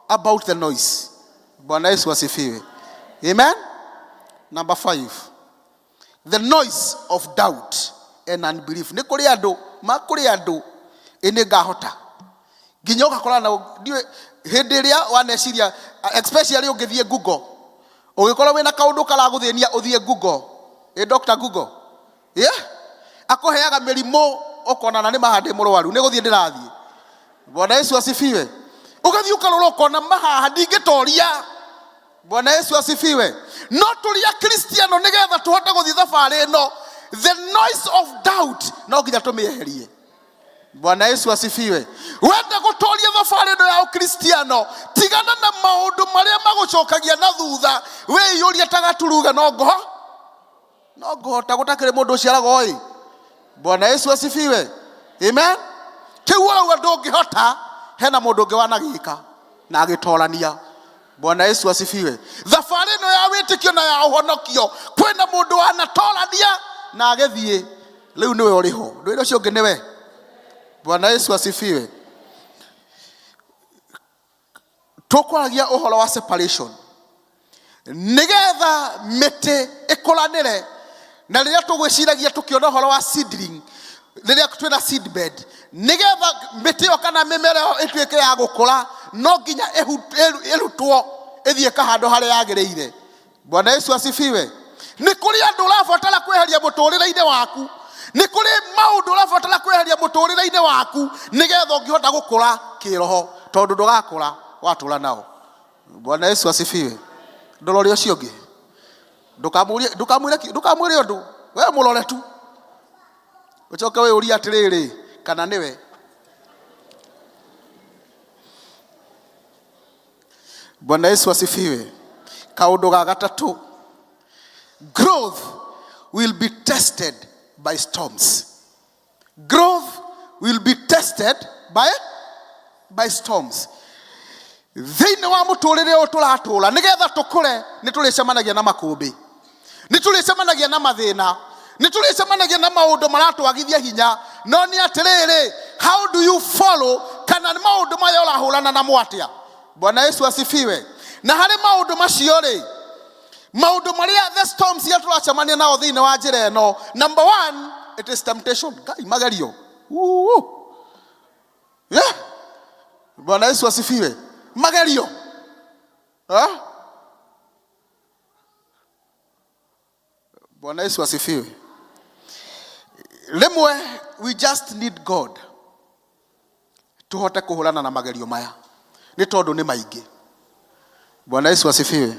about the noise. Bwana Yesu asifiwe. Amen. Number 5, the noise of doubt and unbelief. Nĩ kũrĩ andũ ma kũrĩ andũ ĩ nĩ ngahota nginya ũgakora na ndiũĩ hĩndĩ ĩrĩa waneciria, especially ũngĩthiĩ Google, ũgĩkorwo wĩna kaũndũ karagũthĩnia, ũthiĩ Google, ĩ Dr. Google, yeah? Akũheaga mĩrimũ ũkona na nĩ maha ndĩ mũrwaru, nĩ gũthiĩ ndĩrathiĩ. Bwana Yesu asifiwe. Ũgathiĩ ũkarora ũkona mahaha ndingĩtoria. Bwana Yesu asifiwe. No tũrĩ Akristiano, nĩgetha tũhote gũthiĩ thabarĩ ĩno, the noise of doubt no nginya tũmĩeherie. Bwana Yesu asifiwe. Wenda gũtoria thabarĩ ĩno ya ũkristiano, tigana na maũndũ marĩa magũcokagia na thutha. Wĩiyũrie ta gaturuga, no ngoho no ngũhota gũtakĩrĩ mũndũ ũciaragwo ĩ. Bwana Yesu asifiwe. Amen. Kĩu ũrauga ndũngĩhota, hena mũndũ ũngĩ wanagĩka na agĩtorania. Bwana Yesu asifiwe. Thabarĩ ĩno ya wĩtĩkio na ya ũhonokio, kwĩna mũndũ wanatorania na agĩthiĩ. Rĩu nĩwe ũrĩho, ndwĩre ũcio ũngĩ nĩwe. Bwana Yesu asifiwe. Tũkwaragia ũhoro wa separation nĩgetha mĩtĩ ĩkũranĩre, na rĩrĩa tũgwĩciragia tũkĩona ũhoro wa seedling, rĩrĩa twĩna seed bed, nĩgetha mĩtĩ ĩyo kana mĩmera ĩyo ĩtuĩke ya gũkũra, no nginya ĩrutwo ĩthiĩ ĩkahandwo harĩa yagĩrĩire. Bwana Yesu asifiwe. Nĩ kũrĩ andũ ũrabatara kweheria mũtũrĩre-inĩ waku, nĩ kũrĩ maũndũ ũrabatara kweheria mũtũrĩre-inĩ waku nĩgetha ũngĩhota gũkũra kĩroho, tondũ ndũgakũra watũra nao. Bwana Yesu asifiwe. Ndũrore ũcio ũngĩ, ndũkamũrie, ndũkamwĩre, ndũkamwĩre ũndũ, we mũrore tu, ũcoke wĩyũrie atĩrĩrĩ, kana nĩwe. Bwana Yesu asifiwe. Kaũndũ ga gatatũ, growth will be tested by storms. Growth will be tested by storms. Thĩinĩ wa mũtũrĩre ũyũ tũratũra, nĩgetha tũkũre, nĩ tũrĩcemanagia na makũmbĩ, nĩ tũrĩcemanagia na mathĩna, nĩ tũrĩcemanagia na maũndũ maratwagithia hinya. No nĩ atĩrĩrĩ, how do you follow, kana nĩ maũndũ maya ũrahũrana namo atĩa? Bwana Yesu asifiwe. Na harĩ maũndũ macio rĩ, maũndũ marĩa the storms iria tũracemania nao thĩinĩ wa njĩra ĩno, number one, it is temptation. Ngai, magerio. Uu. Yeah. Bwana Yesu asifiwe. Magerio. Eh? Bwana Yesu asifiwe. Rĩmwe we just need God tuhote kũhũrana na magerio maya, nĩ tondũ nĩ maingĩ. Bwana Yesu asifiwe.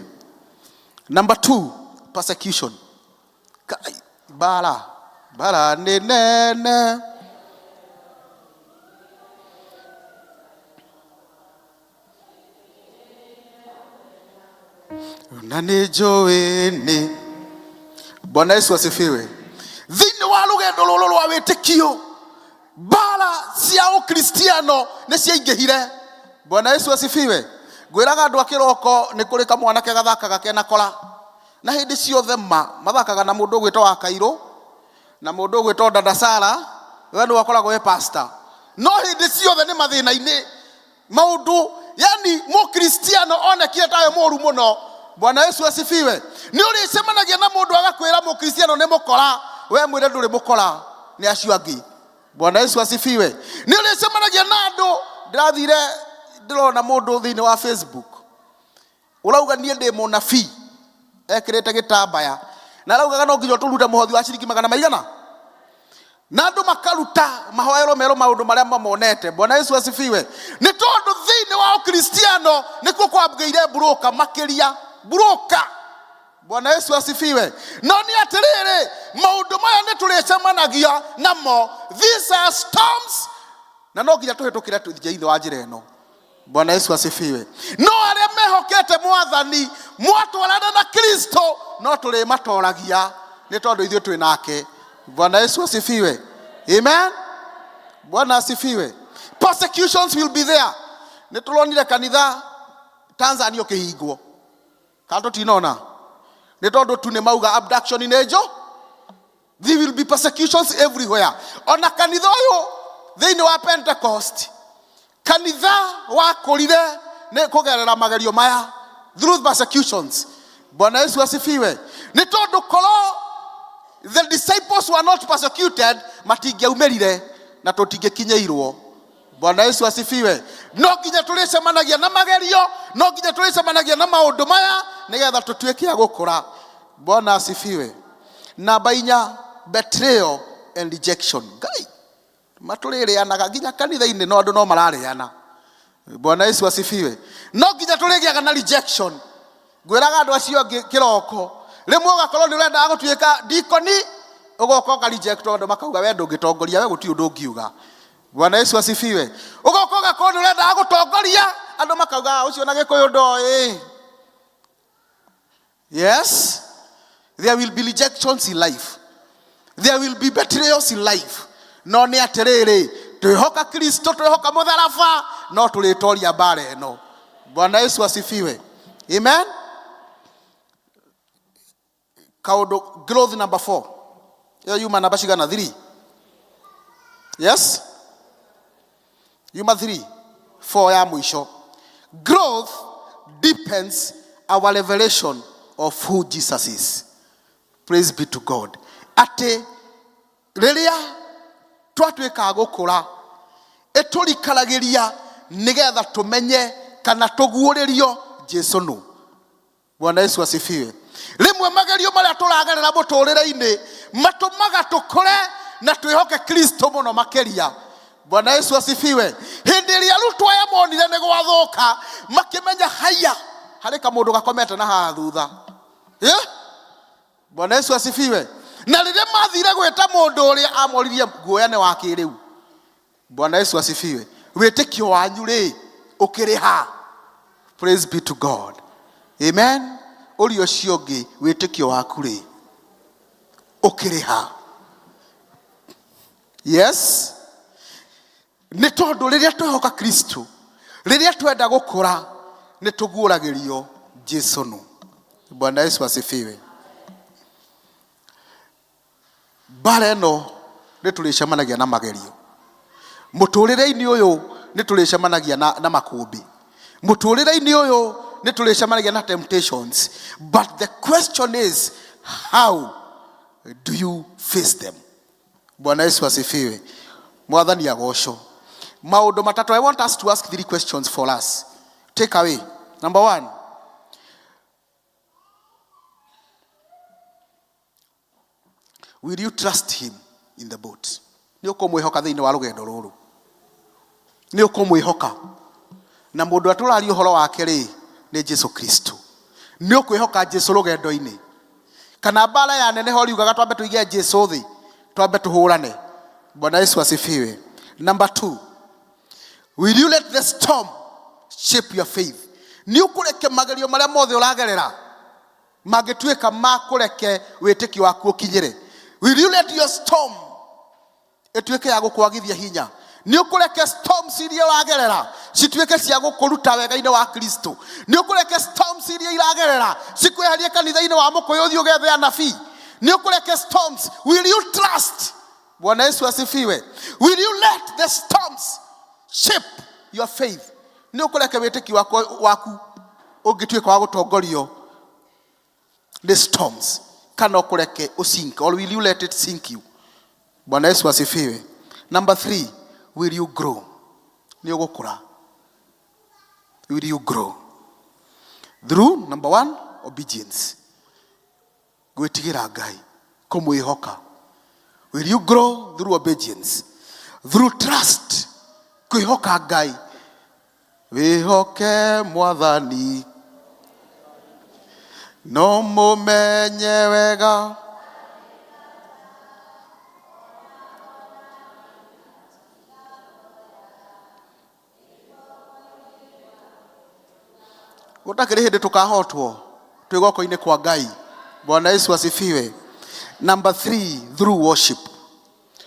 Number two, persecution. Kai, bara bara nĩ nene. Na nĩ njũĩ nĩ. Bwana Yesu asifiwe. Thĩinĩ wa rũgendo rũrũ rwa wĩtĩkio, mbara cia ũkristiano nĩ ciaingĩhire. Bwana Yesu asifiwe. Ngwĩraga andũ a kĩroko, nĩ kũrĩ kamwanake gathakaga kena kora, na hĩndĩ ciothe ma mathakaga na mũndũ ũgwĩtwo wa Kairũ na mũndũ ũgwĩtwo Dada Sara, we nĩwe ũkoragwo e pastor, no hĩndĩ ciothe nĩ mathĩna-inĩ maũndũ, yani mũkristiano onekire tayo mũru mũno. Bwana Yesu asifiwe. Nĩ ũrĩcemanagia na mũndũ agakwĩra mũkristiano nĩ mũkora, we mwĩre ndũrĩ mũkora, nĩ acio angĩ. Bwana Yesu asifiwe. Nĩ ũrĩcemanagia na andũ, ndĩrathire ndĩrona mũndũ thĩinĩ wa Facebook ũrauga niĩ ndĩ mũnabii, ekĩrĩte gĩtambaya, na araugaga no nginya tũrute mũhothi wa ciringi magana maigana, na andũ makaruta mahoerwo merwo maũndũ marĩa mamonete. Bwana Yesu asifiwe. Nĩ tondũ thĩinĩ wa ũkristiano nĩkuo kwambĩire mburũka makĩria, mburũka. Bwana Yesu asifiwe. No nĩ atĩrĩrĩ, maũndũ maya nĩ tũrĩcemanagia namo. These are storms, na no nginya tũhĩtũkĩre thĩinĩ wa njĩra ĩno. Bwana Yesu asifiwe. No arĩa mehokete Mwathani, mwatwarana na Kristo, no tũrĩmatoragia nĩ tondũ ithuĩ twĩ nake. Bwana Yesu asifiwe. Amen. Bwana asifiwe. Persecutions will be there. Nĩ tũronire kanitha Tanzania ũkĩhingwo, kana tũtinona? Nĩ tondũ tu nĩ mauga abduction nĩ njo. There will be persecutions everywhere. Ona kanitha ũyũ thĩinĩ wa Pentecost, kanitha wakũrire nĩ kũgerera magerio maya, through persecutions. Bwana Yesu asifiwe. Nĩ tondũ korwo the disciples were not persecuted, matingĩaumĩrire na tũtingĩkinyĩirwo. Bwana Yesu asifiwe. No nginya tũrĩcemanagia na magerio, no nginya tũrĩcemanagia na maũndũ maya nĩgetha tũtuĩke a gũkũra. Bwana asifiwe. Namba 4, betrayal and rejection. Ngai matũrĩrĩanaga nginya kanitha-inĩ, no andũ no mararĩana. Bwana Yesu asifiwe. No nginya tũrĩgĩaga na rejection. Ngwĩraga andũ acio angĩ kĩroko, rĩmwe ũgakorwo nĩ ũrendaga gũtuĩka dikoni, ũgoka ũka reject, andũ makauga we ndũngĩtongoria, we gũtirĩ ũndũ ũngiuga. Bwana Yesu asifiwe. Ũgoka ũgakorwo nĩ ũrendaga gũtongoria, andũ makauga, "Ah, ũcio na Gĩkũyũ ndoĩ." Yes, there will be rejections in life, there will be betrayals in life. No nĩ atĩrĩrĩ, twĩhoka Kristo, twĩhoka mũtharaba, no tũrĩtoria mbara ĩno. Bwana Yesu asifiwe. Amen. Kaũndũ growth number 4, ĩyo yuma namba cigana? 3. Yes, yuma 3, 4 ya mũico. Growth depends our revelation of who Jesus is. Praise be to God. Atĩ rĩrĩa twatuĩka a gũkũra, ĩtũrikaragĩria nĩgetha tũmenye kana tũguũrĩrio Jesu nũ. Bwana Yesu asifiwe. Rĩmwe magerio marĩa tũragerera mũtũrĩre-inĩ matũmaga tũkũre na twĩhoke Kristo mũno makĩria. Bwana Yesu asifiwe. Hĩndĩ ĩrĩa arutwo aya monire nĩ gwathũka, makĩmenya haiya, harĩ kamũndũ gakomete na haha thutha. Eh? Bwana Yesu asifiwe. Na rĩrĩa mathire gwĩta mũndũ ũrĩa, amoririe guoya nĩ wa kĩrĩu. Bwana Yesu asifiwe. Wĩtĩkio wanyu rĩ ũkĩrĩ ha? Praise be to God. Amen. Ũria ũcio ũngĩ, wĩtĩkio waku rĩ ũkĩrĩ ha? Yes, nĩ tondũ rĩrĩa twehoka Kristo, rĩrĩa twenda gũkũra, nĩ tũguũragĩrio Jesu nũ. Bwana Yesu asifiwe. Mbara ĩno nĩ tũrĩcemanagia na magerio mũtũrĩre-inĩ ũyũ, nĩ tũrĩcemanagia na makũmbĩ mũtũrĩre-inĩ ũyũ, nĩ tũrĩcemanagia na temptations, but the question is, how do you face them? Bwana Yesu asifiwe. Mwathani agocwo. Maũndũ matatũ, I want us to ask three questions for us. Take away number one, will you trust him in the boat? Nĩ ũkũmwĩhoka thĩinĩ wa rũgendo rũrũ? Nĩ ũkũmwĩhoka? Na mũndũ ũrĩa tũraria ũhoro wake rĩ, nĩ Jesu Kristo. Nĩ ũkwĩhoka Jesu rũgendo-inĩ? Kana mbara ya neneha ũriugaga twambe tũige Jesu thĩ, twambe tũhũrane? Bwana Yesu asifiwe. Number two, will you let the storm shape your faith? Nĩ ũkũreke magerio marĩa mothe ũragerera mangĩtuĩka ma kũreke wĩtĩkio waku ũkinyĩre? Will you let your storm ĩtuĩke ya gũkwagithia hinya? Nĩ ũkũreke storms iria ũragerera cituĩke cia gũkũruta wega-inĩ wa Kristo? Nĩ ũkũreke storms iria iragerera cikweherie kanitha-inĩ wa mũkũyũ ũthiĩ ũgethe anabii? Nĩ ũkũreke storms? Will you trust? Bwana Yesu asifiwe. Will you let the storms shape your faith? Nĩ ũkũreke wĩtĩkio waku ũngĩtuĩka wa gũtongorio nĩ storms, kana ũkũreke ũsink, or will you let it sink you? Bwana Yesu asifiwe. Number three, will you grow? Nĩ ũgũkũra? Will you grow through number one, obedience, gwĩtigĩra Ngai, kũmwĩhoka? Will you grow through obedience, through trust, kwĩhoka Ngai? Wĩhoke Mwathani. No mũmenye wega. Gũtakĩrĩ hĩndĩ tũkahotwo twĩ guoko-inĩ kwa Ngai. Bwana Yesu asifiwe. Number 3, through worship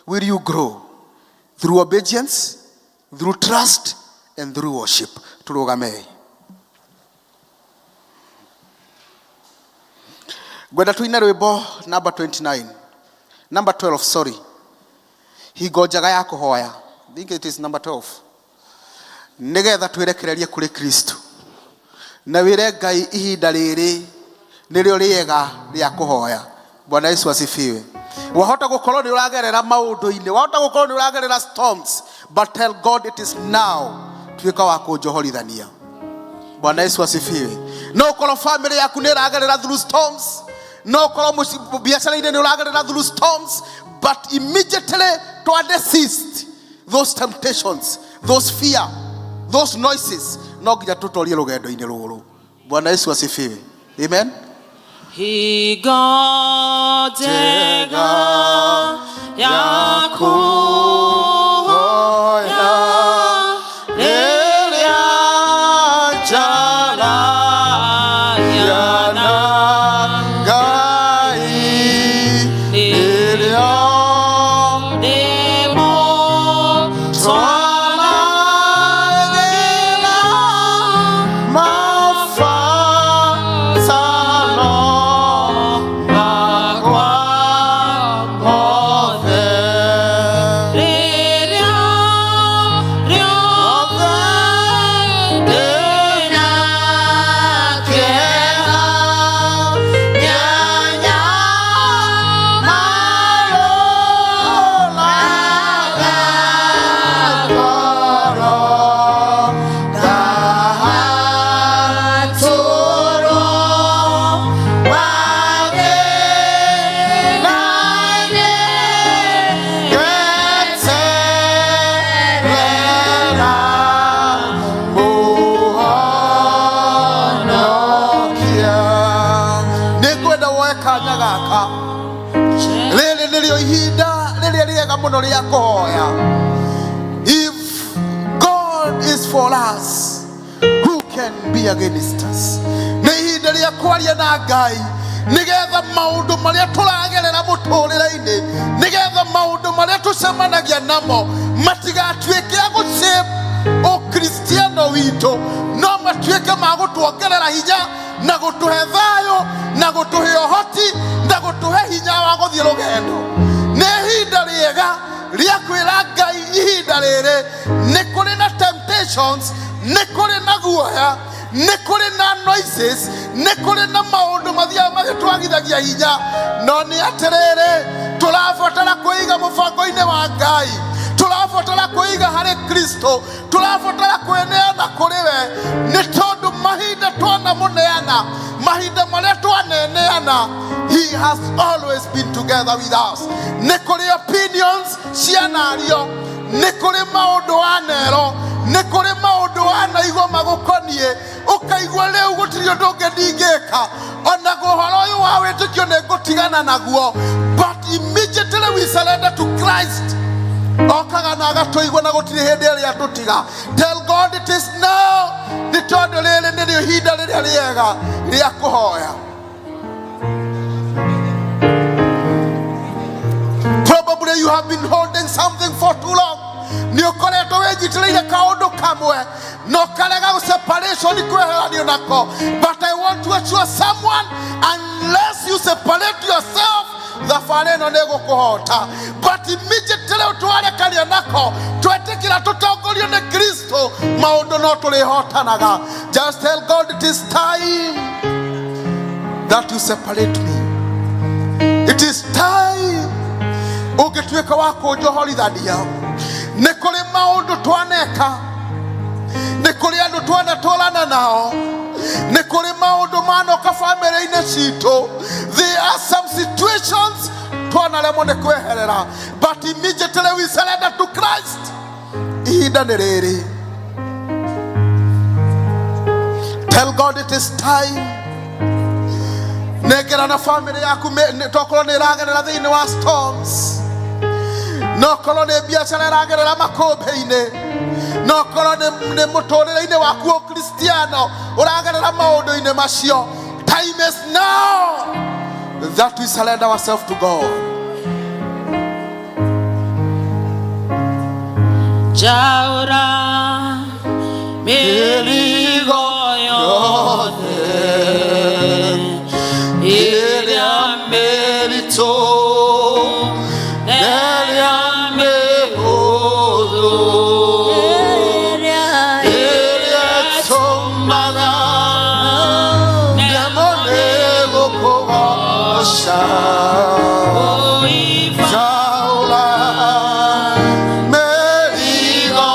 will you grow, through obedience, through trust and through worship. Tũrũgamei. Ngwenda tũine rwĩmbo number 29, number 12, sorry, hingo njega ya kũhoya. I think it is number 12. Nĩgetha twĩrekererie kũrĩ Kristo na wĩre Ngai ihinda rĩrĩ nĩrĩo rĩega rĩa kũhoya. Bwana Yesu asifiwe. Wahota gũkorwo nĩ ũragerera maũndũ-inĩ, wahota gũkorwo nĩ ũragerera storms, but tell God it is now, tuĩka wa kũnjohorithania. Bwana Yesu asifiwe. No ũkorwo family yaku nĩ ĩragerera through storms, no ũkorwo biacara-inĩ nĩ ũragerera through storms, but immediately to desist those temptations, those fear, those noises, no nginya tũtorie rũgendo-inĩ rũrũ. Bwana Yesu asifiwe. Amen. Hingo njega ya kũhoya rĩrĩa njaragia na Ngai, nĩrĩo ndĩmũtwaragĩra mabataro makwa mothe. Rĩrĩa rĩothe ndĩna kĩeha, nĩanyamarũraga ngoro, ngahatũrwo mathĩna-inĩ, ngeterera Mũhonokia. Nĩngwenda woe kanya gaka. Rĩrĩ nĩrĩo ihinda rĩrĩa rĩega mũno rĩa kũhoya. If God is for us, who can be against us? Nĩ ihinda rĩa kwaria na Ngai nĩgetha maũndũ marĩa tũragerera mũtũrĩre-inĩ, nĩgetha maũndũ marĩa tũcemanagia namo matigatuĩke a gũshape ũkristiano witũ, no matuĩke ma gũtuongerera hinya na gũtũhe thayũ na gũtũhe ũhoti na gũtũhe hinya wa gũthiĩ rũgendo. Nĩ ihinda rĩega rĩa kwĩra Ngai ihinda rĩrĩ nĩ kũrĩ na temptations, nĩ kũrĩ na guoya, nĩ kũrĩ na noises, nĩ kũrĩ na maũndũ mathiaga magĩtwagithagia hinya, no nĩ atĩrĩrĩ, tũrabatara kwĩiga mũbango-inĩ wa Ngai, tũrabatara kwĩiga harĩ Kristo, tũrabatara kwĩneana kũrĩ we, nĩ tondũ mahinda twanamũneana, mahinda marĩa twaneneana, he has always been together with us. Nĩ kũrĩ opinions cianario, nĩ kũrĩ maũndũ wanero, nĩ kũrĩ maũndũ wanaigua magũkoniĩ, ũkaigua rĩu gũtirĩ ũndũ ũngĩ ndingĩka, ona ũhoro ũyũ wa wĩtĩkio nĩ ngũtigana naguo, but immediately we surrender to Christ, okaga na agatũigua na gũtirĩ hĩndĩ ĩrĩa tũtiga. Tell God it is now, nĩ tondũ rĩrĩ nĩrĩo ihinda rĩrĩa rĩega rĩa kũhoya. Probably you have been holding something for too long. Nĩ ũkoretwo wĩnyitĩrĩire kaũndũ kamwe na ũkarega separation kweheranio nako, but I want to assure someone, unless you separate yourself, thabarĩ ĩno nĩ ĩgũkũhota. But immediately twarekania nako, twetĩkĩra tũtongorio nĩ Kristo, maũndũ no tũrĩhotanaga. Just tell God it is time that you separate me. It is time ũngĩtuĩka wa kũnjohorithania. Nĩ kũrĩ maũndũ twaneka, nĩ kũrĩ andũ twanatwarana nao, nĩ kũrĩ maũndũ manoka bamĩrĩ-inĩ citũ. There are some situations twanaremwo nĩ kweherera, but immediately we surrender to Christ, ihinda nĩ rĩrĩ. Tell God it is time. Nengerana family yaku tokorwo nĩ ĩragerera thĩinĩ wa storms, no korwo nĩ biacara ĩragerera makũmbĩ-inĩ, no korwo nĩ mũtũrĩre-inĩ waku ũkristiano ũragerera maũndũ-inĩ macio. Time is now that we surrender ourselves to God. Njaũra mĩrigo yothe ĩrĩa mĩritũ na ĩrĩa mĩhũthũ, ĩrĩa ĩtũmaga ndemwo nĩ gũkũgoca. Njaũra mĩrigo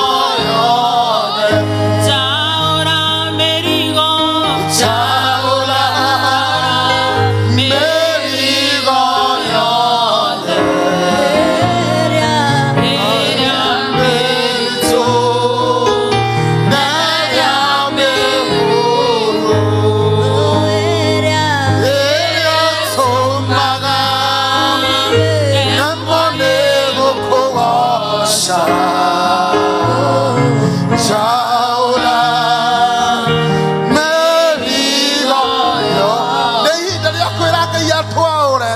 yothe. Njaũra mĩrigo, njaũra mĩrigo yothe ĩrĩa mĩritũ na ĩrĩa mĩhũthũ, ĩrĩa ĩtũmaga ndemwo nĩ gũkũgoca. Njaũra mĩrigo yothe. Nĩ ihinda rĩa kwĩra Ngai atwaũre.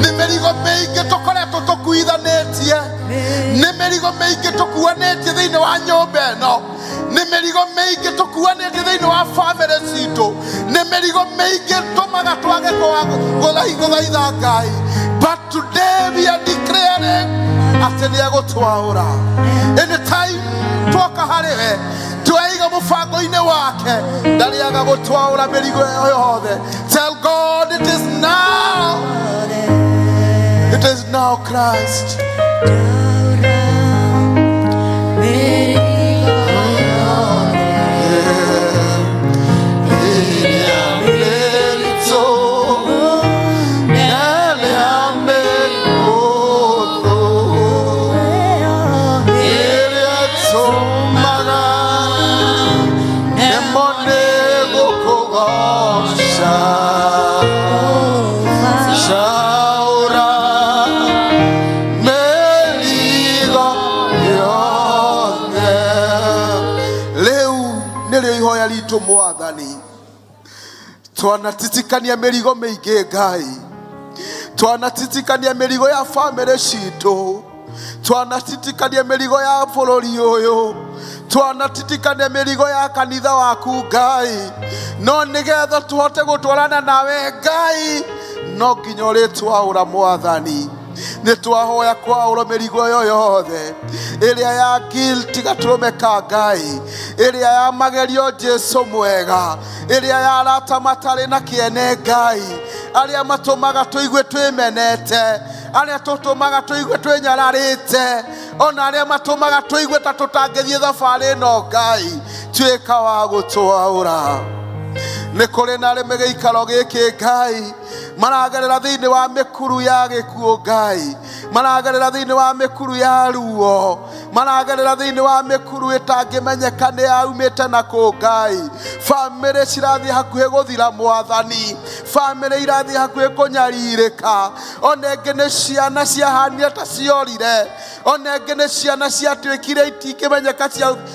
Nĩ mĩrigo mĩingĩ tũkoretwo tũkuithanĩtie, nĩ mĩrigo mĩingĩ tũkuanĩtie thĩinĩ wa nyũmba ĩno, nĩ mĩrigo mĩingĩ tũkuanĩtie thĩinĩ wa bamĩrĩ citũ, nĩ mĩrigo mĩingĩ tũmaga twage gũthaitha Ngai. But today we are declaring atĩ nĩ egũtwaũra. Anytime twoka harĩ we, tweiga mũbango-inĩ wake, ndarĩaga gũtwaũra mĩrigo ĩyo yothe. Tell God it is now, it is now, Christ. Mĩritũ na ĩrĩa mĩhũthũ, ĩrĩa ĩtũmaga ndemwo nĩ gũkũgoca. Njaũra mĩrigo yothe. Rĩu nĩrĩo ihoya ritũ, Mwathani. Twanatitikania mĩrigo mĩingĩ, Ngai. Twanatitikania mĩrigo ya bamĩrĩ citũ, twanatitikania mĩrigo ya bũrũri ũyũ, twanatitikania mĩrigo ya kanitha waku, Ngai. No nĩgetha tũhote gũtwarana nawe, Ngai, no nginya ũrĩtwaũra. Mwathani, nĩ twahoya kwaũrwo mĩrigo ĩyo yothe, ĩrĩa ya guilt gatũrũme ka Ngai, ĩrĩa ya magerio, Jesu mwega, ĩrĩa ya arata matarĩ na kĩene, Ngai, arĩa matũmaga tũigue twĩmenete, arĩa tũtũmaga tũigue twĩnyararĩte, ona arĩa matũmaga tũigue ta tũtangĩthiĩ thabarĩ ĩno. Ngai, tuĩka wa gũtwaũra. Nĩ kũrĩ na arĩ gĩikaro gĩkĩ, Ngai, maragerera thĩinĩ wa mĩkuru ya gĩkuũ. Ngai, maragerera thĩinĩ wa mĩkuru ya ruo, maragerera thĩinĩ wa mĩkuru ĩtangĩmenyeka nĩ yaumĩte na kũ. Ngai, bamĩrĩ cirathiĩ hakuhĩ gũthira. Mwathani, bamĩrĩ irathiĩ hakuhĩ kũnyarirĩka. Ona ĩngĩ nĩ ciana ciahanire ta ciorire, ona ĩngĩ nĩ ciana ciatuĩkire itingĩmenyeka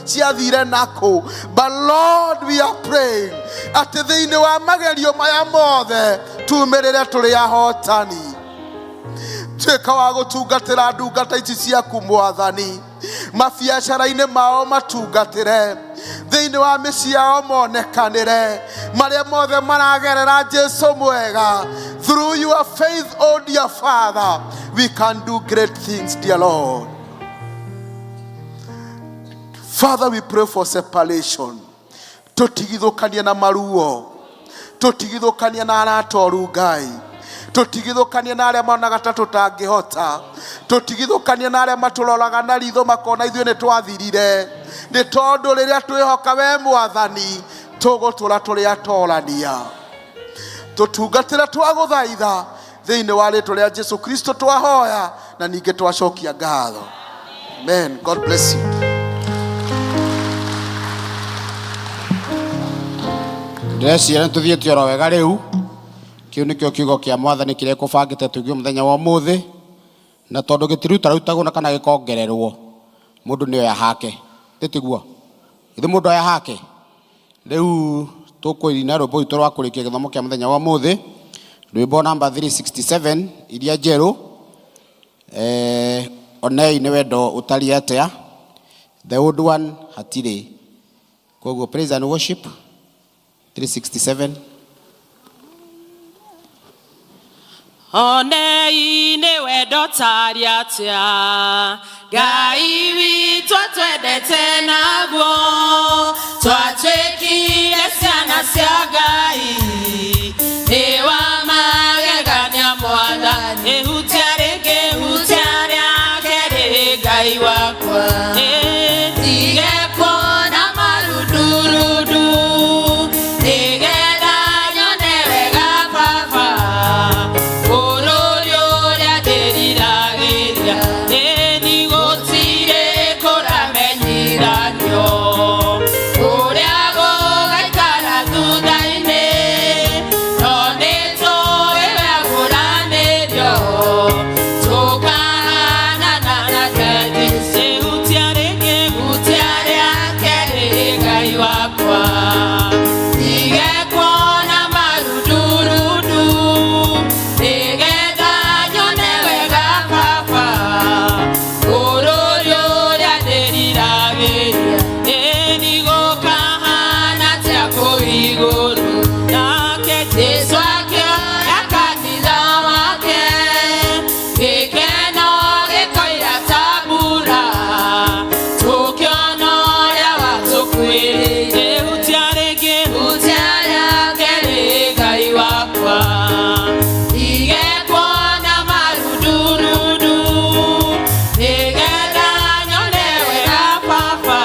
ciathire nakũ. But Lord, we are praying atĩ thĩinĩ wa magerio maya mothe tumĩrĩre tũrĩ ahotani. Tuĩka wa gũtungatĩra ndungata ici ciaku, Mwathani, mabiacara-inĩ mao, matungatĩre thĩinĩ wa mĩciĩ yao, monekanĩre marĩa mothe maragerera. Jesu mwega, through your faith, oh dear Father, we can do great things. Dear Lord Father, we pray for separation. Tũtigithũkanie na maruo, tũtigithũkanie na arata oru, Ngai, tũtigithũkanie na arĩa monaga ta tũtangĩhota, tũtigithũkanie na arĩa matũroraga na ritho makona ithuĩ nĩ twathirire, nĩ tondũ rĩrĩa twĩhoka we, Mwathani, tũgũtũra tũrĩ atorania. Tũtungatĩre, twagũthaitha thĩinĩ wa rĩtwa rĩa Jesu Kristo twahoya na ningĩ twacokia ngatho. Amen. God bless you. Ndĩreciria nĩ tũthiĩte oro wega rĩu. Kĩu nĩkĩo kiugo kĩa mwathani kĩrĩa kũbangĩte tũigue mũthenya wa ũmũthĩ, na tondũ gĩtirutarutagwo na kana gĩkongererwo, mũndũ nĩ oya hake. Tĩtiguo? Githĩ mũndũ oya hake? Rĩu tũkũina rwĩmbo rwitũ rwa kũrĩkia gĩthomo kĩa mũthenya wa ũmũthĩ, rwĩmbo namba 367 iria njerũ. Onei nĩ wendo ũtariĩ atĩa, the old one hatirĩ. Koguo praise and worship 367. Onei nĩ wendo tarĩ atĩa Ngai witũ atwendete naguo, twatuĩkire ciana cia Ngai, nĩ wa magegania Mwathani. Ihutia rĩngĩ, ihutia rĩake rĩ Ngai wakwa, ndige kuona marundurundu, nĩgetha nyone wega Baba, bũrũri ũrĩa ndĩriragĩria, ĩni gũtirĩ kũramenyithanio ũrĩa gũgaikara thutha-inĩ, no nĩtũĩ wegũranĩrio tũkahanana na Jesũ. Ihutia rĩngĩ, ihutia rĩake rĩ Ngai wakwa, ndige kuona marundurundu, nĩgetha nyone wega Baba, bũrũri ũrĩa ndĩriragĩria, ĩni gũkahana atĩa kũu igũrũ. Nake Jesũ akĩoya kanitha wake, gĩkeno gĩkoira ta mbura, tũkĩona ũrĩa watũkuĩrĩire. Ihutia rĩngĩ, ihutia rĩake rĩ Ngai wakwa, ndige kuona marundurundu, nĩgetha nyone wega Baba,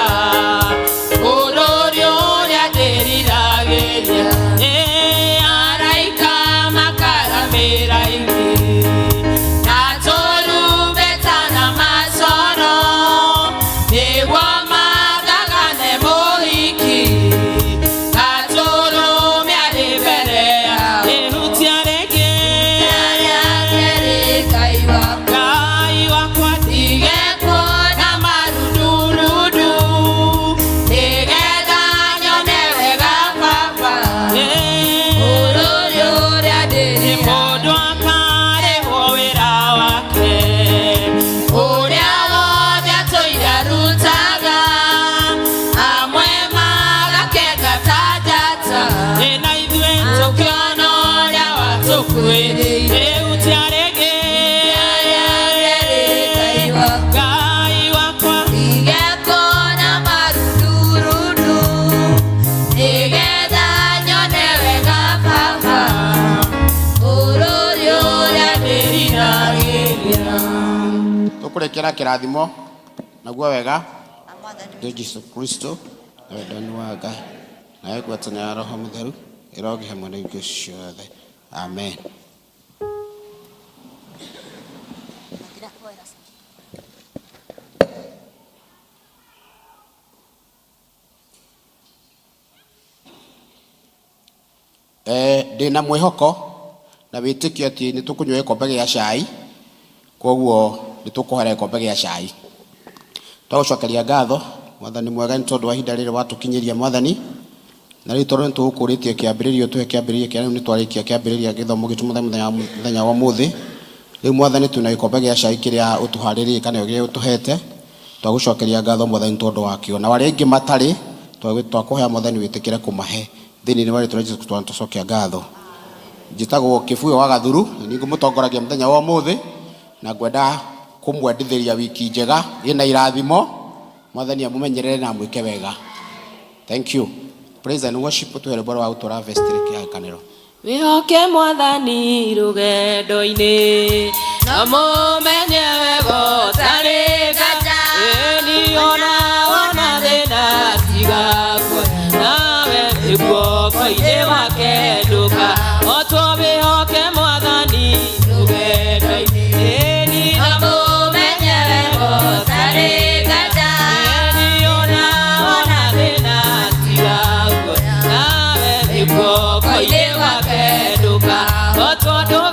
bũrũri ũrĩa ndĩriragĩria, ĩ araika makaramĩra ingĩ, na tũrumbeta na macoro, nĩguo mathagane mũhiki, gatũrũme arĩ mbere yao. Ihutia rĩngĩ, rĩake rĩ Ngai wakwa, Ngai wakwa, ndige kuona marundurundu, nĩgetha nyone wega Baba, bũrũri ũrĩa ndĩriragĩria. Mũndũ akarĩhwo wĩra wake, ũrĩa wothe atũire arutaga, amwe magakenga ta njata, na ithuĩ tũkĩona ũrĩa watũkuĩrĩire. Ihutia rĩngĩ, Ngai wakwa, ndige kuona marundurundu, nĩgetha nyone wega Baba, bũrũri ũrĩa ndĩriragĩria. Tũkũrĩkĩra kĩrathimo naguo wega nĩ Jesu Kristo na wendani wa Ngai nawe ngwatanĩro ya Roho Mũtheru ĩroge hamwe na ithuĩ ciothe. Amen. Ndĩna mwĩhoko na wĩtĩkio atĩ nĩ tũkũnyua gĩkombe gĩa cai, koguo nĩ tũkũhera gĩkombe gĩa cai. Twagũcokeria ngatho mwathani mwega nĩ tondũ wa ihinda rĩrĩ watũkinyĩria mwathani, na rĩu tondũ nĩ tũgũkũrĩtie kĩambĩrĩrio tũhe kĩambĩrĩria kĩa rĩu nĩ twarĩkia kĩambĩrĩria gĩthomo gitũ mũthenya wa ũmũthĩ. Rĩu mwathani twĩna gĩkombe gĩa cai kĩrĩa ũtũharĩrĩirie kana kĩrĩa ũtũhete, twagũcokeria ngatho mwathani tondũ wakĩo, na arĩa aingĩ matarĩ twakũhoya mwathani wĩtĩkĩre kũmahe thĩinĩ wa rĩtwa rĩa Jesũ Kristo tũcokia ngatho. Njĩtagwo Kĩbuyo wa Gathuru, na nĩ ngũmũtongoragia mũthenya wa ũmũthĩ, na ngwenda kũmwendithĩria wiki njega ĩna irathimo. Mwathani amũmenyerere na amwĩke wega. Thank you. Praise and worship tũhe rwĩmbo rwa gũtũra vestry kĩhakanĩro. Wĩhoke mwathani rũgendo-inĩ, na mũmenye wega ũtarĩ nganja, ĩni ona wona thĩna tigakue, nawe wĩ guoko-inĩ wake ndũka, otwo wĩhoke mwathani rũgendo-inĩ, ĩni na mũmenye wega ũtarĩ nganja, ĩni ona wona thĩna tigakue, nawe wĩ guoko-inĩ wake ndũka, Tondũ